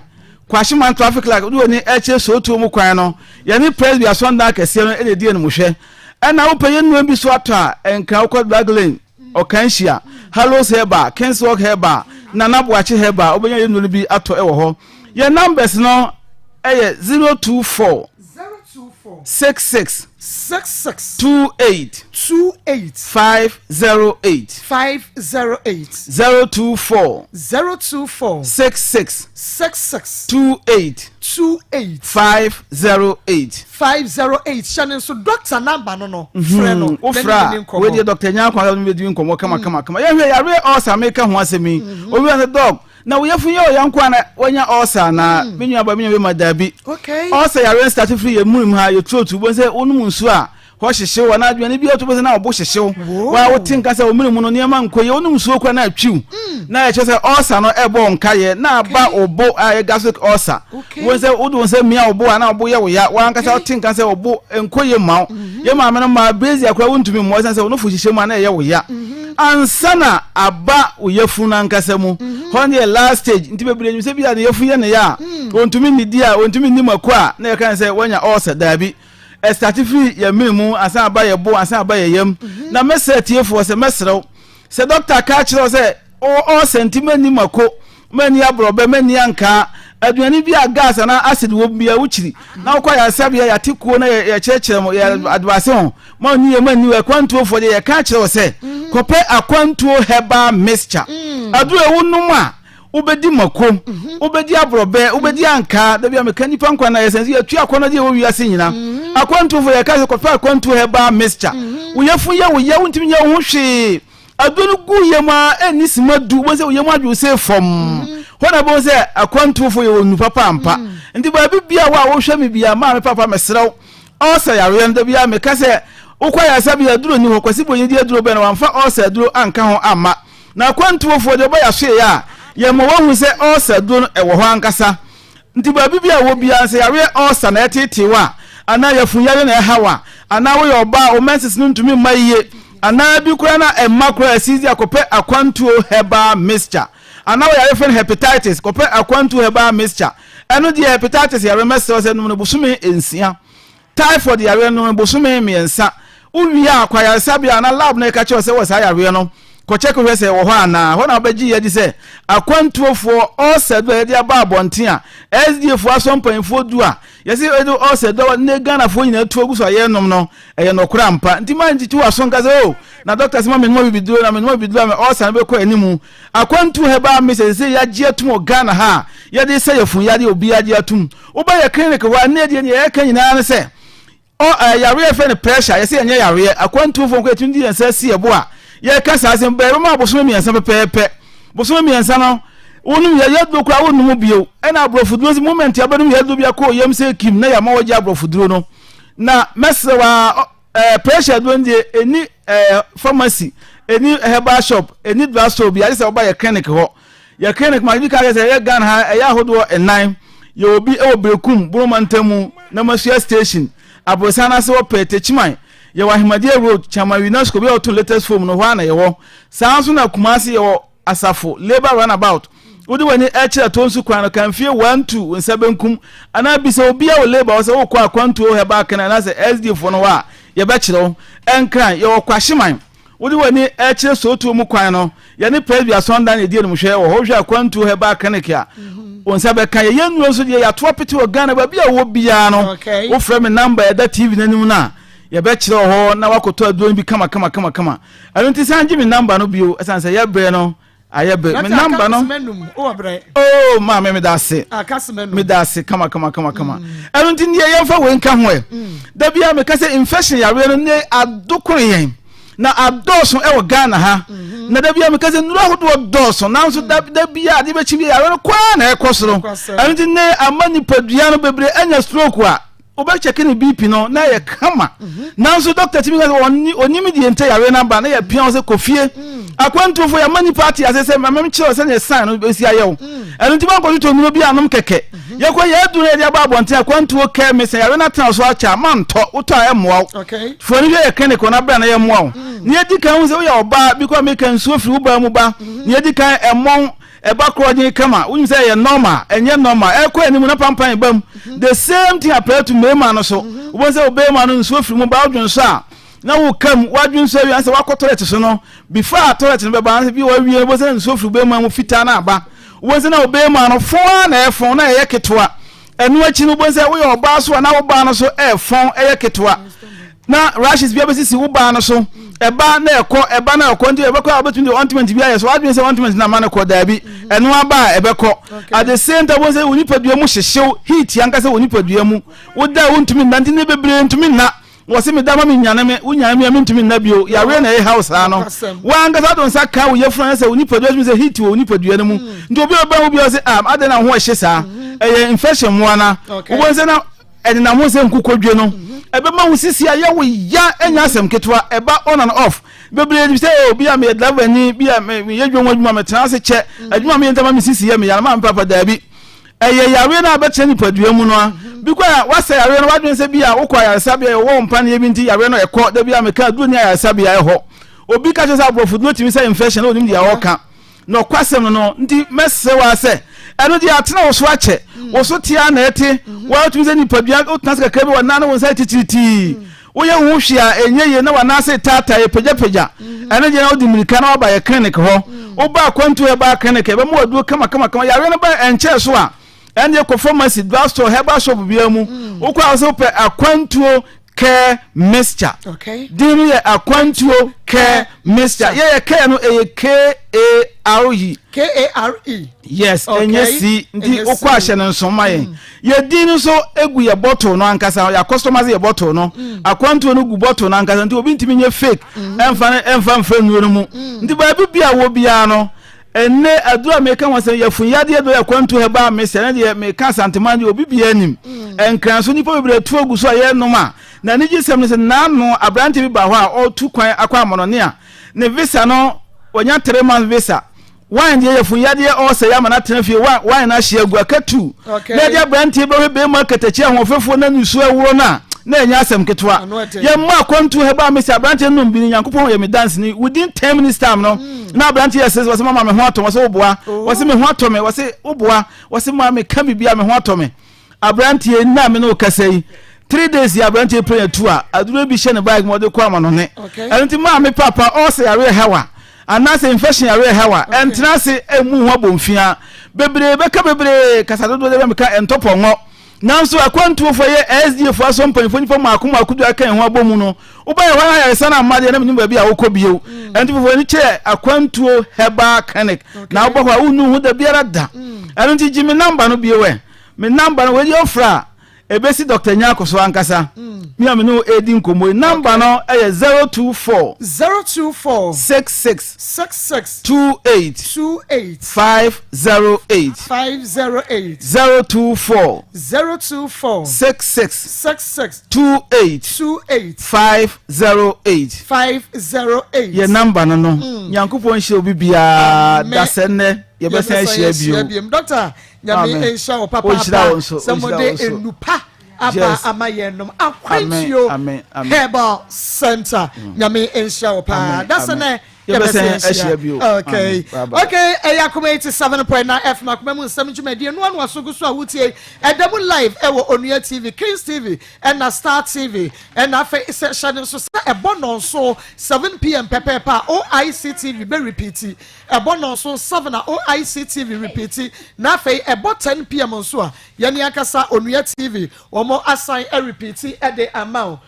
Kwahyeman traffic light, wode w'ani ɛkyerɛ Sootuo mu kwan no, yɛne Presby asɔndan kɛseɛ no na ɛdi animhwɛ. Ɛna wopɛ yɛn nnuro bi so atɔ a, Nkran wokɔ Drug Lane, Ɔkanhyia, Hallows Herbal, Kingswalk Herbal, Nana Boakye Herbal, wobɛnya yɛn nnuro no bi atɔ wɔ hɔ. Yɛn numbers no yɛ 024. 66. 66. 28. 28. 508. 508. 024. 024. 66. 66. 28. 28. 508. 508. Hyɛ ne nso dɔkta namba no no. Frɛ no. Wofrɛ a wei deɛ dɔkta nya akwan sɛ wobɛdi nkɔmmɔ kama kama kama. Yɛhwɛ yareɛ ɔɔsa meka ho asɛm yi. Owura no dɔg Na wo yafunu yɛ ɔya nko a na wanya ulcer anaa? Mm. Me nua ba, me nua bɛma daabi. Okay. Ulcer yare no start firi yɛ mu ha, yɛ turotu. Wobɛhu sɛ wonom nsuo a hɔ hyehyew anaa aduane bi a wobɛhu sɛ na ɔbo hyehyew. Wa wote nka sɛ wo mene mu no nneɛma nkɔ yie. Wonom nsuo koraa na atwiw. Mm. Na ɛkyerɛ sɛ ulcer no ɛbɔ wo nkayɛ na aba wo bo a ɛyɛ gastric ulcer. Wobɛhu sɛ wode wo nsa mia wo bo a na wo bo yɛ wo ya. W'ankasa wote nka sɛ wo bo nkɔ yie mma wo. Mm-hmm. Yɛ maame no maa brazier koraa wontumi mmɔ ɛsiane sɛ wo nofo hyehyɛ mu a na ɛyɛ wo ya. Mm-hmm. Ansa na aba wo yafunu no ankasa mu. Hɔ no yɛ last stage. Nti bebree nim sɛ bi a ne yafunu yɛ ne ya a, ontumi nnidi a, ontumi nni mako a, na yɛka ne sɛ wanya ulcer. Daabi. Ɛstarte firi yɛn mene mu ansa aba yɛn bo ansa aba yɛn yam. Na mɛsrɛ atiefoɔ sɛ mɛsrɛ wo sɛ dɔkta ka kyerɛ wo sɛ wowɔ ulcer nti mɛnni mako, Manni aborɔbɛ, manni ankaa, aduane bi a gas anaa acid wɔ mu biara wokyiri. Na wokɔ ayaresabea, yɛate kuo na yɛkyerɛkyerɛ mo, yɛ advise ho. Manni yɛ, manni wɔ akwantuofoɔ deɛ yɛka akyerɛ wo sɛ, kɔpɛ akwantuo herbal mixture. Aduro a wonom a, Wobɛdi mako, wobɛdi aborɔbɛ, wobɛdi ankaa. Da bi a meka nnipa nkwa na yɛ sɛ yɛtu akɔnnɔ deɛ ɛwɔ wiase nyina. Akwantufo yɛka sɛ kɔpɛ akwantuo herbal mixture. Wo yafunu yɛ wo ya, wontumi nyɛ wo ho hwee. Aduro no gu yam a ɛnni sima du, wobɛhu sɛ wo yam adwo sɛ fam. Hɔ na wobɛhu sɛ akwantufo yɛwɔ nnu papa ampa. Nti baabi bia wo a wohwɛ me bia, maame papa mesrɛ wo, Ulcer yareɛ no da biara meka sɛ wokɔ ayaresabea aduro nni hɔ, Kwasi Bonyi de aduro bɛn na wamfa ulcer aduro anka ho amma. Na akwantuofoɔ deɛ ɔba yɛasoɛeɛ a, yɛma wɔahu sɛ ulcer aduro no ɛwɔ hɔ ankasa. Nti baabi biara a wɔ biara sɛ yareɛ ulcer na ɛteetee wo a, anaa yafunyareɛ na ɛha wo a, anaa woyɛ ɔbaa a wo menses no ntumi mma yie, anaa bi koraa na ɛmma koraa asiizi a kɔpɛ akwantuo herbal mixture. Anaa wo yare frɛ no hepatitis, kɔpɛ akwantuo herbal mixture. Ɛno deɛ hepatitis yareɛ mɛsrɛ wo sɛ nom no bosome nsia. Typhoid yareɛ nom no bosome mmiɛnsa. Wo wie a kɔ ayaresabea anaa lab na ɛka kyerɛ wo sɛ wɔ saa yareɛ no, kɔ check hwɛ sɛ ɛwɔ hɔ anaa. Hɔ na wobɛgye adi sɛ akwantuofoɔ ulcer du a yɛde aba abɔnten a SDA foɔ asɔ mpanyinfoɔ du a yɛse yɛde ulcer du a ne Ghanafoɔ nyinaa tu agu so a yɛrenom no ɛyɛ nɔkorɛ ampa. Nti ma nkyekye w'aso nka sɛ oh na doctor se ma menom abibiduro na menom abibiduro a me ulcer no bɛkɔ animu. Akwantu herbal mixture sesei yɛagye atum wɔ Ghana ha a yɛde sa yafunu yadeɛ obiara gye atum. Woba yɛ clinic hɔ a nnɛ deɛ nea yɛka nyinaa ne sɛ ɔ ɛ yareɛ yɛfrɛ no pressure yɛsɛ yɛnyɛ yareɛ akwantufoɔ nko yɛtumi de yɛn nsa si ɛbo a yɛka saa asɛm bɛyɛ bɛma bosome mmiɛnsa pɛpɛɛpɛ bosome mmiɛnsa no wonom yɛ yɛduro koraa wonnom bio ɛna aborɔfo duro nso moment a wobɛnom yɛduro bi akɔ yam sɛ kim na yɛama wɔgye aborɔfo duro no na mɛsrɛ wa Eh, pressure aduro no deɛ ɛni eh, pharmacy, ɛni herbal shop, ɛni drug store bi, agye sɛ woba yɛ clinic hɔ. Yɛ clinic ma bi ka sɛ ɛyɛ Ghana ha, ɛyɛ ahodoɔ ɛnan. Yɛwɔ bi ɛwɔ Berekum, Boroma ntamu, Namasua station, Aborosan ase hɔ pɛɛ, Techiman. Yɛwɔ Ahemadeɛ road, Chairman UNESCO, bi a wɔtɔn latest foam no, hɔ ara na yɛwɔ. Saa nso na Kumasi yɛwɔ Asafo, Labour Runabout, wode w'ani rekyerɛ Tonsu kwan no, ka mfie one, two, wo nsa benkum, anaa bisa obiara wɔ Labour hɔ sɛ worekɔ Akwantuo Herbal Clinic anaasɛ SDA foɔ no hɔ a, yɛbɛkyerɛ wo. Nkran, yɛwɔ Kwahyeman, wode w'ani rekyerɛ Sootuo mu kwan no, yɛne Presby Asɔndan na ɛdi animhwɛ wɔ hɔ. Wohwɛ Akwantuo Herbal Clinic a, wo nsa bɛka. Yɛyɛ nnuro nso deɛ, yɛato apete wɔ Ghana, baabi a wowɔ biara no, wofrɛ me number a ɛda TV no anim no a, yɛbɛkyerɛ wɔ hɔ na woakɔtɔ aduro no bi kama kama kama kama. Ɛno nti san gye me number no bio ɛsan sɛ yɛ brɛ no ayɛ brɛ me number no oh maame me da ase me da ase kama kama kama kama mm. ɛno nti neɛ yɛmfa wei nka ho ɛ mm. da bia meka sɛ infection yareɛ no ne adokoro yɛn na adɔɔso ɛwɔ Ghana ha mm-hmm. na da bia meka sɛ nnuro ahodoɔ dɔɔso nanso mm. da bia ade bɛkyi bi yareɛ no kwaa na ɛkɔ soro ɛno nti ne ama nipadua no bebree anya stroke a Wobɛkyɛke ne BP no na ɛyɛ kama. Nanso dɔkta tumi ka sɛ ɔnim deɛ nti yareɛ no aba na yɛpia wo sɛ kɔ fie. Akwantufo yɛma nnipa ate ase sɛ ma menkyerɛ wo sɛdeɛ sign no bɛsi ayɛ wo. Ɛno nti mankɔtotɔ nnuro bi anom kɛkɛ. Yɛkɔ yɛ aduro na yɛde aba abɔnten akwantuo kɛ me sɛ yareɛ no atena wo so akyɛ a mantɔ wotɔ a ɛmmoa wo. Fo ani hwɛ yɛ clinic hɔ na bra na yɛmmoa wo. Nea ɛdi kan hu sɛ woyɛ ɔbaa bi kɔ a meka nsuo firi wo baa mu ba. Nea ɛdi kan ɛmmɔn Ɛba korɔgyen kama, wonim sɛ ɛyɛ normal, ɛnyɛ normal, ɛkɔ anim na pampan ba mu. The same thing apply to mmarima no so. Wobɛhu sɛ ɔbarima no nsuo firi mu ba wodwen so a, na woka mu, woadwen so awie ansa woakɔ toilet so no, before a toilet no bɛba, ansa bi wawie no, wobɛhu sɛ nsuo firi barima mu fitaa na aba. Wobɛhu sɛ na ɔbarima no fɔn ara na ɛfɔn na ɛyɛ ketewa. Ɛno akyi no wobɛhu sɛ woyɛ ɔbaa so a na wo baa no so ɛfɔn ɛyɛ ketewa. Na rashes bi abɛsisi wo baa no so. Ɛba na ɛkɔ, ɛba na ɛkɔ nti ɛbɛkɔ a wobɛtumi de ointment bi ayɛ so. W'adwene sɛ ointment na ama no kɔ, daabi. Ɛno aba a ɛbɛkɔ. At the same time wobɛhu sɛ wo nipadua mu hyehyew, heat ankasa wɔ nipadua mu. Woda a wontumi nna nti ne bebree ntumi nna. Wɔse meda ma menyane me, wonyane me a mentumi nna bio. Yareɛ na ɛhaw saa no. W'ankasa wode wo nsa ka wo yafunu anasɛ wo nipadua tumi sɛ heat wɔ wo nipadua no mu. Nti obi a ɔbɛn wo biara ɔse ah adɛn na wo ho ɛhye saa. Ɛyɛ infection mmoa no. Wobɛhu sɛ na ɛnenam ho sɛ nkokɔdwe no. Ɛbɛma wo sisi ayɛ wo ya ɛnyɛ asɛm ketewa. Ɛba on and off. Bebree nim sɛ oh bi a meyɛ driver ni, bi a meyɛ dwom adwuma metena ase kyɛ. Adwuma meyɛ nti ama me sisi yɛ me ya no maame papa daabi. Ɛyɛ yareɛ no a ɛbɛtena nipadua mu no a. Bi kɔ a woasa yareɛ no w'adwene sɛ bi a wokɔ ayaresabea yɛwɔ wo mpaneɛ bi nti yareɛ no ɛkɔ. Da bi a meka aduro ni ayaresabea ɛhɔ. Obi ka kyerɛ sɛ aborɔfo duro tumi sa infection na onim deɛ ɔreka. Nɔkwasɛm no no nti mɛsrɛ wo ara sɛ ɛno deɛ atena wo so akyɛ. Wo so te ara na ɛte. Woatumi sɛ nipadua wotena ase kakra bi wɔ nan ne wo nsa yɛ titiritii. Woyɛ wo ho hwee a ɛnyɛ yie na w'anan ase retaataa, ɛpagyapagya. Ɛno deɛ na wode mmirika na woaba yɛ clinic hɔ. Woba akwantuo herbal clinic a, yɛbɛma wo aduro kamakamakama. Yareɛ no ba ɛnkyɛɛ so a, ɛndeɛ kɔ pharmacy, drug store, herbal shop biara mu. Wokɔ a wo sɛ wopɛ akwantuo. Care Mixture. Okay. Din no yɛ Akwantuo Care Mixture. Yɛyɛ care no ɛyɛ K A R E. K A R E. Yes, ɛnyɛ C. Nti wokɔ ahyɛ no nso ma yɛn. Mm. Yɛ din no nso egu yɛ bottle no ankasa. Yɛ customer yɛ bottle no. Mm. Akwantuo no gu bottle no ankasa. Nti obi ntumi nyɛ fake. Mm. Ɛnfa no ɛnfa nfra nnuro no mu. Nti baabi bi a wɔ biara no. Ɛnɛ aduro a meka ho asɛm yɛfun yadeɛ dɔ yɛ akwantuo herbal mixture ɛnɛ deɛ meka Asanteman deɛ obi biara nim. Nkran so nnipa bebree atu agu so a yɛrenom a na anigyesɛm ne sɛ naano aberante bi baa hɔ a ɔretu kwan akɔ amɔnɔne a ne visa no wanya 3 months visa wine deɛ yɛfun yadeɛ ɔresɛ yɛ ama no atena fie wine no ahye agu aka tu na ɛde aberanteɛ bɛhwɛ bɛrima akatakyi ahoɔfɛfoɔ na nisuo ɛworɔ no a na ɛnyɛ asɛm ketewa. Yɛmmɔ akwantu herbal mixture aberanteɛ no nom bi no Nyankopɔn yɛ me danseni within 10 minutes time no mm. na aberanteɛ yɛ sɛ wɔsɛ mama me ho atɔ wɔsɛ woboa oh. wɔsɛ me ho atɔ me wɔsɛ woboa wɔsɛ ma meka biribi a me ho atɔ me aberanteɛ nna me ne wo kasa yi three days yɛ aberanteɛ pere atu a aduro bi hyɛ ne bag mu ɔde kɔ ama no ne ɛno nti maa me papa ɔsɛ yareɛ hawa anaasɛ infection yareɛ hawa ɛntena ase ɛmu ho abɔmfia bebree bɛka bebree kasa dodoɔ de bɛmeka ɛntɔpɔngɔ Nanso akwantuofo a ɛyɛ SDA fo asɔr mpanyimfo nyimpa mmaako mmaako du aka hɛn ho abɔ mu no, wobae hɔ na ayarsa no amma deɛ na mennim baabi a wokɔ bio. Ɛno nti fofo ani kyerɛ Akwantuo Herbal Clinic na wobɔ hɔ a wonnu ho da biara da. Ɛno nti gye me namba no bio ɛ. Me namba no wei deɛ wofrɛ a ɛbɛsi Dr. Nyarko so ankasa. Me a me ne wo ɛredi nkɔmmɔ yi namba no yɛ 024 024 66 66 28 28 508 508 024 024 66 66 28 28 508 508 yɛ namba no no mm. Nyankopɔn nhyira obi biara da sɛ nnɛ yɛbɛsan ahyia bio. Dɔkta Nyame nhyira wo papaapa sɛ mode nnupa aba ama yɛn nom akwantuo herbal center mm. Nyame nhyira wo paa da sɛ nnɛ yɛbɛsɛn ahyia bio. Okay. Okay, ɛyɛ akoma 87.9 FM akoma mu nsɛm dwumadie no ano aso gu so a wotie ɛda mu live ɛwɔ Onua TV, Kings TV, ɛna Star TV, ɛna afei sɛ hyɛ no nso sɛ ɛbɔ nɔnso 7 pm pɛpɛɛpɛ a OIC TV bɛ repeat ɛbɔ nɔnso 7 a OIC TV repeat na afei ɛbɔ 10 pm nso a yɛne ankasa Onua TV wɔn asan repeat ɛde ama o.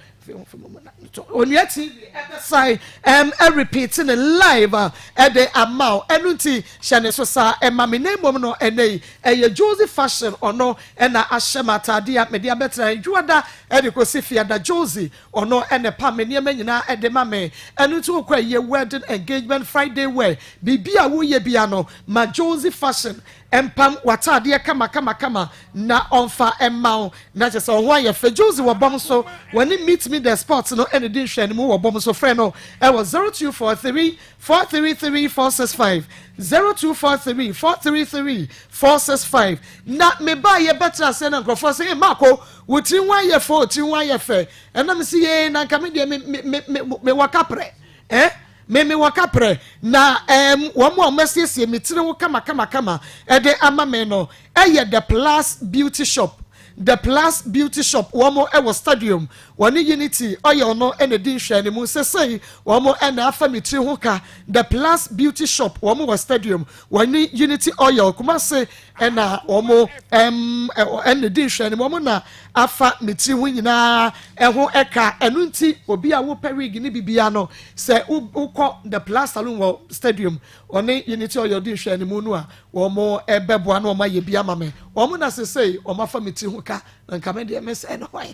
Onua TV ɛbɛsan ɛm ɛrepeat ne live ɛde ama wo ɛno nti hyɛ ne so saa ɛma me na mmom no ɛnɛ yi ɛyɛ Josie Fashion ɔno ɛna ahyɛ me ataade a mede abɛtena dwoada ɛde kɔsi fiada Josie ɔno ɛna ɛpam me nneɛma nyinaa ɛde ma me ɛno nti wokɔ ɛyɛ wedding engagement Friday wear biribi a woyɛ bia no ma Josie Fashion Mpam w'ataadeɛ kamakamakama na ɔmfa mma wo. Na kyerɛ sɛ wo ho ayɛ fɛ. Josie wɔ bɔm so. Wɔne Meet Me The Spot no na ɛdi nhwɛanimu wɔ bɔm so. Frɛ no wɔ 0243 433 465, 0243 433 465. Na mebaeɛ bɛtena aseɛ na nkurɔfoɔ sɛ, Ee Marko, wo tiri ho ayɛ fɛ o, tiri ho ayɛ fɛ. Ɛna mese, Yee, na nka me deɛ me, me, me, me, mewɔ kaprɛ. Eh? Me me wɔ kaprɛ, na ɛɛm wɔn a wɔasiesie me tiri ho kamakamakama de ama me no yɛ The Plus Beauty Shop. The Plus Beauty Shop, wɔn wɔ Stadium, wɔne Unity Oil no na ɛdi nhwɛanimu. Sesei wɔn na afa me tiri ho ka. The Plus Beauty Shop, wɔn wɔ Stadium, wɔne Unity Oil, Kumasi na wɔn ɛm ɛna di nhwɛanim wɔn na afa me tiri ho nyinaa ɛho ɛka ɛno nti obi a wopɛ wig ne bibia no sɛ wokɔ the plus saloon wɔ stadium ɔne unity ɔyɛ ɔdi nhwɛanim no a wɔn ɛbɛboa na wɔn ayɛ bi ama me wɔn na sesei wɔn afa me tiri ho ka na nka me deɛ me sɛ no hwan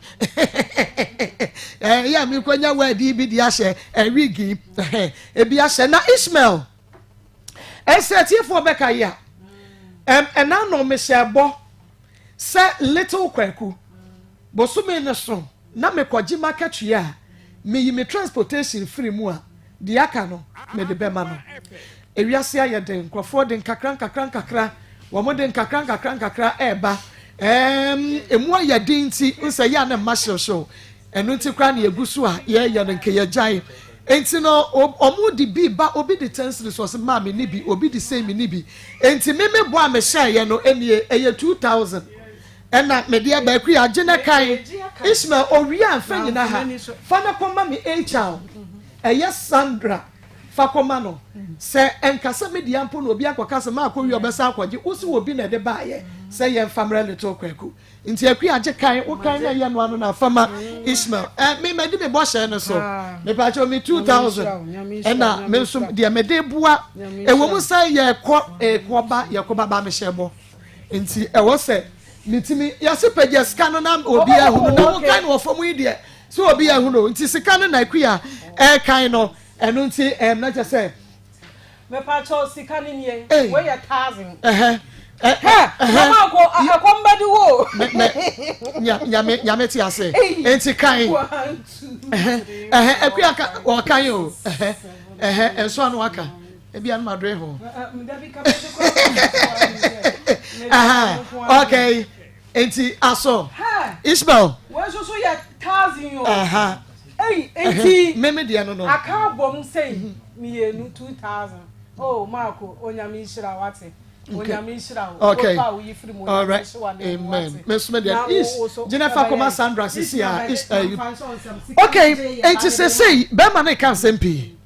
ɛyɛ a mekɔnya wɛdi bi de ahyɛ ɛwig ebi ahyɛ na Ishmael Ɛsɛ atiefoɔ bɛka yi a, ɛm ɛna no mehyɛ bɔ sɛ Little Kwaku, bosome no so na mekɔgye m'akatua a, meyi me transportation firi mu a, deɛ aka no mede bɛma no. Ewiase ayɛ den, nkurɔfoɔ de nkakra nkakra nkakra, wɔn de nkakra nkakra nkakra ɛreba. Ɛm emu ayɛ den nti, nsɛ yɛ a na mma hyewhyew. Ɛno nti koraa na yɛgu so a yɛreyɛ no nka yɛgyae. Enti no wɔn de bi ba, obi de ten cedis ɔse maa me ni bi, obi de sei me ni bi. Enti me me bɔ a me hyɛeɛ no nie, ɛyɛ 2000 ɛna me de aba. Akua gye na kan. Ishmael owia a nfa nyina ha, fa na kɔ ma me HR, ɛyɛ Sandra. Fa kɔma no. Sɛ ɛnka sɛ me dea mpo na obi akɔka sɛ maakɔ wie a ɔbɛsan akɔgye, wo se obi na ɛde baeɛ sɛ yɛmfa mmrɛ Little Kwaku. Nti Akua gye kan, wo kan na ɛyɛ no ano na fa ma Ishmael. Eh, me madi me bɔhyɛ no so. Mepakyɛw me 2000 ɛna me nso deɛ mede boa. Ɛwɔ mu sɛ yɛkɔ ɛkɔba yɛkɔba ba mehyɛ bɔ. Nti ɛwɔ sɛ metumi yɛse pagya sika no na obi ahunu na wo kan no wɔ fam yi deɛ sɛ obi ahunu nti sika no na Akua ɛkan no. Ɛno nti ɛɛm na kyɛ sɛ. Mepakyɛw sika no nie wei yɛ thousand. Hɛ mama ako ɛkɔm bɛde wo o. Nyame nyame te ase nti kan ɛhɛ akua ka ɔkan o ɛhɛ ɛhɛ nso ano aka ebi ano ma doe ho. Okay nti aso Ismael. Wei nso so yɛ thousand o. Ei enti Meme deɛ no no. Aka abom sei mienu 2000 oh Marko Onyame nhyira wo wate Onyame nhyira wo Okay. Opa a woyi firi mu Onyame Alright. nhyɛ w'ananmu Amen. wate Me nso me deɛ Na is wo so gyina fa kɔma ɛbɛyɛ Sandra sisi Ishmael a is bɛgye ɛyi. mamfa nhyɛ wo nsam sika Okay, no gye yɛ ba enti mede ma sesei bɛrima no reka nsɛm pii.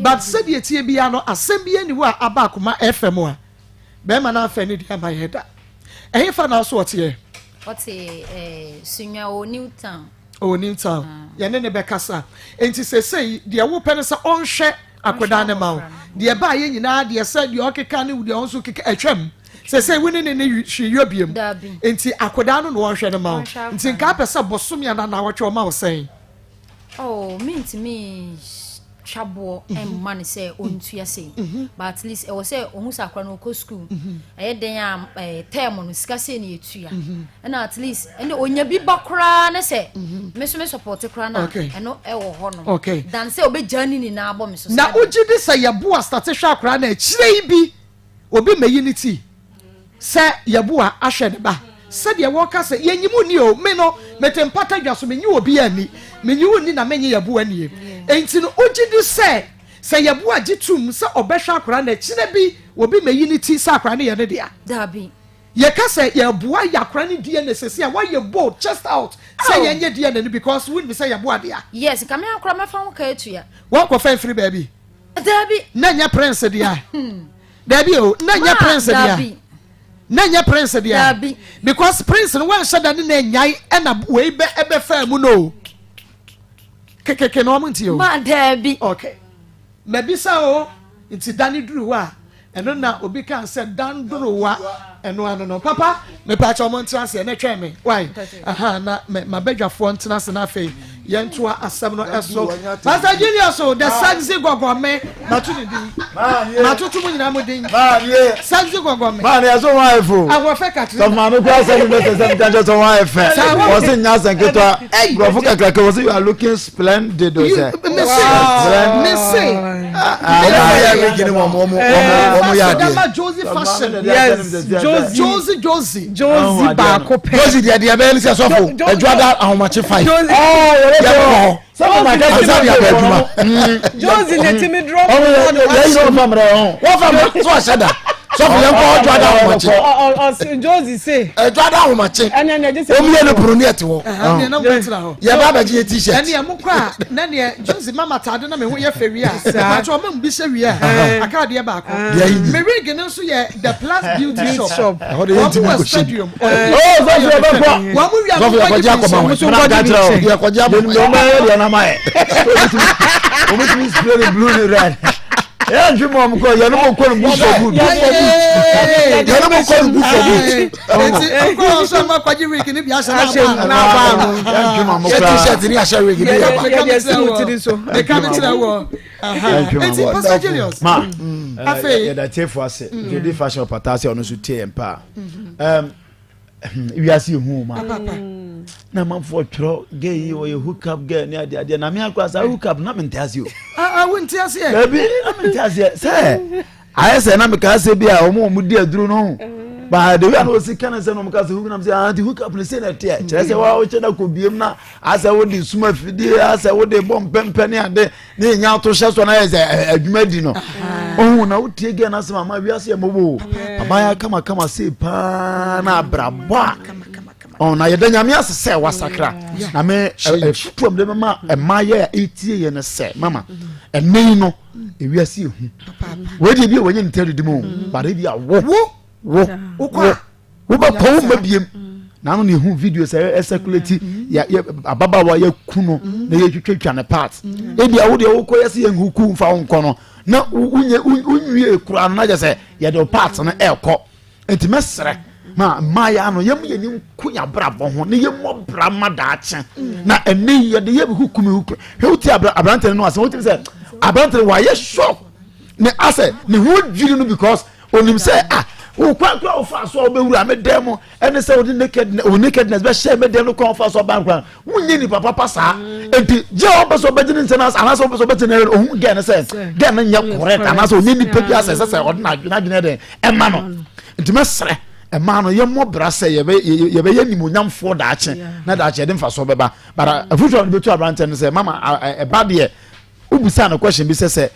But sɛdeɛ ɛteɛ biara no asɛm biara nni hɔ a aba akoma FM a bɛrima no amfa anidi amma yɛn da. Ɛhefa na wo so ɔteɛ? Ɔte eh, Sunyani ɔwɔ New Town. Ɔwɔ New Town. Yɛne no bɛkasa. Enti seesei deɛ wopɛ ne sɛ ɔnhwɛ akwadaa no ma wo. Deɛ ɛbaeɛ nyinaa deɛ sɛ deɛ ɔkeka ne deɛ ɔnso keka atwam. Seesei wo ne ne ne hwee yɔ biom. Enti akwadaa no na ɔnhwɛ no ma wo. Nti nka apɛ sɛ bosome anaa nnawɔtwe ɔma wo sɛn? Oh, mentumi twa boɔ mma no sɛ ɔntua sei mhm. but at least ɛwɔ sɛ ɔhu sɛ akora no ɔkɔ school mhm. ɛyɛ dɛn a eh, term no sika sei ne yɛtua mhm. ɛna at least ɛne ɔnya bi ba koraa ne sɛ me so me support koraa no a ɛno ɛwɔ hɔ no dan sɛ ɔbɛgya ne nyinaa bɔ me so na wogye di sɛ yɛboa state hwɛ akora no akyire yi bi Obi mɛyi ne ti sɛ Yeboah ahwɛ ne ba sɛdeɛ wɔka sɛ yɛnyi mo nni o, me no mete mpata dwa so menye obiara nni, menye wo nni na menye Yeboah nnie. Enti no wogye di sɛ sɛ Yeboah gye tom sɛ ɔbɛhwɛ akwadaa no akyire bi obi mɛyi ne ti sɛ akwadaa no yɛ ne dea? Dabi. Yɛka sɛ yɛboa yɛ akwadaa no DNA sɛsei a woayɛ bold chest out sɛ yɛnyɛ DNA no because wonim sɛ Yeboah dea? Yes, nka me ara koraa mɛfa ho ka atua. Woankɔfa amfiri baabi? Dabi. Na nyɛ prince dea. Dabi o, na nyɛ prince dea. Na nyɛ prince dea. Dabi. Because prince no wanhyɛ da ne na nyae ɛna wei bɛ ɛbɛ faa mu no. Kekeke na wɔn nti o. Ma dabi. Okay. Mabisa o, nti da ne duru hɔ a. Ɛno na obi kaa sɛ dandorowa ɛno ano no papa mepaakyɛ ɔmo ntena ase ɛnɛ twɛn me wai aha na mabadwafoɔ ntena ase na afei yɛntoa asɛm no ɛso Pastor Julius o the sexy gɔgɔme mato ne din matoto mu nyinaa mo din sexy gɔgɔme maane ɛso ho ayɛ fo ahoɔfɛ Katrina sɛ maame kura sɛ mi bɛ sɛ sɛ mi ka kyerɛ sɛ ho ayɛ fɛ wɔsi nya asɛn ketewa nkurɔfo kakraka wɔsi you are looking splendid o sɛ splendid mese Josie fashion. Yes, Josie. Josie, Josie. Josie baako pɛ. Josie deɛ deɛ bɛyɛ ne sɛ sɔfo adwada ahomakye five. Josie. Yɛ kɔ hɔ. Sɔfo ma kɛ sɛ deɛ bɛ adwuma. Josie na ti mi dúró. Ɔmo yɛ yɛ yi wɔn fa mìrɛ wɔn. Wɔn fa mìrɛ so ahyɛ da. Sɔfo yɛn kɔ adwada ahomakye. Ɔsi Josie se. Adwada ahomakye. Wɔn yɛ ne pono ne ɛte hɔ. Yɛ ba abɛgye yɛ t-shirt. Ɛni ɛmu kɔ a na neɛ Josie mama ataade na me ho yɛ fɛ wie a. Mpatsɔ ɔmo mu bi hyɛ wie a aka adeɛ baako. Me wig no nso yɛ the plus beauty shop. Wɔn wɔ stadium. Sɔfo yɛ bɛ kɔ. Wɔn mu wia mo nkɔgye bi nhyɛ. Wɔn nkɔgye bi nhyɛ. Yɛ kɔgye abɔ. Wɔn bɛ yɛ deɛ nama yɛ. Wɔn tumi spray ne blue ne red. Yɛ ntwi mu ɔmo kɔ yɛn mo kɔ no good for good. Yɛn mo kɔ no good for good. Eti nkɔ nso ɛmo akɔgye wig ne bi ahyɛ n'aba ano. Yɛn ntwi mu ɔmo kura. Yɛ t-shirt ni ahyɛ wig ni yɛ ba. Yɛ deɛ si mu tiri so. Meka mi kyerɛ wɔ. Eti Pastor Julius. Ma afei. Yɛda tiefo ase. Jodi fashion pata ase ɔno nso tie yɛn paa. Wiase ehu ma. Na amanfoɔ twerɛ girl yi ɔyɛ hook up girl ne adeɛ adeɛ na me akora saa hook up na mente ase o. Ah, wo nte aseɛ. Dabi na mente aseɛ sɛ ayɛ sɛ na meka sɛ bi a wɔn a wɔn di aduro no ho baa de wia na wɔsi ka ne sɛ na wɔn ka sɛ hook nam sɛ ah nti hook up ne se na ɛteɛ kyerɛ sɛ wa wɔkyɛ na kɔ biem na asɛ wɔde suma fidie asɛ wɔde bɔ mpɛmpɛ ne ade ne yɛ nya ato hyɛ so na yɛ sɛ adwuma di no ohun na wotie gɛ na sɛ mama wiase yɛ mɔbɔ o abaya kamakama sei paa na abrabɔ a. Ɔn na yɛda Nyame ase sɛ wasakra. Na me afutuo a mede bɛma mmaayɛ a ɛretie yɛ no sɛ mama ɛnɛ yi no ewiase ehu. Wei deɛ bi a wɔnyɛ ne tɛ didi mu o but ebi a wo wo wo wobɛkɔ wo mma biem. Na ano na ehu video sɛ ɛsɛkulati yɛ yɛ ababaawa yɛku no na yɛtwitwatwa ne part. Ebi a wo deɛ wokɔ yɛ sɛ yɛn huku nfa wo nkɔ no na wonyɛ wonwie koraa no na kyɛ sɛ yɛde wo part no ɛrekɔ. Nti mɛsrɛ ma mmaayɛ ano yɛn mu yɛn ni nko yɛn abrabɔ ho na yɛn mmɔ bra ma daakye na ɛnɛ yi yɛde yɛ hukum hukum hwɛ wotie aberante no asɛm wotumi sɛ aberante no wayɛ shock ne asɛ ne ho dwiri no because onim sɛ ah wo kwan kura wofa so a wobɛwura me dan mu ɛne sɛ wode naked wo nakedness bɛhyɛ me dan no kwan wofa so ɔba nkwan wonyɛ nipa papa saa nti gye a wɔpɛ sɛ ɔbɛgye ne nsɛm ase anaasɛ wɔpɛ sɛ ɔbɛgye ne ohun gɛn no sɛ gɛn no nyɛ correct anaasɛ ɔnyɛ nipa bi asɛ sɛ sɛ ɔde n'adwene dɛn ɛma no nti mɛsrɛ ɛmaa no yɛmmɔ bra sɛ yɛbɛyɛ nimonyamfoɔ daakye na daakye yɛde mfasoɔ bɛba but afotuo a wɔde bɛtu aberanteɛ no sɛ mama ɛba deɛ Wobisaa no question bi sɛ sɛ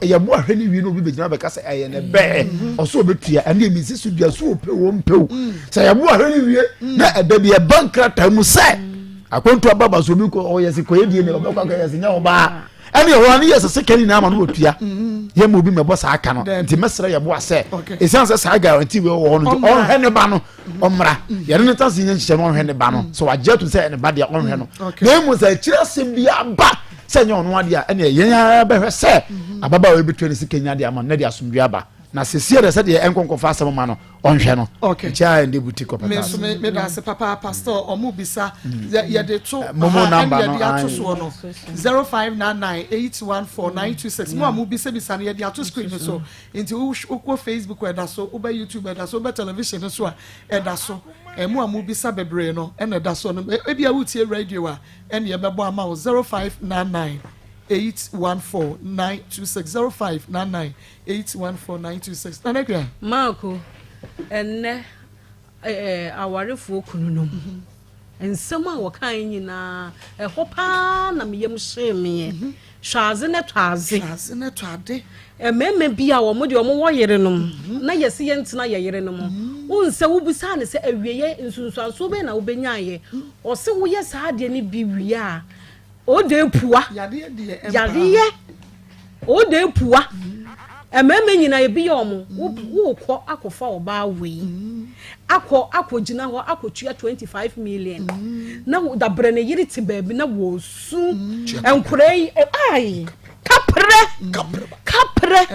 yɛbo ahwɛ ne wie na obi bɛgyina bɛka sɛ ɛyɛ ne bɛɛ mm-hmm. ɔsɛ ɔbɛtua ɛne ɛmi nsi so dua so ɔpɛ wɔ mpɛ o mm. sɛ yɛbo ahwɛ ne wie mm. na ɛda bi ɛba nkrataa mu sɛ mm. akwantu ababa so obi kɔ ɔyɛ se kɔyɛ die ne ɔbɛkɔ akɔyɛ se nyɛ ɔbaa ɛne ɛhɔ ne yɛ sɛ sika nyinaa ma no wɔtua mm-hmm. yɛ ma obi mɛbɔ saa ka no nti mɛsrɛ yɛboa sɛ ɛsiane sɛ saa guarantee wei wɔ hɔ no nti ɔnhwɛ ne ba no ɔmmra yɛne no tase nyɛ nhyehyɛ no ɔnhwɛ ne ba no sɛ wagye atum sɛ ne ba deɛ ɔnhwɛ no na emu sɛ akyiri asɛm bi aba sɛ nyɛ ɔno adeɛ a ɛnna yɛn ara bɛhwɛ sɛ ababaawa yi bɛtua ne sika nya deɛ ama no na de asomdwe aba na sɛsie deɛ sɛdeɛ ɛnkɔnkɔfa asɛm ma no ɔnhwɛ no nkyɛ a ɛnde buti kɔpɛta me nso meda ase papa pastor ɔmo bisa yɛde to ha ɛne yɛde ato soɔ no 0599 814 926 mo a mo bisabisa no yɛde ato screen no so Nti wokɔ Facebook a ɛda so, wobɛ YouTube ɛda so, wobɛ television no so a ɛda so. Mo a mobisa bebree no ɛna ɛda so no. Ebia wotie radio a ɛne ɛbɛbɔ ama wo 0599 814 926 0599 814 926. Nana Akua. Marko, ɛnnɛ awarefoɔ kununom. Nsɛm a wɔkaeɛ nyinaa, ɛhɔ pa ara na me yam hyee meɛ. Hwɛ adze na tɔ adze. Hwɛ adze na tɔ ade. Mmarima bi a wɔn deɛ wɔwɔ yerenom na yɛse yɛntena yɛ yerenom. Wohu sɛ wobisaa no sɛ awieɛ nsunsuansoɔ bɛn na wobɛnyaeɛ? Ɔse woyɛ saa adeɛ no bi wie a, Ode pua. Yadeɛ deɛ ɛmpa. Yadeɛ. Ode pua. Mmarima nyinaa ebi yɛ wɔn. Wokɔ akɔfa ɔbaa wei. Akɔ akɔgyina hɔ akɔtua 25 million. Na dabrɛ ne yere te baabi na wɔsu. Nkwadaa yi ai kaprɛ. Kaprɛ.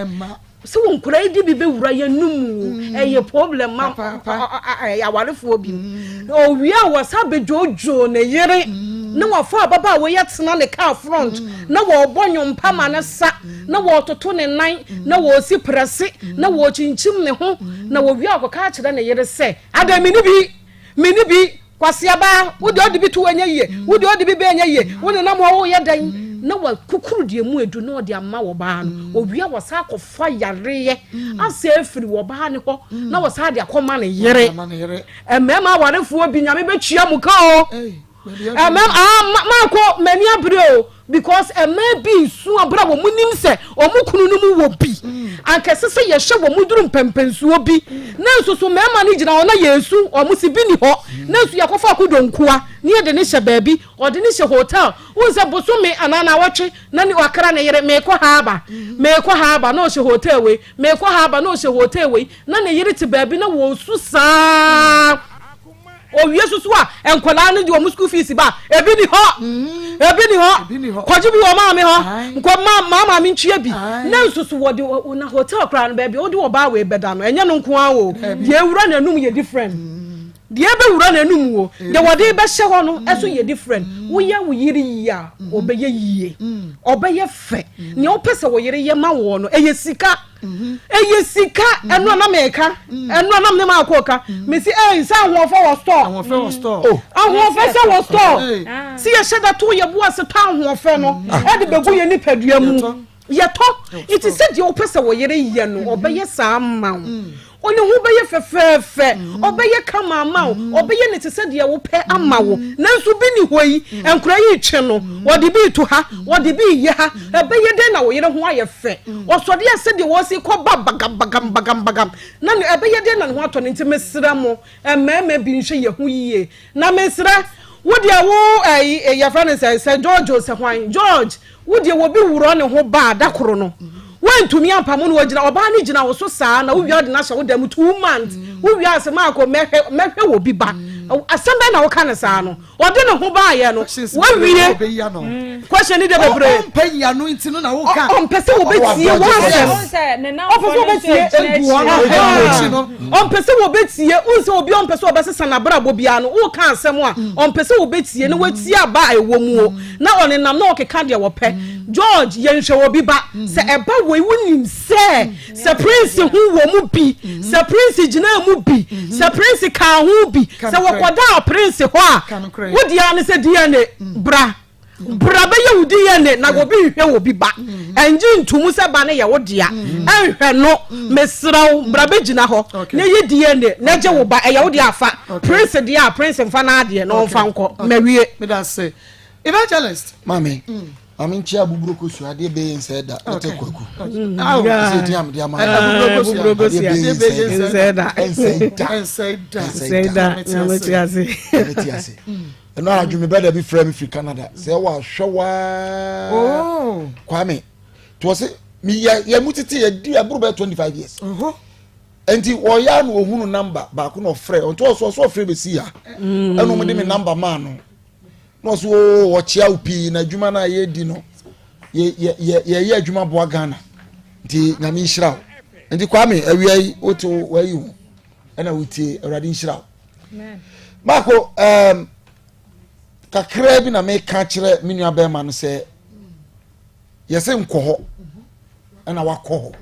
Sɛ wo nkwadaa yi de bi bɛwura yɛn num o, mm. ɛyɛ problem ma awarefoɔ bi. Mm. Owie a wɔsa bɛdwoodwoo ne yere mm. na wafa ababaawa yi atena ne car front na wɔrebɔ nnwompa ma ne sa na wɔretoto ne nan na wɔresi prɛse na wɔrekyinkyim ne ho na wɔwie a wɔkɔka akyerɛ ne yere sɛ adɛn me ne bi me ne bi Kwaseabaa, wo deɛ ɔde bi to ɛnyɛ yie, wo deɛ ɔde bi bɛ ɛnyɛ yie, wo nenam hɔ woyɛ dɛn? Na wakukuru deɛ mu edu na ɔde ama ɔbaa no. Owia wɔsan akɔfa yareɛ asɛ afiri ɔbaa no hɔ na wɔsan de akɔma ne yere. Mmarima awarefoɔ bi nyame bɛtua mo ka o. Mmarima ah maako m'ani abere o. Because mmaa bi nsu abere a wɔn nim sɛ wɔn kunu no mu wɔ bi. Anka ɛsɛ sɛ yɛhwɛ wɔn duru mpɛmpɛnsuo bi. Na nso so mmarima no gyina hɔ na yɛresu wɔn si bi ni hɔ. Na nso yɛkɔfa akodonkoa na yɛde no hyɛ baabi. Ɔde no hyɛ hotel. Wohu sɛ bosome anaa naawɔtwe na ne wakra ne yere meekɔ ha aba, meekɔ ha aba na ɔhyɛ hotel wei, meekɔ ha aba na ɔhyɛ hotel wei. Na ne yere te baabi na wɔresu saa. Owie soso a, nkwadaa no de wɔn school fees ba a, ebi ni hɔ, mm. ebi ni hɔ, kɔgye bi wɔ maame hɔ, nkɔ ma maa maame ntua bi. Na nso so wɔde na hotel koraa no baabi a wɔde ɔbaa wei bɛda no, ɛnyɛ no nko ara o, deɛ ewura n'anum yɛ different. Mm. Deɛ ɛbɛwura n'anum o, deɛ wɔde bɛhyɛ hɔ no ɛso yɛ different. Mm. Woyɛ wo yere yie a, ɔbɛyɛ yie, ɔbɛyɛ fɛ. Nea wopɛ sɛ wo yere yɛ ma woɔ no, ɛyɛ sika. Ɛyɛ sika ɛno a na meka ɛno a na mene maakɔ ka mesi ɛy sɛ ahoɔfɛ wɔ store ahoɔfɛ wɔ store oh. Ahoɔfɛ sɛ wɔ store si yɛhyɛ da to yɛ bo ase tɔ ahoɔfɛ no ɛde bɛgu yɛ nipadua mu yɛtɔ nti sɛ deɛ wopɛ sɛ wo yere yɛ no ɔbɛyɛ saa ma wo. Ne ho bɛyɛ fɛfɛɛfɛ, ɔbɛyɛ kama ama wo, ɔbɛyɛ no te sɛ deɛ wopɛ ama wo. Nanso bi nni hɔ yi, nkwadaa yi retwe no, wɔde bi reto ha, wɔde bi reyɛ ha. Ɛbɛyɛ dɛn na wo yere ho ayɛ fɛ? Ɔsɔre a sɛdeɛ wɔsi kɔ ba bagam bagam bagam bagam, na ne ɛbɛyɛ dɛn na ne ho atɔ no? Nti mesrɛ mo, mmarima bi nhwɛ yɛn ho yie. Na mesrɛ wo deɛ wo ɛyi yɛfrɛ no sɛ sɛ George o sɛ hwan George Wo deɛ obi worɔ ne ho ba a da koro no woantumi ampamo no ogyina ɔbaa no gyina wo so saa na wowia wode no ahyɛ wo dan mu 2 months wowia ase maako mɛhwɛ mɛhwɛ wɔ bi ba asɛm bɛn na woka no saa no ɔde ne ho baayɛ no wawie question ni de bebree ɔmpɛ nyiano nti no na woka ɔmpɛ sɛ wɔbɛtie w'asɛm ɔmpɛ sɛ wɔbɛtie ɔmpɛ sɛ wɔbɛtie wohu sɛ obi ɔmpɛ sɛ ɔbɛsesa n'abrabɔ biara no woka asɛm a ɔmpɛ sɛ wɔbɛtie na watie aba a ɛwɔ mu o na ɔnenam na ɔkeka deɛ wɔpɛ. George, yɛnhwɛ obi ba. Sɛ ɛba wei, wonim sɛ sɛ Prince ho wɔ mu bi, sɛ Prince gyinaa mu bi, sɛ Prince kaa ho bi, sɛ wɔkɔdaa Prince hɔ a, wo deɛ ara ne sɛ DNA bra. Bra bɛyɛ wo DNA na obi nhwɛ obi ba. Ɛngye ntomu sɛ ba no yɛ wo dea. Ɛnhwɛ no, mesrɛ wo, bra bɛgyina hɔ na yɛ DNA na gye wo ba. Ɛyɛ wo deɛ a fa. Prince deɛ a, Prince mfa n'adeɛ na ɔmfa nkɔ. Mawie. Meda ase. Evangelist. Maame, mm. maame nkyia abuburo kosua adeɛ bɛyɛ nsɛ da ɛtɛ kwaku. Ɛsɛ di amadi ama. Abuburo kosua adeɛ bɛyɛ nsɛ da. Nsɛ da. Nsɛ da. Nsɛ da. Nyame ti ase. Nyame ti ase. Ɛno anadwo mi bɛda bi frɛ mi firi Canada sɛ ɛwɔ ahwɛ waa. Oh. Kwame, to ɔse mi yɛ yɛ mu tete yɛ di aburo bɛyɛ 25 years. Uh-huh. Nti ɔyɛ a na ohunu number baako na ɔfrɛ ɔnti ɔsɔ ɔsɔ ɔfrɛ bɛsi ya. Ɛna ɔmo de mi number maa no. Na ɔso oo ɔkyea wo pii na adwuma no a yɛredi no yɛyɛ adwuma boa Ghana nti nyame nhyira wo nti Kwame awia yi wote wayi ho ɛna wotie awurade nhyira wo Maako um, kakraa bi na meka kyerɛ me nua bɛrima no sɛ yɛsɛ nkɔ hɔ ɛna wakɔ hɔ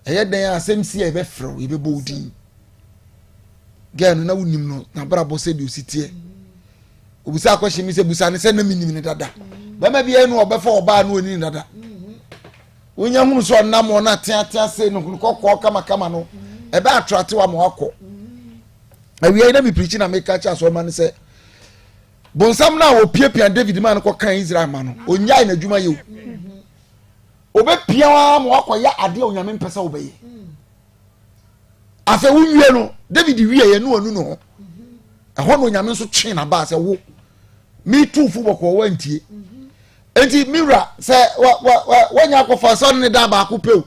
ɛyɛ dɛn a asɛm si a yɛbɛfrɛ wo yɛbɛbɔ wo din Girl no na wonim no n'abrabɔ sɛdeɛ osi teɛ obisa akɔhyɛ mi sɛ busa ne sɛ na menim ne dada bɛrima biara nu ɔbɛfa ɔbaa no ɔni ne dada wonya hunu sɛ ɔnam ɔno ateatea se no kɔkɔɔ kamakama no ɛbɛ atrate wa ma wakɔ awia yi na mepirikyi na meka kyɛ asɔrɔma no sɛ bonsam no a wɔpiapia david ma no kɔka israel ma no ɔnyae n'adwuma yɛ o ɔbɛpia wa ma wakɔyɛ adeɛ a onyame mpɛ sɛ wobɛyɛ Afei wowie no, David wieɛ ne wanu ne ho. Ɛhɔ na Onyame nso twee n'abaa sɛ wo, metu fo bɔkɔɔ woantie. Enti me wura sɛ wanya akɔfa sɛ ɔne ne da baako pɛ o,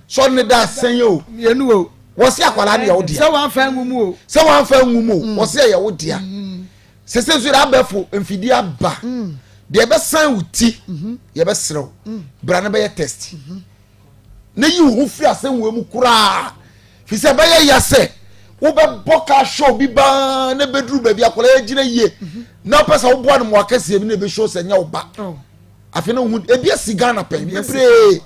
sɛ ɔne ne da asɛn o, mmienu o, wɔse akwadaa no yɛ wo dea. Sɛ wamfa anwu mu o. Sɛ wamfa anwu mu o, mm. wɔse ɛyɛ wo dea. Mm. Sese nso yɛde abɛɛfo mfidie aba. Mm. Deɛ ɛbɛsan wo ti, mm-hmm. yɛbɛserɛ wo. Bra no bɛyɛ test. Mm-hmm. na yi wo ho firi asɛm wei mu koraa fi sɛ ɛbɛyɛ ya sɛ wobɛbɔ ka hwɛ obi baa na bɛduru baabi akwadaa yɛ gyina yie na wopɛ sɛ woboa no mmoa kɛseɛ bi na ɛbɛhyɛ sɛ nyɛ wo ba oh. afei na wohu ebi asi Ghana pɛn bebree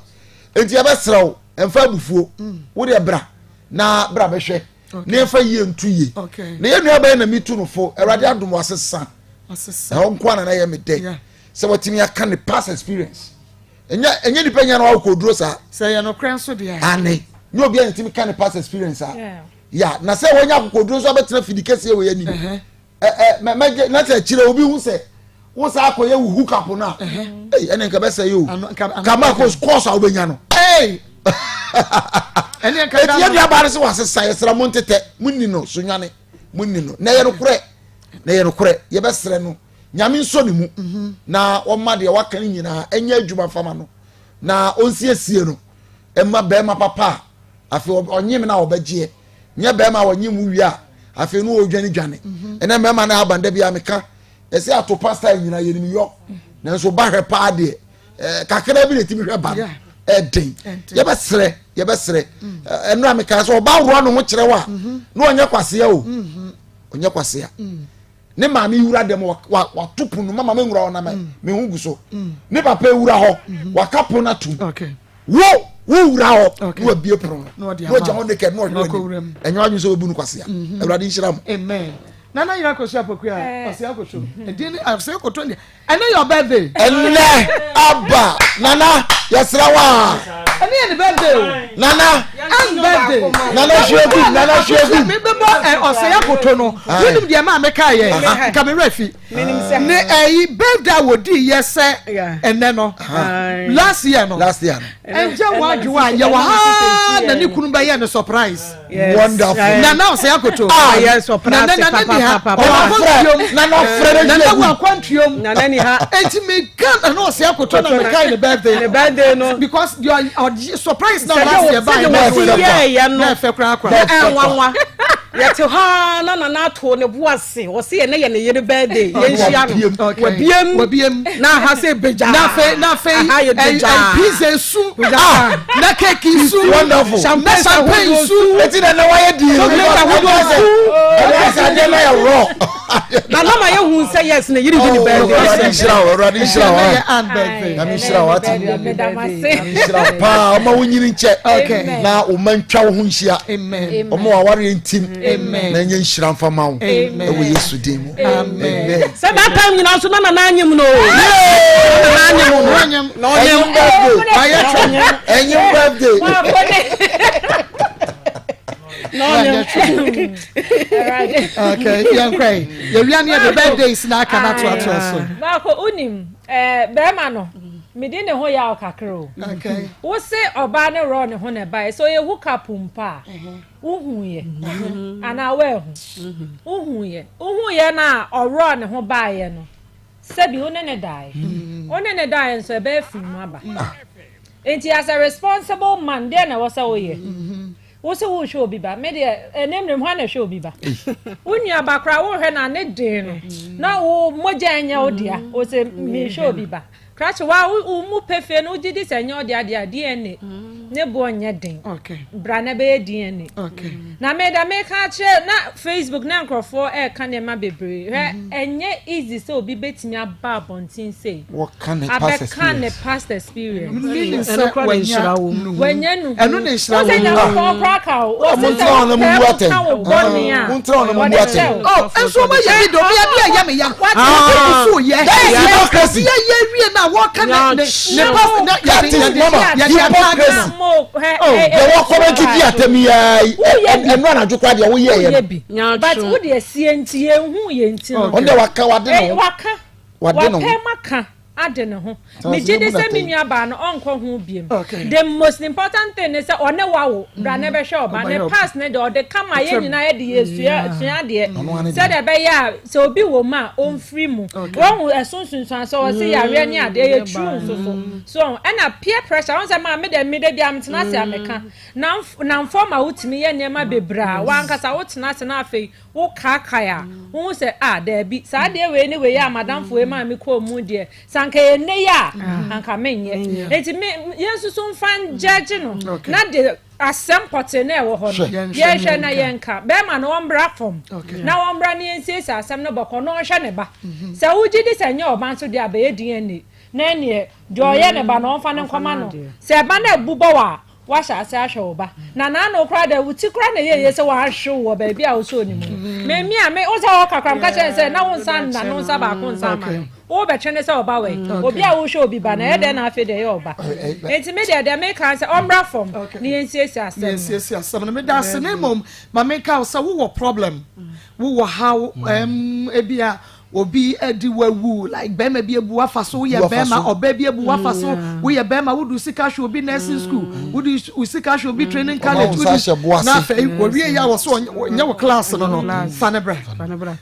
nti yɛbɛserɛ wo ɛmfa abufuo mm. wo deɛ bra na bra bɛhwɛ na yɛmfa yie nto yie na yɛn nua bɛyɛ na metu no fo awurade adom wasesa ɛhɔ nko ara na yɛ me dɛ sɛ watumi aka ne past experience ɛnyɛ ɛnyɛ nipa nya na wakɔ oduro saa. Sɛ ɛyɛ nokorɛ nso deɛ. Ane nyɛ obi a ne timi ka ne past experience a. Ya na sɛ wɔnya akokoduro nso abɛtena fidi kɛseɛ wɔ yɛ anim. Ɛ ɛ mɛ mɛ na sɛ akyire obi hu sɛ wo saa akɔyɛ wo hook up no a. Ei ɛne nka bɛsɛ yi o. Kama kɔ kɔɔso a wobɛnya no. Ei. Ɛne nka da no. Eti yɛ nua baa no sɛ wasesa yɛsrɛ mo ntetɛ mo nni no so nwane mo nni no na ɛyɛ nokorɛ na ɛyɛ nokorɛ yɛbɛsrɛ no. Nyame nsɔ ne mu mhm. na ɔma deɛ waka no nyinaa ɛnyɛ adwuma fama no na ɔnsiesie no ɛma bɛrima papa a afei ɔnyem no a ɔbɛgyeɛ nyɛ bɛrima a ɔnyem wo wie a afei no ɔdwane dwane mhm. ɛnɛ mmarima no aba nda bi a meka ɛsɛ atopa style nyinaa yɛnim yɔ nanso ba hwɛ paa deɛ eh, kakra bi na ɛtumi hwɛ ba no ɛden yɛbɛserɛ yɛbɛserɛ mm. ɛno a meka sɛ ɔba worɔ ne ho kyerɛ wo a mhm. na ɔnyɛ kwasea o ɔnyɛ kwasea mm. ne maame wura dɛm wato pon no mama me nwura hɔ na mm. me ho gu so mm. ne papa wura hɔ mm-hmm. waka pon no atum wo wo wura hɔ na wabie pono no na wagya hɔ naked na ɔhwɛ w'anim ɛnyɛ wadwene sɛ wɔbu no kwasea mm-hmm. awurade nhyira mo amen nana yira kɔsi apɔkua eh. ɔsi akoto ɛdin ne ɔsi akoto deɛ ɛnɛ yɛ birthday ɛnɛ aba nana yɛsrɛ wa ɛnɛ yɛ ne birthday o nana ɛnbɛ. birthday. Nana hwɛ gu, nana hwɛ gu. Me bɛbɔ ɔsɛe akoto no. Wonim deɛ maa meka yɛ. Nka me werɛ fi. Ne ɛyi birthday a wɔdi yɛ sɛ ɛnɛ no. Last year no. Last year no. Ɛnkyɛ wɔ adwowa a yɛwɔ ha na ne kunu bɛyɛ no surprise. Wonderful. Nana ɔsɛ akoto. Ah yes, surprise. Nana nana ni ha. Ɔwɔ akwantuom. Nana ɔfrɛ ne Nana wɔ akwantuom. Nana ni ha. Eti mi ka nana ɔsɛ akoto na mi ka ne birthday. Ne birthday no. Because your surprise na last year ba. Sɛ de wɔsi yɛ yɛ no. Na ɛfɛ kora kora. Na ɛnwanwa. Yɛte hɔ na nana ato ne bo ase. Wɔsi yɛ ne yɛ ne yere birthday. Yɛn hyia no. Wabiem. Wabiem. Na aha sɛ ebegya. Na afei na afei. Aha yɛ begya. Pizza esu. Ah na cake su. Wonderful. Champagne champagne su. Eti na na wayɛ di. Chocolate ahodoɔ su. Ɛwɔ sɛ adeɛ na yɛ raw. Na na ma yɛ hu sɛ yes ne yiri di ne birthday. Awurade nhyira wo, Awurade nhyira wo. Nyame nhyira wo ate. Nyame nhyira wo paa. Ɔma wo nyini nkyɛ. Na wo ma ntwa wo ho nhyia. Ɔma w'awareɛ ntim. Na ɛnyɛ nhyira mfa ma wo. Ɛwɔ Yesu din mu. Amen. Sɛ that time nyinaa nso na nana anyem no. Nana anyem no. Na ɔnyem birthday. Ɛnyem birthday. Okay, yɛn kura yi yɛwia ne yɛde birthdays na aka na atoatoa so. Baako unim ɛɛ bɛrima no medi ne ho yaw kakra o. Okay. Wose ɔbaa ne rɔ ne ho na ɛbaeɛ sɛ ɔyɛ hook up mpo a wohu yɛ anaa woahu wohu yɛ wohu yɛ no a ɔrɔ ne ho baeɛ no sɛbi wo ne ne daeɛ wo ne ne daeɛ nso ɛbɛyɛ firi mu aba nti as a responsible man deɛ na ɛwɔ sɛ woyɛ. Wo se worehwɛ obi ba, me deɛ ɛnɛ mmerɛ mu hwan na ɛhwɛ obi ba? Wo nua ba koraa worehwɛ no a ne den no na wo mogya ɛnyɛ wo dea, wo se mehwɛ obi ba. Krakye wa wo mu pefee no wogye di sɛ ɛnyɛ wo dea deɛ a DNA ne boɔ nyɛ den. Bra na ɛbɛyɛ DNA. Na me da meka akyerɛ na Facebook na nkurɔfoɔ ɛreka nneɛma bebree. Hwɛ ɛnyɛ easy sɛ obi bɛtumi aba abɔnten sei. Abɛka ne past experience. Meaning sɛ wanya nuhu. Wanya nuhu. Ɛno ne nhyira wɔ mu. Wosɛ Nyankopɔn koraa ka o. Wɔsi sɛ wopɛ mu ka wo bɔne a. Wɔde kyɛ wo. Oh, nso wɔn yɛ bi de obi adi ɛyɛ mi ya. Obi kufu yɛ. That is hypocrisy. Yɛ yɛ wie na wɔka ne ne ne past na yɛ de yɛ de yɛ de hypocrisy. Oh, deɛ wɔ kɔmɛnti di atɛm yi ɛnu anadwo koraa deɛ woyɛ yɛ no. But wo deɛ sie nti yɛn hu yɛn ti no. Ɔno deɛ waka wade ne ho. Waka. Wade ne ho. Wapɛ maka. ade ne ho. Megye di sɛ me nua baa no ɔnkɔ ho biem. The most important thing ne sɛ ɔne wawo bra na ɛbɛhwɛ ɔba ne past ne deɛ ɔde kama yɛn nyinaa yɛde yɛ sua sua adeɛ sɛdeɛ ɛbɛyɛ a sɛ obi wɔ mu a ɔmfiri mu. Wɔhu ɛso nsunsuansoɔ wɔ se yareɛ ne adeɛ yɛ true nso so. So ɛna peer pressure wɔn sɛ maa me deɛ me de bia metena ase a meka namfoɔ ma wotumi yɛ nneɛma bebree a wankasa wotena ase na afei Wokaakae a, wohu sɛ, ah, daabi, saa adeɛ wei ne wei a m'adamfo wei maa mekɔɔ mu deɛ, sɛ anka ɛyɛ nnɛ yi a, anka menyɛ. Enti me, yɛnsusu mfa ngyɛgye no, na de asɛm pɔtee na ɛwɔ hɔ no, yɛnhwɛ na yɛnka. Bɛrima no, ɔmbra fam, na ɔmbra na yɛnsiesie asɛm no bɔkɔɔ, na ɔnhwɛ ne ba. Sɛ wogye di sɛ ɛnyɛ ɔba nso deɛ a, bɛyɛ DNA, na ɛnneɛ, deɛ ɔyɛ ne ba no, ɔmfa no nkɔma no. Sɛ ɛba no abu bɔ wo a, Woahyɛ ase ahwɛ wo ba. Na n'ano koraa deɛ, wo ti koraa na ɛyɛ yie sɛ woahwe wo wɔ baabi a wosɔɔ ne mu no. Me me a, me, wo sɛ ɔɔka koraa, meka kyerɛ no sɛ, na wo nsa nna no nsa baako nsa ama no. Wobɛtwe no sɛ ɔba wɛ? Obi a wohwɛ obi ba no, ɛyɛ dɛn na afei deɛ ɛyɛ ɔba? Enti me deɛ, deɛ meka ne sɛ, ɔmmra fam na yɛnsiesie asɛm no. Yɛnsiesie asɛm no. Meda ase. Na mmom, ma menka wo sɛ, wowɔ problem, wowɔ haw, ɛɛm, ebia Obi adi wawu like bɛrima bi abu wafa so woyɛ bɛrima ɔbaa bi abu wafa so woyɛ bɛrima wode sika hwɛ obi nursing school wode sika hwɛ obi training college wode na afei wɔwie yɛ a wɔ so nyɛ wo class no no fa ne bra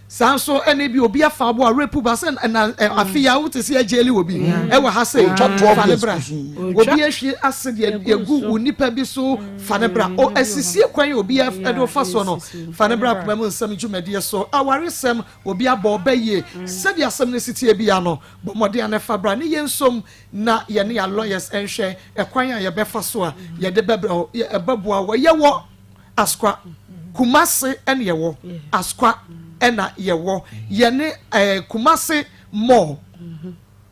saa nso ɛna bi obi afa abo a rape ba sɛ na afe yi a wote sɛ agyeli wɔ bi ɛwɔ ha sɛ fa ne bra obi ahwie ase deɛ egu wo nipa bi so fa ne bra o asisie kwan obi ɛde fa so no fa ne bra akoma mu nsɛm dwumadie so awaresɛm Obi abɔ ɔbɛ yie. Sɛdeɛ asɛm no si teɛ biara no, bɔ mmɔden ara na fa bra ne yɛnsom na yɛne yɛn lawyers nhwɛ ɛkwan a yɛbɛfa so a yɛde bɛbrɛ wo, ɛbɛboa wo. Yɛwɔ Asokwa, Kumasi ɛna yɛwɔ, Asokwa ɛna yɛwɔ. Yɛne ɛɛ Kumasi Mall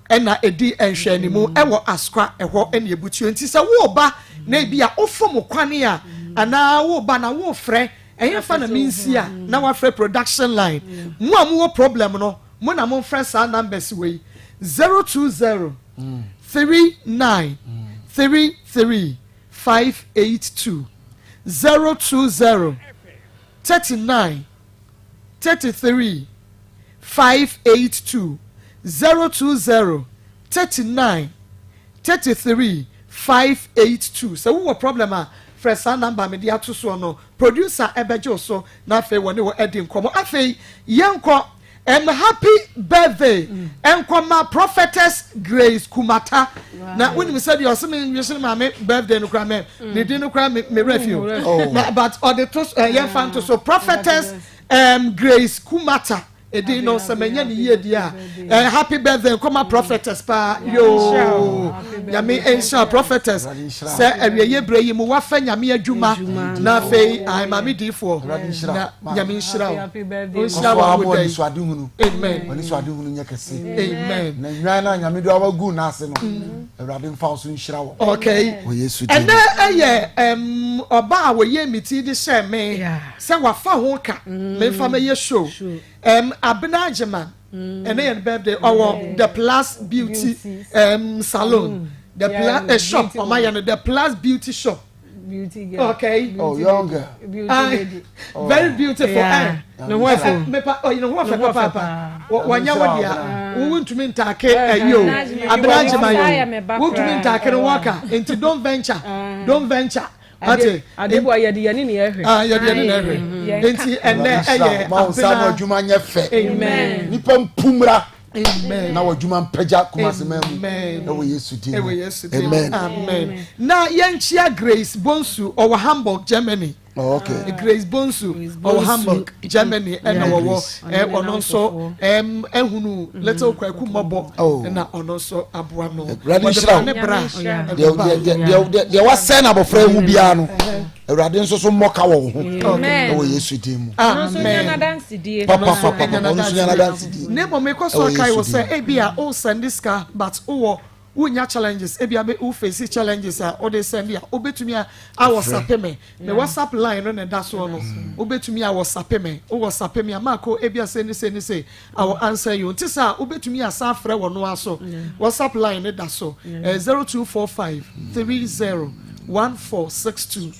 ɛna ɛdi nhwɛanimu ɛwɔ Asokwa, ɛhɔ ɛna yɛbutuo. Nti sɛ woreba na ebi a wofom kwan a, anaa woreba na worefrɛ Ɛhefa na mensi a na wafrɛ production line? Mo a mowɔ problem no, mo na momfrɛ saa numbers wei, 020 39 33 582, 020 39 33 582 020 39 33 582 Sɛ wowɔ problem a, frɛ saa number a mede ato soɔ no. Producer bɛgye wo so na afei wɔne wo adi nkɔmmɔ. Afei yɛnkɔ um, happy birthday nkɔma Prophetess Grace Kumata. Na wonim sɛ deɛ ɔse menwese no maame birthday no koraa mɛ ne din no koraa me werɛ fi o. Oh. Na but ɔde to so, eh, yɛmfa nto so Prophetess um, Grace Kumata. Edin no sɛ manya ne yie deɛ a eh, happy birthday nkɔma prophetess paa yoo nyame nhyira prophetess sɛ awieyɛ berɛ yi mu wafa nyame adwuma na afei ae maame diifoɔ na nyame nhyira wo nhyira wo awoda yi amen ɔnisoadehunu nyɛ kɛse amen na nnwan no a nyame de awagu n'ase no awurade mfa wo so nhyira wɔ okay wɔ yesu din ɛnɛ ɛyɛ ɔba a wɔyɛ me ti de hyɛ me Sɛ wafa ho ka menfa mɛyɛ show um, Abena Agyeman ɛnɛ yɛ ne birthday ɔwɔ the plus beauty um, salon the plus uh, shop ɔma yɛ no the plus beauty shop beauty girl. Okay. Oh, young girl. Beauty uh, lady. Oh. Very beautiful. Yeah. Eh. Ne ho afɛ. Mepa, oh, ne ho afɛ papaapa. Wɔnyɛ wo dea. Wo ntumi ntaake ɛyi o. Abena Agyeman yi o. Wo ntumi ntaake no wɔka. Nti don't venture. Don't venture. Ate. Ade bɔ yɛde yɛne ne ɛhwɛ. Ah, yɛde yɛne na ɛhwɛ. Nti ɛnɛ ɛyɛ Ma wo nsa ano adwuma nyɛ fɛ. Amen. Nipa mpumra. Amen. Na w'adwuma mpagya Kumasi man mu. Amen. Ɛwɔ Yesu din mu. Ɛwɔ Yesu din mu. Amen. Amen. Na yɛnkyia Grace Bonsu ɔwɔ Hamburg, Germany. Oh, okay. Grace Bonsu ɔwɔ Hamburg, Germany ɛna wɔwɔ ɔno nso ɛhunu Little Kwaku mmɔbɔ Oh. ɛna ɔno nso aboa no. Awurade Wɔde nhyira ba wo. ne bra. Deɛ deɛ deɛ deɛ deɛ wasɛn na abɔfra yi ho biara no, Awurade nso so mmɔ ka wɔ wo ho. Ɛwɔ Yesu din mu. Ɔno nso nya Amen. n'adansedie. Papa papa papa ɔno nso nya n'adansedie. Na mmom mekɔ so Ɛwɔ akae Yesu wo din sɛ mu. ebia wo sɛnde sika but wowɔ Wo nya challenges ebia me wo face challenges a wode send a wobɛtumi a a wɔsape me me whatsapp line no na ɛda soɔ no wobɛtumi a wɔsape me wo wɔsape me a maako ebia sei ne sei ne sei I will answer you nte saa a wobɛtumi asan afrɛ wɔ no ara so whatsapp line no da so ɛyɛ 0245 30 1462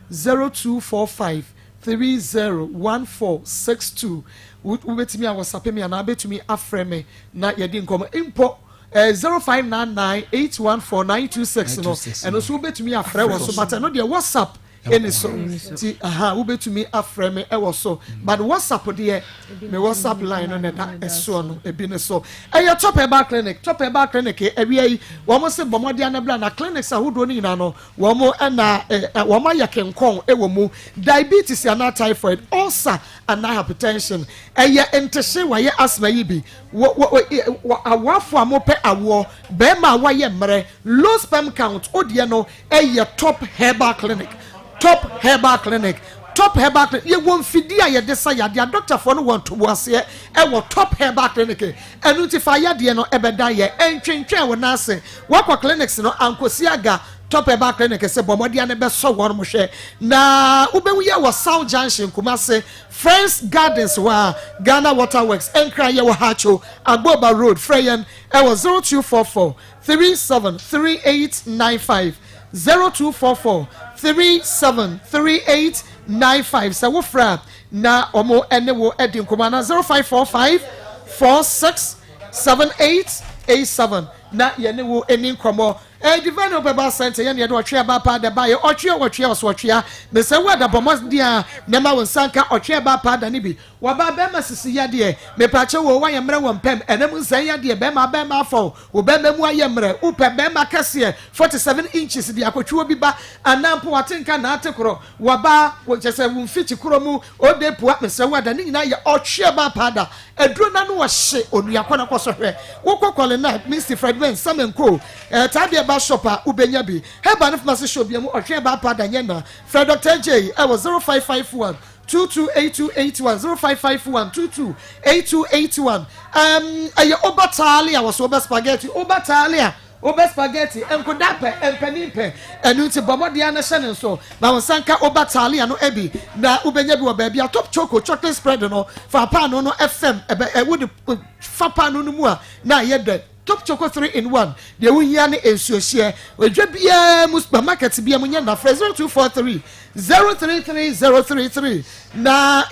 0245 30 1462 wobɛtumi a wɔsape me anaa wobɛtumi afrɛ me na yɛdi nkɔmmɔ mpo Eh, 0599 814 926 no ɛno nso wobɛtumi afrɛ wɔ so but ɛno deɛ whatsapp ɛni so ti aha wobɛtumi afrɛ me ɛwɔ so but whatsapp deɛ me whatsapp line no na ɛda ɛsoɔ no ebi ne so ɛyɛ top herbal clinic top herbal clinic ɛwia yi wɔn se bɔ mmɔden anabla na clinics ahodoɔ no nyinaa no wɔn ɛna ɛ wɔn ayɛ kenkɔn ɛwɔ mu diabetes anaa typhoid ulcer anaa hypertension ɛyɛ ntehye wɔyɛ asthma yi bi Wɔ wɔ wɔ awoafo a mopɛ awoɔ, bɛɛma a wayɛ mmerɛ, low sperm count, wo deɛ no yɛ Top Herbal Clinic, Top Herbal Clinic, Top Herbal Clinic, yɛwɔ mfidie a yɛde sa yadeɛ, adɔktafoɔ no wɔ ntoboaseɛ wɔ Top Herbal Clinic, ɛno nti fa yadeɛ no bɛdan yɛn, ntwentwɛn wo nan ase, woakɔ clinics no ankɔsi aga, Top Herbal Clinic sɛ bɔ mmɔden a na bɛsɔ wɔn hwɛ, na wobɛhu yɛn wɔ South Junction, Kumasi. Friends Gardens hɔ a, Ghana Water Works, Nkran yɛwɔ Hacho, Agboba Road, frɛ yɛn wɔ 0244 37 3895, 0244 37 3895, sɛ wofrɛ a na wɔn ne wo adi nkɔmmɔ anaa 0545 46 7887 na yɛne wo ani nkɔmmɔ. Eh, Divine Hope Herbal Center, yɛne yɛde ɔtwe aba paa da baeɛ. Ɔtwe ɔtwe ɔso ɔtwea. Mesɛ wo ada bɔ mmɔden a na ɛma wo nsa nka ɔtwe aba paa da no bi. Wɔbaa bɛrima sisi yadeɛ. Mepaakyɛw o, woayɛ mmerɛ wɔ mpam, ɛna mu nsɛn yadeɛ, bɛrima abɛrima afɔw, wo bɛrima mu ayɛ mmerɛ, wopɛ bɛrima kɛseɛ, 47 inches de akɔtwe obi ba, anaa mpo wate nka na ate korɔ, wɔbaa, wo kyerɛ sɛ wo mfikyi korɔ mu, ode pua, mesrɛ wo ada, ne nyinaa yɛ ɔtwe aba paa da. Aduro no ano ɔhye onua kɔ na kɔ so hwɛ. Wokɔ Kɔlena, Misty, Fred Ben, Sam and Co. Eh, taa deɛ ba shop a wobɛnya bi. Herbal ne pharmacy shop bia mu ɔtwe ɛbaa paa da nyɛ na. Frɛ Doctor Adjei ɛwɔ 0551 228281 0551 228281. Um, ɛyɛ Oba Talia wɔ so, Oba Spaghetti, Oba Talia. Wobɛ spaghetti, nkoda pɛ, mpanin pɛ. Ɛno nti bɔ mmɔden ara na hyɛ no nso. Ma wo nsa nka Oba Talia no bi na wobɛnya bi wɔ baabi a. Top Choco chocolate spread no, fa paanoo no fam. Ɛbɛ, wode fa paanoo no mu a na ayɛ dɛ. Top Choco 3 in 1, deɛ wohia ne nsuohyeɛ. Edwa biara mu, supermarket biara mu, nyɛ na frɛ 0243 033 033 na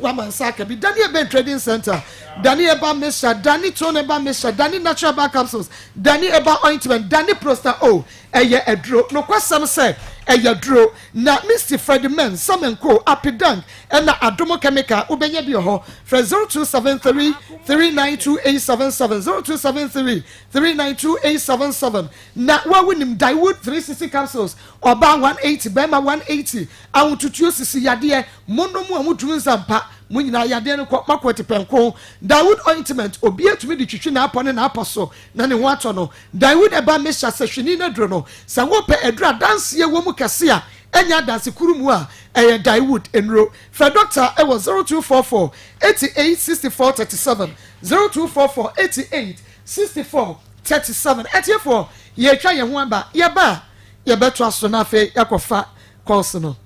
wama nsa aka bi. Daniel Ben Trading Center, Dani Eba Mixture, Dani Tone Eba Mixture, Dani Natural Bar Capsules, Dani Eba Ointment, Dani Prosta O, ɛyɛ aduro. Nokwasɛm sɛ ɛyɛ aduro. Na Misty Freddie Men, Samenko, Apidank, ɛna Adomo Chemical, wobɛnya bi wɔ hɔ. Frɛ 0273 392877, 0273 392877. Na wo a wonim Daewood 360 Capsules, ɔbaa 180, bɛrima 180, ahotutuo sisi yadeɛ, monom a motumi nsa mpa, mo nyinaa yadeɛ no kɔ, moakɔ atipɛnko. Daewood Ointment, obiara tumi de twitwi n'apɔ ne n'apɔ so na ne ho atɔ no. Daewood Herbal Mixture, sahwini no aduro no, sɛ wopɛ aduro a adanseɛ wɔ mu kɛse a ɛnyɛ adanse koro mu a, ɛyɛ Daewood nnuro. Frɛ dɔkta wɔ 0244 88 64 37, 0244 88 64 37. Atiefoɔ, yɛretwa yɛn ho aba. Yɛba a, yɛbɛtoa so na afei yɛakɔfa calls no.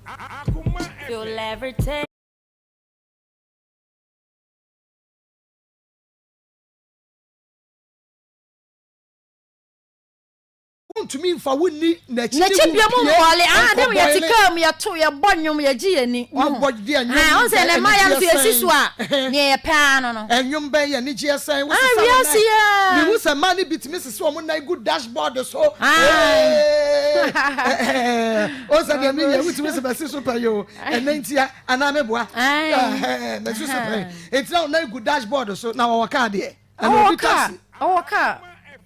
Wontumi nfa wo nni n'akyi ne N'akyi wo bio mu mpie mbɔɔle ah nkɔ dɛ yɛte bɔile. kaa mu yɛto yɛbɔ nnwom yɛgye yɛn ani Wabɔ deɛ nnwom ah ɔn sɛ bɛn na mmaa yɛ anigyeɛ nso yɛsi sɛn so a neɛ yɛpɛ ara no no. Nnwom bɛn yɛ anigyeɛ sɛn Ah wosesa wo wiase nan yi aa. Mehu sɛ mmaa no bi tumi sesa wɔn nan gu dashboard so Ah. ee Wohu sɛ deɛ meyɛ wotumi sɛ masi so pɛn o ɛnɛ ntia anaa meboa Ae. Ɛhɛn masi so pɛn enti na wo nan gu dashboard so na wɔwɔ kaa deɛ. Ɛna Ɔwɔ obi kaa, taxi. ɔwɔ kaa,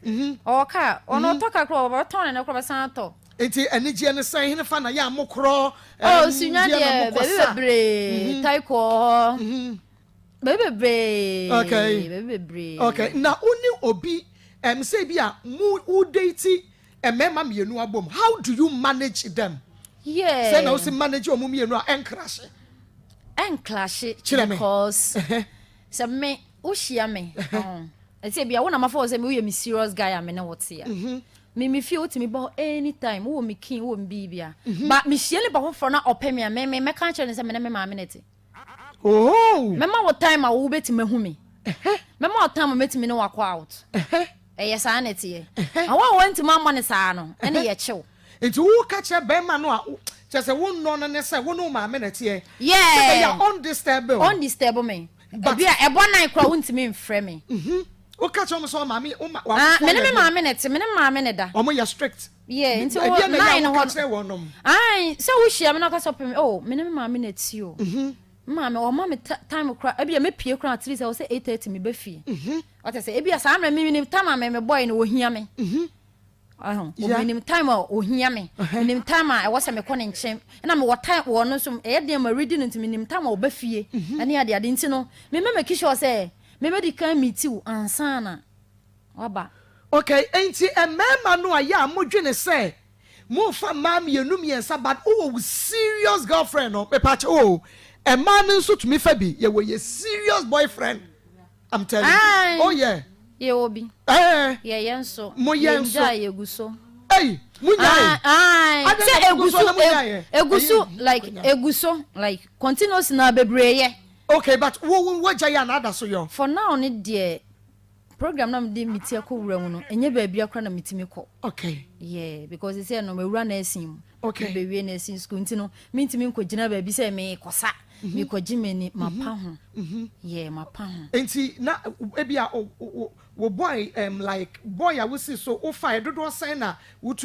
ɔwɔ kaa. Ɔno ɔtɔ kaa koraa ɔbɛtɔn ne ne koraa ɔbɛsan atɔ. Nti anigyeɛ ne sɛn hene fa na yɛ a mo korɔ Oh, Sunya deɛ na deɛ mo kɔ baabi sa. bebree, Taiko wɔ hɔ. Baabi bebree, Okay. baabi bebree. Okay, na wo ne obi ɛm sɛ bi a mo wo date mmarima mmienu abom, how do you manage them? Yeah. Sɛ na wo si manage wɔn mmienu a ɛnkrahye. Ɛnkrahye Kyerɛ me. because Sɛ me wo hyia me ɛsɛ ebia wo na mafa wo sɛ me woyɛ me serious guy a me ne wo te a mhm. me me fie wotumi ba hɔ anytime wowɔ me kin wowɔ me biribia mhm. ba mehyia nipa foforɔ na ɔpɛ me a me me mɛka kyerɛ ne sɛ me ne me maame ne te oh. mɛma wo time a wobɛtumi ahu me mɛma wo time a mɛtumi ne wakɔ out ɛyɛ saa na ɛteɛ na wɔn a wɔntumi ammɔ ne saa no ɛne yɛkyew Nti wo ka kyerɛ bɛrima no a kyerɛ sɛ wo nnɔ no ne sɛ wo ne wo maame na ɛteɛ. Yeah. Sɛ bɛyɛ a ɔn disturb wo. Ɔn disturb me. But. Ebi a ɛbɔ nan koraa wontumi nfrɛ me. Mhm. Wo ka kyerɛ wɔn sɛ ɔmaame wo ma. Ah, me ne me maame na ɛte, me ne me maame na ɛda. Wɔn yɛ strict. Yeah, nti wo Ɛdeɛ na ɛyɛ a nine wo hɔ ka no. kyerɛ wɔn nom. Ae, sɛ wo hyia me na ɔka sɛ ɔpɛ me, oh, me ne me maame na ɛte o. Mhm. Me maame ɔma me time koraa, ebi a mepie koraa at least ɛwɔ sɛ 8:30 me ba fie. Mhm. Ɔte sɛ ebi a saa mmerɛ me me time a me me bɔe no ohia me. Mhm. Ɔho, menim time a ohia me, menim time a ɛwɔ sɛ mekɔ ne nkyɛn, ɛna mewɔ time wɔ no nso, ɛyɛ den ma redi no nti menim time a ɔba fie, mhm. ɛne ade ade nti no, me mɛ make sure sɛ me mɛdi kan meet wo ansa na waba. Okay, enti mmarima no a yɛ a modwene sɛ mofa mmaa mmienu mmiɛnsa but wowɔ wo serious girlfriend no, mepaakyɛ o, mmaa no nso tumi fa bi, yɛwɔ yɛ serious boyfriend. I'm telling you. Oh yeah. Yɛ wɔ bi. Ɛɛ. Yɛ yɛ nso. Mo yɛ nso. Yɛ gya yɛ gu so. Ɛyi mo nya yɛ. Sɛ egu so egu so like egu so like continuous na bebree yɛ. Okay but wo wo wo gya yɛ ana ada so yɔ. For now ne deɛ program na mede me ti akɔ wura mu no ɛnyɛ baabi akora na metumi kɔ. Okay. Yeah because sɛ no mewura nursing mu. Okay. Mebewie nursing school nti no mentumi nkɔgyina baabi sɛ mekɔsa mhm. mekɔgye m'ani mhm. mapa ho. Mhm. Yeah mapa ho. Nti na ebi a wo boy um, like boy a wosi so wofa dodoɔ sɛn na wotu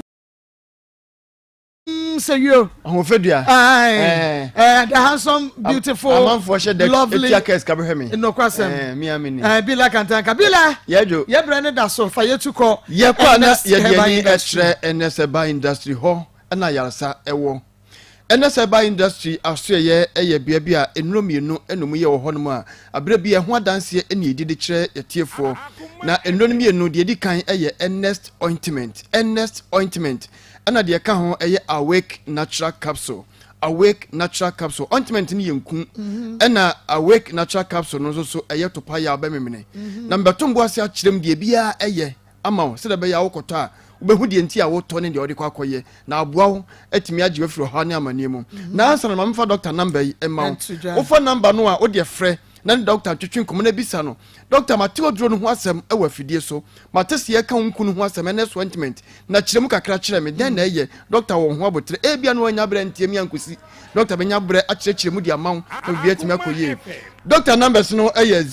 sɛ yo. Ahofadua. Aye. Eh, the handsome, beautiful, Amanfoɔ hyɛ dɛ lovely. etia kɛs ka bɛhwɛ me. Nokwasɛm. Eh, mi ami ni. Eh, Bila Kantanka. Bila. Yɛdwo. Yɛbrɛ ne da so fa yɛtu kɔ. Yɛkɔ a na Ernest yɛde Herbal ani Industry. ɛkyerɛ Ernest Herbal Industry hɔ ɛna ayaresa ɛwɔ. Ernest Herbal Industry asoɛyɛ ɛyɛ bea bi a nnuro mmienu ɛna ɔmu yɛ wɔ hɔnom a aberɛ bi ɛho adanseɛ ɛna yɛdi de kyerɛ yɛtiefoɔ. Na nnuro no mmienu deɛ ɛdi kan ɛyɛ Ernest Ointment, Ernest Ointment, Ɛna deɛ ɛka ho ɛyɛ Awake Natural Capsule. Awake Natural Capsule. Ointment no yɛ nku. Mhm. Ɛna Awake Natural Capsule no nso so ɛyɛ topa yɛ a wobɛmemene. Mhm. Na mbɛto mbo ase akyerɛ mu deɛ biara ɛyɛ ama wo sɛdeɛ ɛbɛyɛ a wokɔtɔ a wobɛhu deɛ nti a wotɔ ne deɛ wode kɔ akɔyɛ na aboa wo atumi agye wafiri ɔhaw ne amanneɛ mu. Mhm. Na ansa na ma memfa dɔkta namba yi ma wo. Wofa namba no a wodeɛ frɛ. na ne dɔkta ntwetwe nkɔmmɔ na bisa no, Dɔkta, mate oduro no ho asɛm wɔ afidie so. Mate sɛ yɛka wo nku no ho asɛm, NS ointment, na kyerɛ mu kakra kyerɛ me. Dɛn na ɛyɛ? Dɔkta wɔ wo ho aboterɛ. Ebia na wannya berɛ antie me ankosi. Dɔkta bɛnya berɛ akyerɛkyerɛ mu de ama wo na biribiara atumi akɔ yie. Dɔkta numbers no yɛ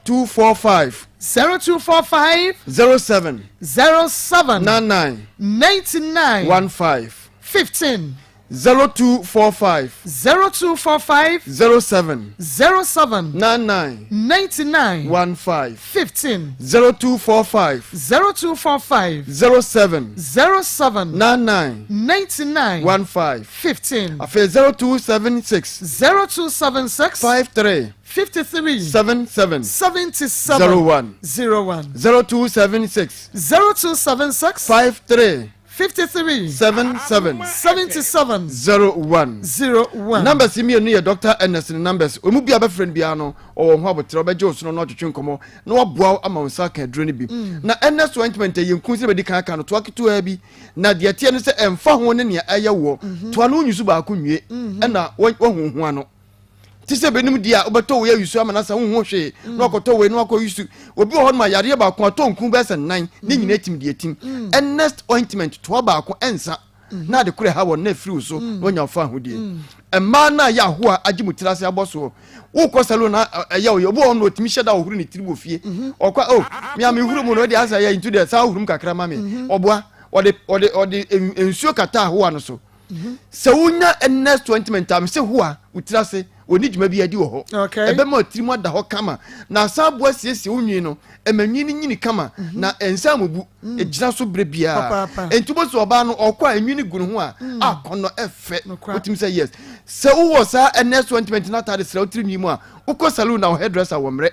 0245. 0245. 07. 07. 99. 99. 15. 15. 0245. 0245. 07. 07. 99. 99. 15. 15. 0245. 0245. 07. 07. 99. 99. 15. 15. Afei 0276. 0276. 53. 53. 77. 77. 01. 01. 0276. 0276. 53. 53. 77. 77. 01. 01. Numbers yi mmienu yɛ Doctor Ernest ne numbers. Ɔmu bi a bɛfrɛ no biara no, ɔwɔ ho aboterɛ, ɔbɛgye wo so no na ɔtwetwe nkɔmmɔ na waboa wo ama wo nsa aka aduro no bi. Na Ernest ointment ɛyɛ nku sɛ bɛdi kan aka no, toa ketewaa bi. Na deɛ ɛteɛ ne sɛ ɛmfa ho ne nea ɛyɛ woɔ, toa no wonyi so baako nwie ɛna wahu ho ano. Te sɛ binom deɛ a wobɛtɔ wei ayi so ama no asa wonhu hwee na wakɔtɔ wei na wakɔ yi so. Obi wɔ hɔ nom a yareɛ baako atɔ nku bɛyɛ sɛ nnan ne nyinaa tim deɛ tim. Ernest ointment toa baako ɛnsa na ade korɔ ɛha wɔn na ɛfiri wo so na wanya wo fa ahodie. Mmaa no a yɛ ahoa agye mo tiri ase abɔ soɔ wokɔ salon na ɛyɛ wo yɛ obi wɔ hɔ no ɔtumi hyɛ da ɔhoro ne tiri wɔ fie ɔkɔ o me a mehuru mu no ɛde asɛ yɛ ntu deɛ saa ɔhuru mu kakra ma me ɔboa ɔde ɔde ɔde nsuo kata ahoa no so Sɛ wonya Ernest ointment a, mese hoa wo tiri ase, wɔnni dwuma bi adi wɔ hɔ. Ɛbɛma tiri mu ada hɔ kama, na asan aboa siesie wo nwi no, ɛma nwi no nyini kama, mhm. na ɛnsan mu bu, mm. ɛgyina so berɛ biara. Enti wobɛsɛ ɔbaa no ɔkɔ a nwi no gu ne ho a, mm. akɔnnɔ ɛfɛ. Wotumi sɛ yes. Sɛ wowɔ saa Ernest ointment no atade srɛ wo tiri nwi mu a, wokɔ saloon na wo hairdresser wɔ mmerɛ.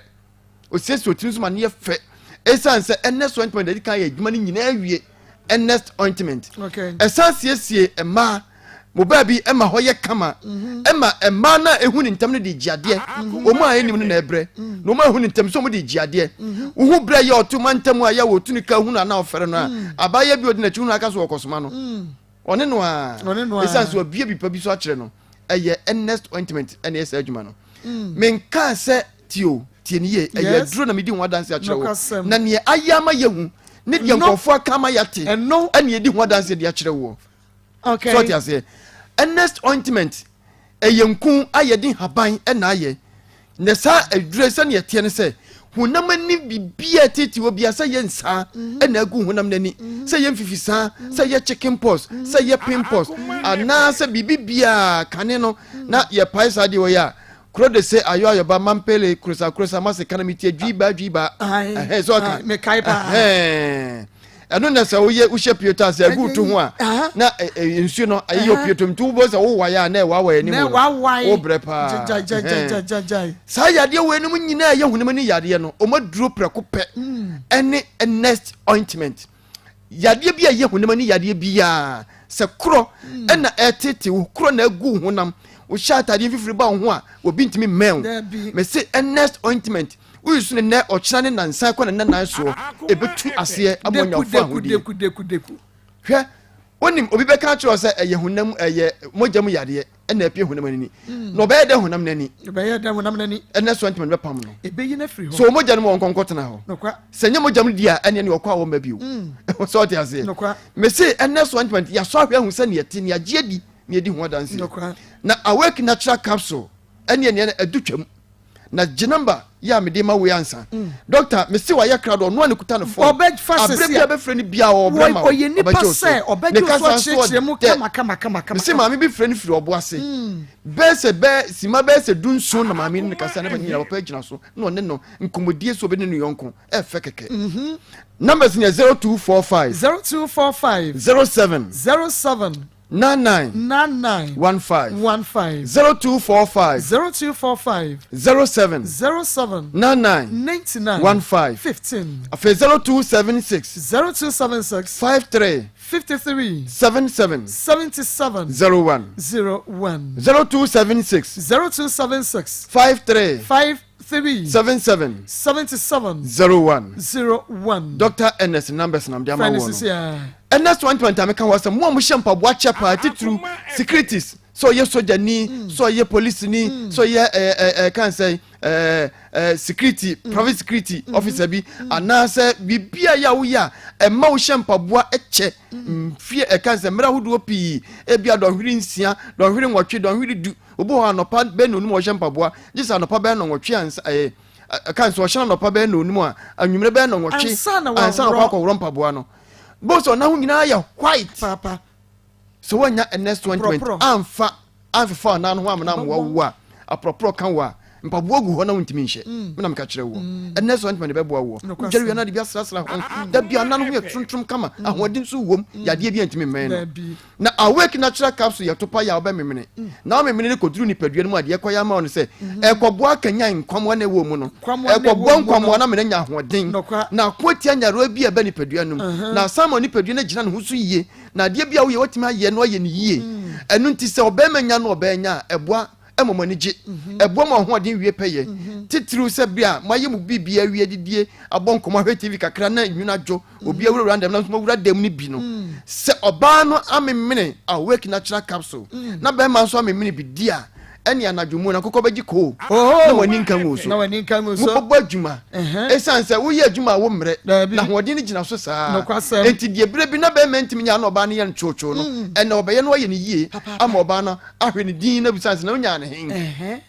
Osiesie otiri nso ma no yɛ fɛ. Esiane sɛ Ernest ointment adi kan yɛ adwuma no nyinaa wie. Ernest ointment. Ɛsan siesie mmaa mo baabi ɛma hɔ yɛ kama. Mhm. Ɛma mmaa no a ehu ne ntɛm no de gye adeɛ. Mhm. Wɔn a ɛnim no na ɛbrɛ. Mhm. Na wɔn a ehu ne ntɛm nso wɔn de gye adeɛ. Wohu brɛ yɛ ɔto ma ntɛm a yɛ wɔ otuni ka hunu anaa ɔfɛrɛ no a. Abaayewa bi odi n'akyi hunu aka so ɔkɔsoma no. Ɔne no ara. Ɔne no ara. Esiane sɛ wabue bi pa bi so akyerɛ no, ɛyɛ Ernest ointment ɛna ɛyɛ saa adwuma no. Mm. Menkaa sɛ tie o, tie ne yie, ɛyɛ aduro na medi ho adanse akyerɛ wo. Na neɛ ayɛ ama yɛhu ne deɛ nkurɔfoɔ aka ama yɛate ɛna yɛdi ho adanse de akyerɛ woɔ. Okay. So ɔte aseɛ. Ernest ointment Ɛyɛ nku a yɛde nhaban na ayɛ. Na saa aduro yi sɛnea ɛteɛ ne sɛ, honam ani biribiara ɛteetee wɔ biara, sɛ ɛyɛ nsaa mhm. na agu honam no ani, mhm. sɛ ɛyɛ mfifisaa, mhm. sɛ ɛyɛ chicken pox, sɛ ɛyɛ pimples, anaasɛ biribi biara kane no na yɛpae saa deɛ wɔyɛ a kuro de se ayɔ ayɔba mampele kurosa kurosa mase kana metie dwi ba dwi ba ɛhɛn sɛ ɔka ɛhɛn ɛno na sɛ woyɛ wohyɛ pioto a sɛ ɛgu to ho a na nsuo no ayeyɛ pioto nti wobɔ sɛ wowae a na ɛwawae anim no wobrɛ paa saa yadeɛ wɔ anim nyinaa ɛyɛ honam ani yadeɛ no ɔma duro prɛko pɛ hmm. ɛne next ointment yadeɛ bi a ɛyɛ honam ani yadeɛ biara sɛ korɔ hmm. ɛna ɛtete wo korɔ na agu honam wohyɛ atadeɛ mfifiri ba wo ho a obi ntumi mmɛn wo mese next ointment Woyi so ne nnɛ, ɔkyena ne nnansa kɔ ne nnanan soɔ, ɛbɛtu aseɛ ama wanya wo fawohodie. Hwɛ, wonim, obi bɛka akyerɛ wo sɛ ɛyɛ honam, ɛyɛ mogya mu yadeɛ ɛna apue honam ani. Mm. Na ɔbɛyɛ dɛ honam n'ani. Ɔbɛyɛ dɛ honam n'ani. Ɛnɛ so ntoma no bɛpam no. Ɛbɛyi no afiri hɔ. So mogya no mu wɔn nkɔnkɔ tena hɔ. Sɛ nyɛ mogya mu di a ɛneɛ ne ɔkɔ a wɔmma bio. Mm. Sɛ ɔte aseɛ. Mese ɛnɛ so ntoma yɛasɔ ahwɛ ahu sɛ neɛ te ne agye adi ne adi ho adanseɛ. Na awake natural capsule ɛneɛ neɛ ɛdu twam. na gye number yi a mede ma wo yi ansa mm. doctor mese wayɛ krado ɔno a ne kuta ne fon abere bi a bɛfrɛ no bia ɔbrɛ ma wo ɔbɛgye wo so ne kasa nso ɔdɛ mese maame bi frɛ no firi ɔbo ase mm. bɛɛ sɛ bɛɛ sima bɛɛ sɛ dunson na maame no ne kasa ne ba nyina papa gyina so na ɔne no nkɔmmɔdie so ɔbɛne no yɔnko ɛfɛ kɛkɛ mhm. numbers no yɛ 0245 0245 07 07 99. 99. 15. 15. 0245. 0245. 07. 07. 99. 99. 15. 15. Afei 0276. 0276. 53. 53. 77. 77. 01. 01. 0276. 0276. 53. 5. 3. 77. 77. 01. 01. Doctor Ernest numbers na mede ama wɔ no. Ernest 120 a meka ho asɛm mo a mohyɛ mpaboa kyɛ paa titiriw securities. Sɛ ɔyɛ sogyani, sɛ ɔyɛ polisini, sɛ ɔyɛ ɛɛ ɛɛ ɛɛ kan sɛ ɛɛ ɛɛ security, private security officer bi, anaasɛ biribi a yɛ a woyɛ a ɛma wohyɛ mpaboa kyɛ mfie ɛka sɛ mmerɛ ahodoɔ pii, ebi a dɔnhwere nsia, dɔnhwere nwɔtwe, dɔnhwere du. Obi wɔ hɔ anɔpa bɛyɛ na onum ɔhyɛ mpaboa, gye sɛ anɔpa bɛyɛ na nwɔtwe ansa ɛɛ ɛka sɛ ɔhyɛ anɔpa bɛyɛ na onum a anwummerɛ bɛyɛ na nwɔtwe ansa na ansa na ɔkɔ akɔworɔ mpaboa no. Bó sɛ ɔnan ho nyinaa yɛ white. Paapa. Sɛ woannya Ernest ointment Aprɔprɔ. amfa amfefa ɔnan no ho amena amoa wo a, aprɔprɔ ka wo a, mpaboa gu hɔ na wontumi nhyɛ. Me na meka kyerɛ woɔ. Ernest ointment bɛboa woɔ. Nokwasɛm. Wodware wie a na de bi asrasra ho. Da bi anan ho yɛ trontrom kama, ahoɔden nso wom, yadeɛ bi antumi mmɛn no. Dabi. Na Awake Natural Capsule yɛ topa yɛ a wobɛmemene. Na womemene no kɔduru nipadua no mu a, deɛ ɛkɔyɛ ama wo ne sɛ, ɛkɔboa akanyan nkwammoa na ɛwɔ mu no. Nkwammoa na ɛwɔ Ɛkɔboa mu no. nkwammoa no ama no anya ahoɔden. Nokwa. Na ako atia nyarewa bi a ɛba nipadua no mu. Na asan ama nipadua no agyina ne ho so yie. Na adeɛ bi a woyɛ woatumi ayɛ no ayɛ no yie. Ɛno nti sɛ ɔbarima nya no ɔbaa nya a, ɛboa ma mo ani gye. Ɛboa ma ɔhoɔden wie pɛyɛ. Titiriw sɛ bere a moayɛ mo biribiara awie adidie, abɔ nkɔmmɔ, ahwɛ TV kakra na nwunu adwo, obi awurawura ne dɛm na nso moawura dɛm no bi no. Sɛ ɔbaa no amemene Awake Natural Capsule na barima nso amemene bi di a, ɛne anadwo mu no akokɔ bɛgye koo na mo ani nka ngu so. Na w'ani nka ngu so. Mobɛbɔ adwuma. Ɛsiane sɛ woyɛ adwuma a wommrɛ, na ahoɔden no gyina so saa. Nokwasɛm. Enti deɛ berɛ bi na bɛrima ntumi nyɛ a na ɔbaa no yɛ no kyookyow no, ɛnnɛ ɔbɛyɛ na wayɛ no yie ama ɔbaa no ahwɛ no dinn na abisa no sɛ, na wonyaa no he?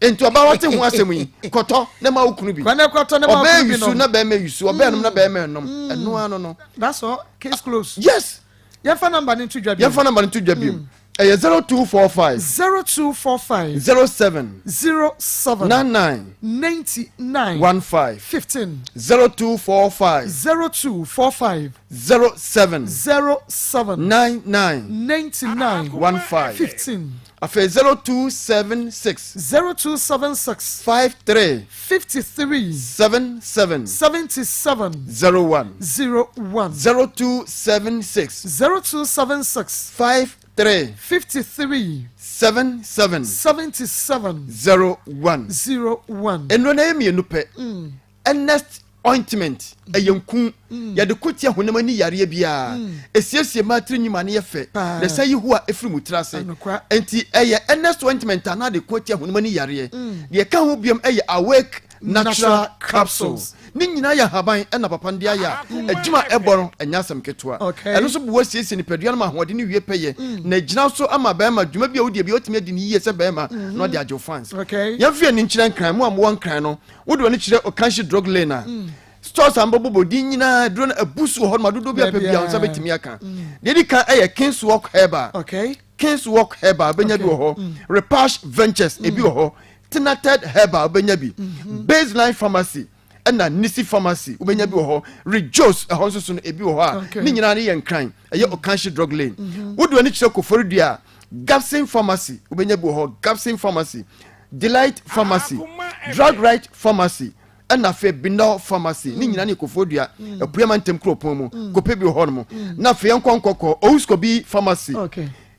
Enti ɔbaa wate ho asɛm yi, kɔtɔ na ma wo kunu bi. Kɔ na kɔtɔ na ma wo Ɔbaa kunu bi yusu nom. na bɛrima yusu, ɔbaa nom na bɛrima nom. Ɛno ara no no. That's all. Case closed. Yes. Yɛmfa number no nto dwa bio. Yɛmfa number no nto dwa bio. Ɛyɛ 0245. 0245. 07. 07. 99. 99. 15. 15. 0245. 0245. 07. 07. 99. 99. 15. 15. Afei 0276. 0276. 53. 53. 77. 77. 01. 01. 0276. 0276. 53. 53. 77. 77. 01. 01. Nnuro no yɛ mmienu pɛ. Ernest ointment ɛyɛ nku yɛde ko tia honam ani yareɛ biara, ɛsiesie mmaa tiri nwi ma no yɛ fɛ na ɛsan yi hu a ɛfiri mu tiri ase. Nti ɛyɛ Ernest ointment a na de ko tia honam ani yareɛ. Deɛ ɛka ho biom ɛyɛ Awake Natural Capsules. Ne nyinaa yɛ ahaban ɛna papa no de ayɛ a adwuma a ɛbɔ no ɛnyɛ asɛm ketewa. Ɛno nso boa siesie nipadua no ma ahoɔden no wie pɛyɛ na ɛgyina so ama bɛrima dwuma bi a wodi bi a wotumi adi no yie sɛ bɛrima na ɔde agye wo fans. Yɛmfa yɛn ani nkyerɛ Nkran, mo a mowɔ Nkran no, wode w'ani kyerɛ Okanshi Drug Lane a, stores a mobɛbobɔ din nyinaa aduro no abu so wɔ hɔ nom a dodoɔ bi a pɛ biara wo nsa bɛtumi aka. Deɛ ɛdi kan ɛyɛ King's Walk Herbal. King's Walk Herbal wobɛnya bi wɔ hɔ. Repash Ventures ebi wɔ hɔ. Tinated Herbal wobɛnya bi. Baseline Pharmacy ɛna Nisi Pharmacy wobɛnya bi wɔ hɔ. Rejoice ɛhɔ nso so no ebi wɔ hɔ a ne nyinaa no yɛ Nkran, ɛyɛ Okanshi Drug Lane. Wode w'ani kyerɛ Koforidua a, Gabson Pharmacy wobɛnya bi wɔ hɔ. Gabson Pharmacy, Delight Pharmacy, Drug Right Pharmacy ɛna afei Binol Pharmacy ne nyinaa ne Koforidua Apueama ntɛm kuropɔn mu kɔpɛ bi wɔ hɔ nom. Na afei yɛnkɔ nkɔkɔ Owuskobi Pharmacy,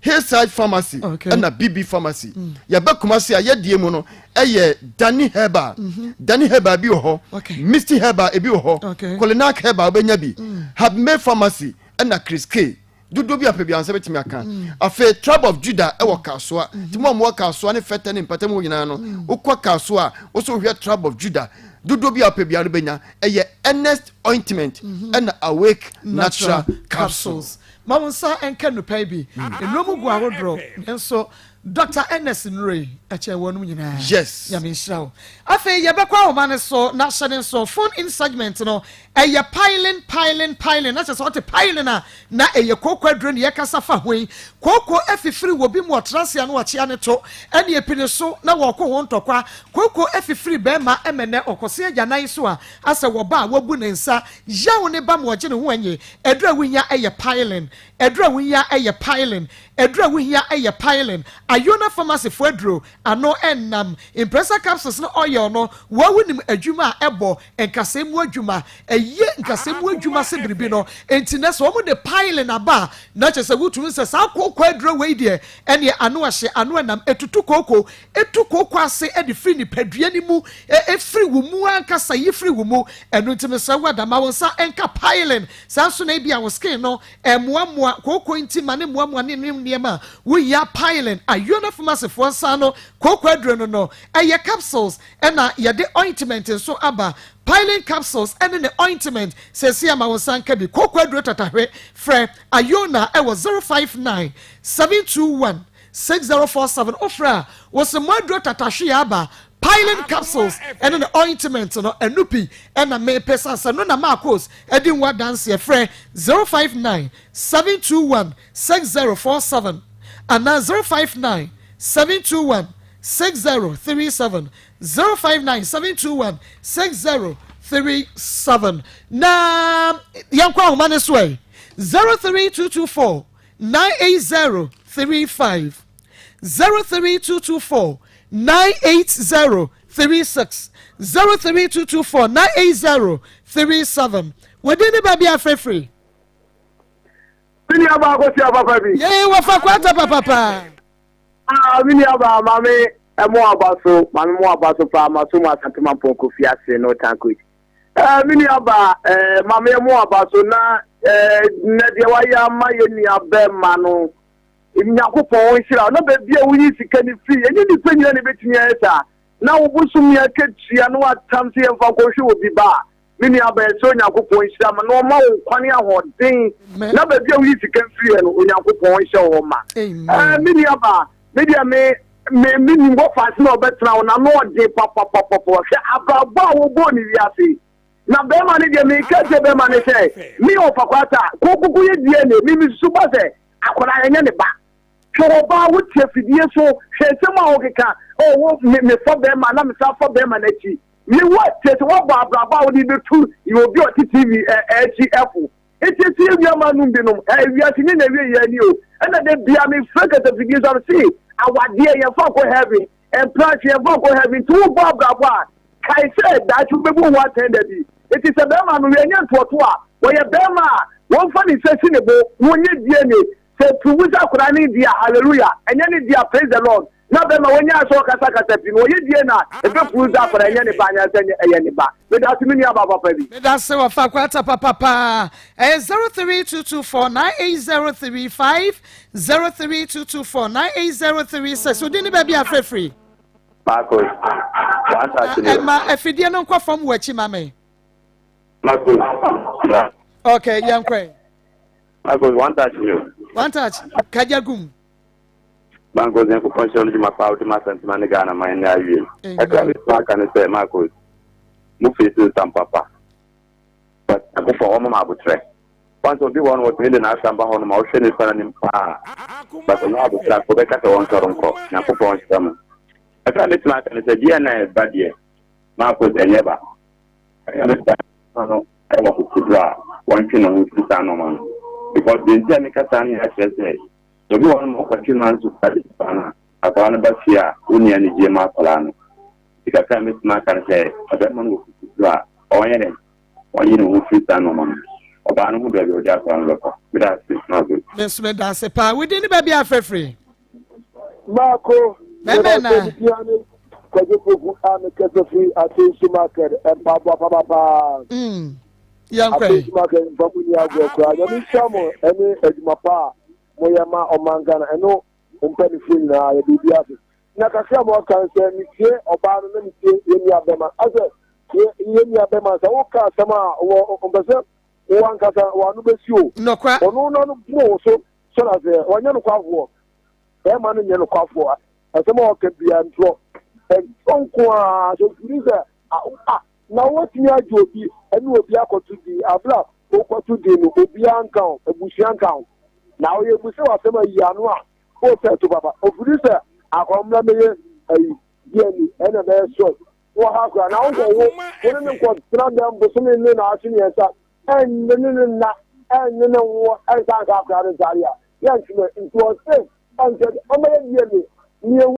Hillside Pharmacy ɛna BB Pharmacy. Yɛbɛ Kumasi a yɛdie mu no ɛyɛ Dani Herbal. Dani Herbal bi wɔ hɔ, Misty Herbal ebi wɔ hɔ, Kolinak Herbal wobɛnya bi, Habme Pharmacy ɛna Chris K. Dodoɔ bi a pɛ biara nsa bɛtumi aka. Afei Tribe of Judah ɛwɔ Kasoa. Nti mo a mowɔ Kasoa ne Fɛtɛ ne mpatamu hɔ nyinaa no, wokɔ Kasoa a, wo so wohwɛ Tribe of Judah. Dodoɔ bi a pɛ biara no bɛnya. Ɛyɛ Ernest Ointment ɛna Awake Natural Capsules. Ma wo nsa nka nnupaa yi bi. Nnuro mu gu ahodoɔ, nanso Doctor Ernest nnuro yi ɛkyɛn wɔnom nyinaa. Yes. Nyame nhyira wo. Afei yɛbɛkɔ ahoma no so na hyɛ ne nso phone in segment no ɛyɛ piling piling piling na kyerɛ sɛ ɔte piling a na ɛyɛ kooko aduro ne yɛkasa fa ho yi. Kooko afifiri wɔ bi mu ɔtra ase a na wakyea ne to ɛne epi ne so na wɔko ho ntɔkwa. Kooko afifiri bɛrima ɛmɛnɛ ɔkɔse agyanan so a asɛ wɔba a wabu ne nsa yaw ne ba ma ɔgye ne ho ɛnye. Aduro a wohia ɛyɛ piling. Aduro a wohia ɛyɛ piling. Aduru a wohia yɛ Pylin. Iona Pharmacy foɔ aduro ano nnam. Impressa capsules ne oil no, woa wonim adwuma a ɛbɔ, nkasɛɛ mu adwuma. Ɛyɛ nkasɛɛ mu adwuma se biribi no. Enti nɛ sɛ wɔn de piling aba a, na kyerɛ sɛ wotumi sɛ saa kooko aduro wei deɛ, ɛneɛ ano ɛhye, ano ɛnam, ɛtutu kooko, ɛtu kooko ase de firi nipadua no mu, ɛfiri wo mu ankasa, yi firi wo mu. Ɛno nti mesrɛ wo ada, ma wo nsa nka piling. Saa nso na ebia wo skin no ɛmmoammoa, kooko nti ma ne mmoammoa ne ne nneɛma a wohia piling. Ayona Pharmacy foɔ nsa ano kooko aduro no no, ɛyɛ capsules ɛna yɛde ointment nso aba. Piling capsules ɛne ne ointment, seesei ama wo nsa nka bi. Kooko aduro tatahwe, frɛ Ayona ɛwɔ 059 721 6047. Wofrɛ a, wose mo aduro tatahwe aba, Piling capsules ɛne ne ointment no, ɛno pi ɛna mepɛ san sɛ no na Marcos ɛdi ho adanseɛ. Frɛ 059 721 6047 anaa 059 721 6037, 059 721 6037. Na yɛnkɔ ahoma no so ɛ, 03224 98035, 03224 98036, 03224 98037. Wɔde ne baabi afrɛfrɛ. Me nua baa kɔsia papa bi. Yee wɔfa kwata papapa. Ah, me nua baa maame ɛmo aba so, maame mo aba so paa, ma so mu Asantema Mpɔnkɔ fi ase no tankoit. Eh, me nua baa, eh, maame ɛmo aba so na eh, na deɛ wayɛ ama yɛ nua bɛrima no, Nyankopɔn nhyira na baabi a woyi sika no firi, ɛnyɛ nnipa nyina na ɛbɛtumi ayɛ saa. Na wo bosome akatua na watam sɛ yɛmfa nkɔhwɛ obi ba a, me nua baa, ɛsɛ Onyankopɔn nhyira ma na ɔma wo nkwa ne ahoɔden na baabi a woyi sika firiɛ no, Onyankopɔn nhyɛ wo hɔ ma. Ɛɛ, me nua baa, me deɛ me me me nim hɔ faase na ɔbɛtena wo na no ɔden papapapapa. Hwɛ abrabɔ a wɔbɔɔ ne wiase. Na bɛrima no deɛ meka kyerɛ bɛrima no sɛ me ɔfa kwata kokoko yɛ DNA me mesusu ba sɛ Akwadaa ɛnyɛ ne ba. Hwɛ ɔbaa wo te afidie so hwɛ nsɛm a wokeka oh wo me me fa bɛrima na me san fa bɛrima n'akyi me wo te sɛ woabɔ abrabɔ a wode bɛtu yɛ obi a ɔte TV ɛ akyi ɛfo nti ɛsi yɛ nua ma nom binom ɛ wiase nyɛ na ɛwie yɛ ani o ɛna da bia me frɛ kasa fidie so a me se awadeɛ yɛmfa nkɔ heaven mpratwe yɛmfa nkɔ heaven nti wobɔ abrabɔ a Kae sɛ, daakye wubebu wo ho atɛn da bi. Enti sɛ barima no wɛnyɛ ntoɔtoɔ a, ɔyɛ barima a wɔmfa ne nsa si ne bo na ɔnyɛ DNA. Sɛ ɛpuruvu sɛ akwadaa no deɛ a, hallelujah, ɛnyɛ ne deɛ a, praise the Lord. Na barima wanyaa sɛ ɔkasakasa pii no, ɔyɛ DNA a, ɛbɛpuruvu sɛ akwadaa ɛnyɛ ne ba anaasɛ ɛyɛ ne ba. Medase me nuabaa papa bi. Medase wɔfa kwata papa paa. Ɛyɛ 03224 98035 03224 98036. Wodin ne baabi a frɛfiri. Marcos, one touch ni. Ɛma afidie no nkɔ fam wɔ akyi ma me. Marcos. Okay, yɛn kɔ yi. Marcos, one touch ni. One touch, kagya gum. Marcos, yɛn kɔkɔ nhyɛn no dwuma paa wode ma asɛntema ne Ghana man ne awie. Ɛkra mi so aka ne sɛ Marcos, mo face nsam papa. But Nyankopɔn ɔma mo abotrɛ. Wɔn sɛ obi wɔ hɔ no wɔtumi de n'asɛm ba hɔ no ma wohwɛ nipa no anim paa. But ɔnyɛ abotrɛ a wɔbɛka sɛ wɔnsɔre nkɔ. Nyankopɔn nhyira mo. Ɛsɛ a mɛtumi aka ne sɛ deɛ na ɛba deɛ Marcos ɛnyɛ ba. Ɛyɛ me saa no ɛwɔ kokoduro a wɔntwe ne ho mfiri saa nneɛma no. Because deɛ nti a meka saa no yɛ akyerɛ sɛ obi wɔ hɔ no ma ɔkɔtwe no anso kora de nipa no a akwadaa no ba fie a wonni anigyeɛ ma akwadaa no. Nti kakra a mɛtumi aka ne sɛ ɔbarima no wɔ kokoduro a ɔnyɛ dɛn ɔnyi ne ho firi saa nnoɔma no ɔbaa no ho baabi a ɔde akwadaa no bɛkɔ. Meda ase, Margaret. Me nso meda ase paa. Wo din ne baabi a frɛfiri? Maako, Mɛmɛ na. Meda Kwadwo Poku a mekasa firi Atensu Market, mpaboa papapaa. Mm. Yɛnkɔ. Atensu Market mfa mu ni agorɔ koraa. Nyame nhyira mo ɛne adwuma pa a moyɛ ma ɔman Ghana ɛno mo mpanimfoɔ nyinaa yɛde obi ase. Na kakra a mewɔ ka ne sɛ metie ɔbaa no na metie yɛn nua bɛma asɛ yɛn nua bɛma sɛ woka asɛm a wɔ mpɛ sɛ wo ankasa w'ano bɛsi o. Nɔkora. Ɔno n'ano boro wo so sɛ na sɛ ɔnyɛ nokwafoɔ bɛrima no nyɛ nokwafoɔ asɛm a ɔka biara ntorɔ ntorɔ nko ara sɛ ofiri sɛ a na wɔtumi agye obi ɛne obi akɔto din abira wokɔto din no obiara nka ho abusua nka ho na ɔyɛ bu sɛ wasɛm ayi ano a O sɛ to papa ofiri sɛ akɔmmra mɛyɛ ayi DNA ɛna bɛyɛ sɔs wɔ ha koraa na wokɔ wo wo ne ne nkɔ tena dɛm bosome ne na atwe mmiɛnsa ɛnne ne ne nna ɛnne ne nwoɔ ɛnsa nka akora ne ntaade a yɛntwemɛ nti ɔse ɛnkyɛ ɔmɛyɛ DNA. Ne yɛhu.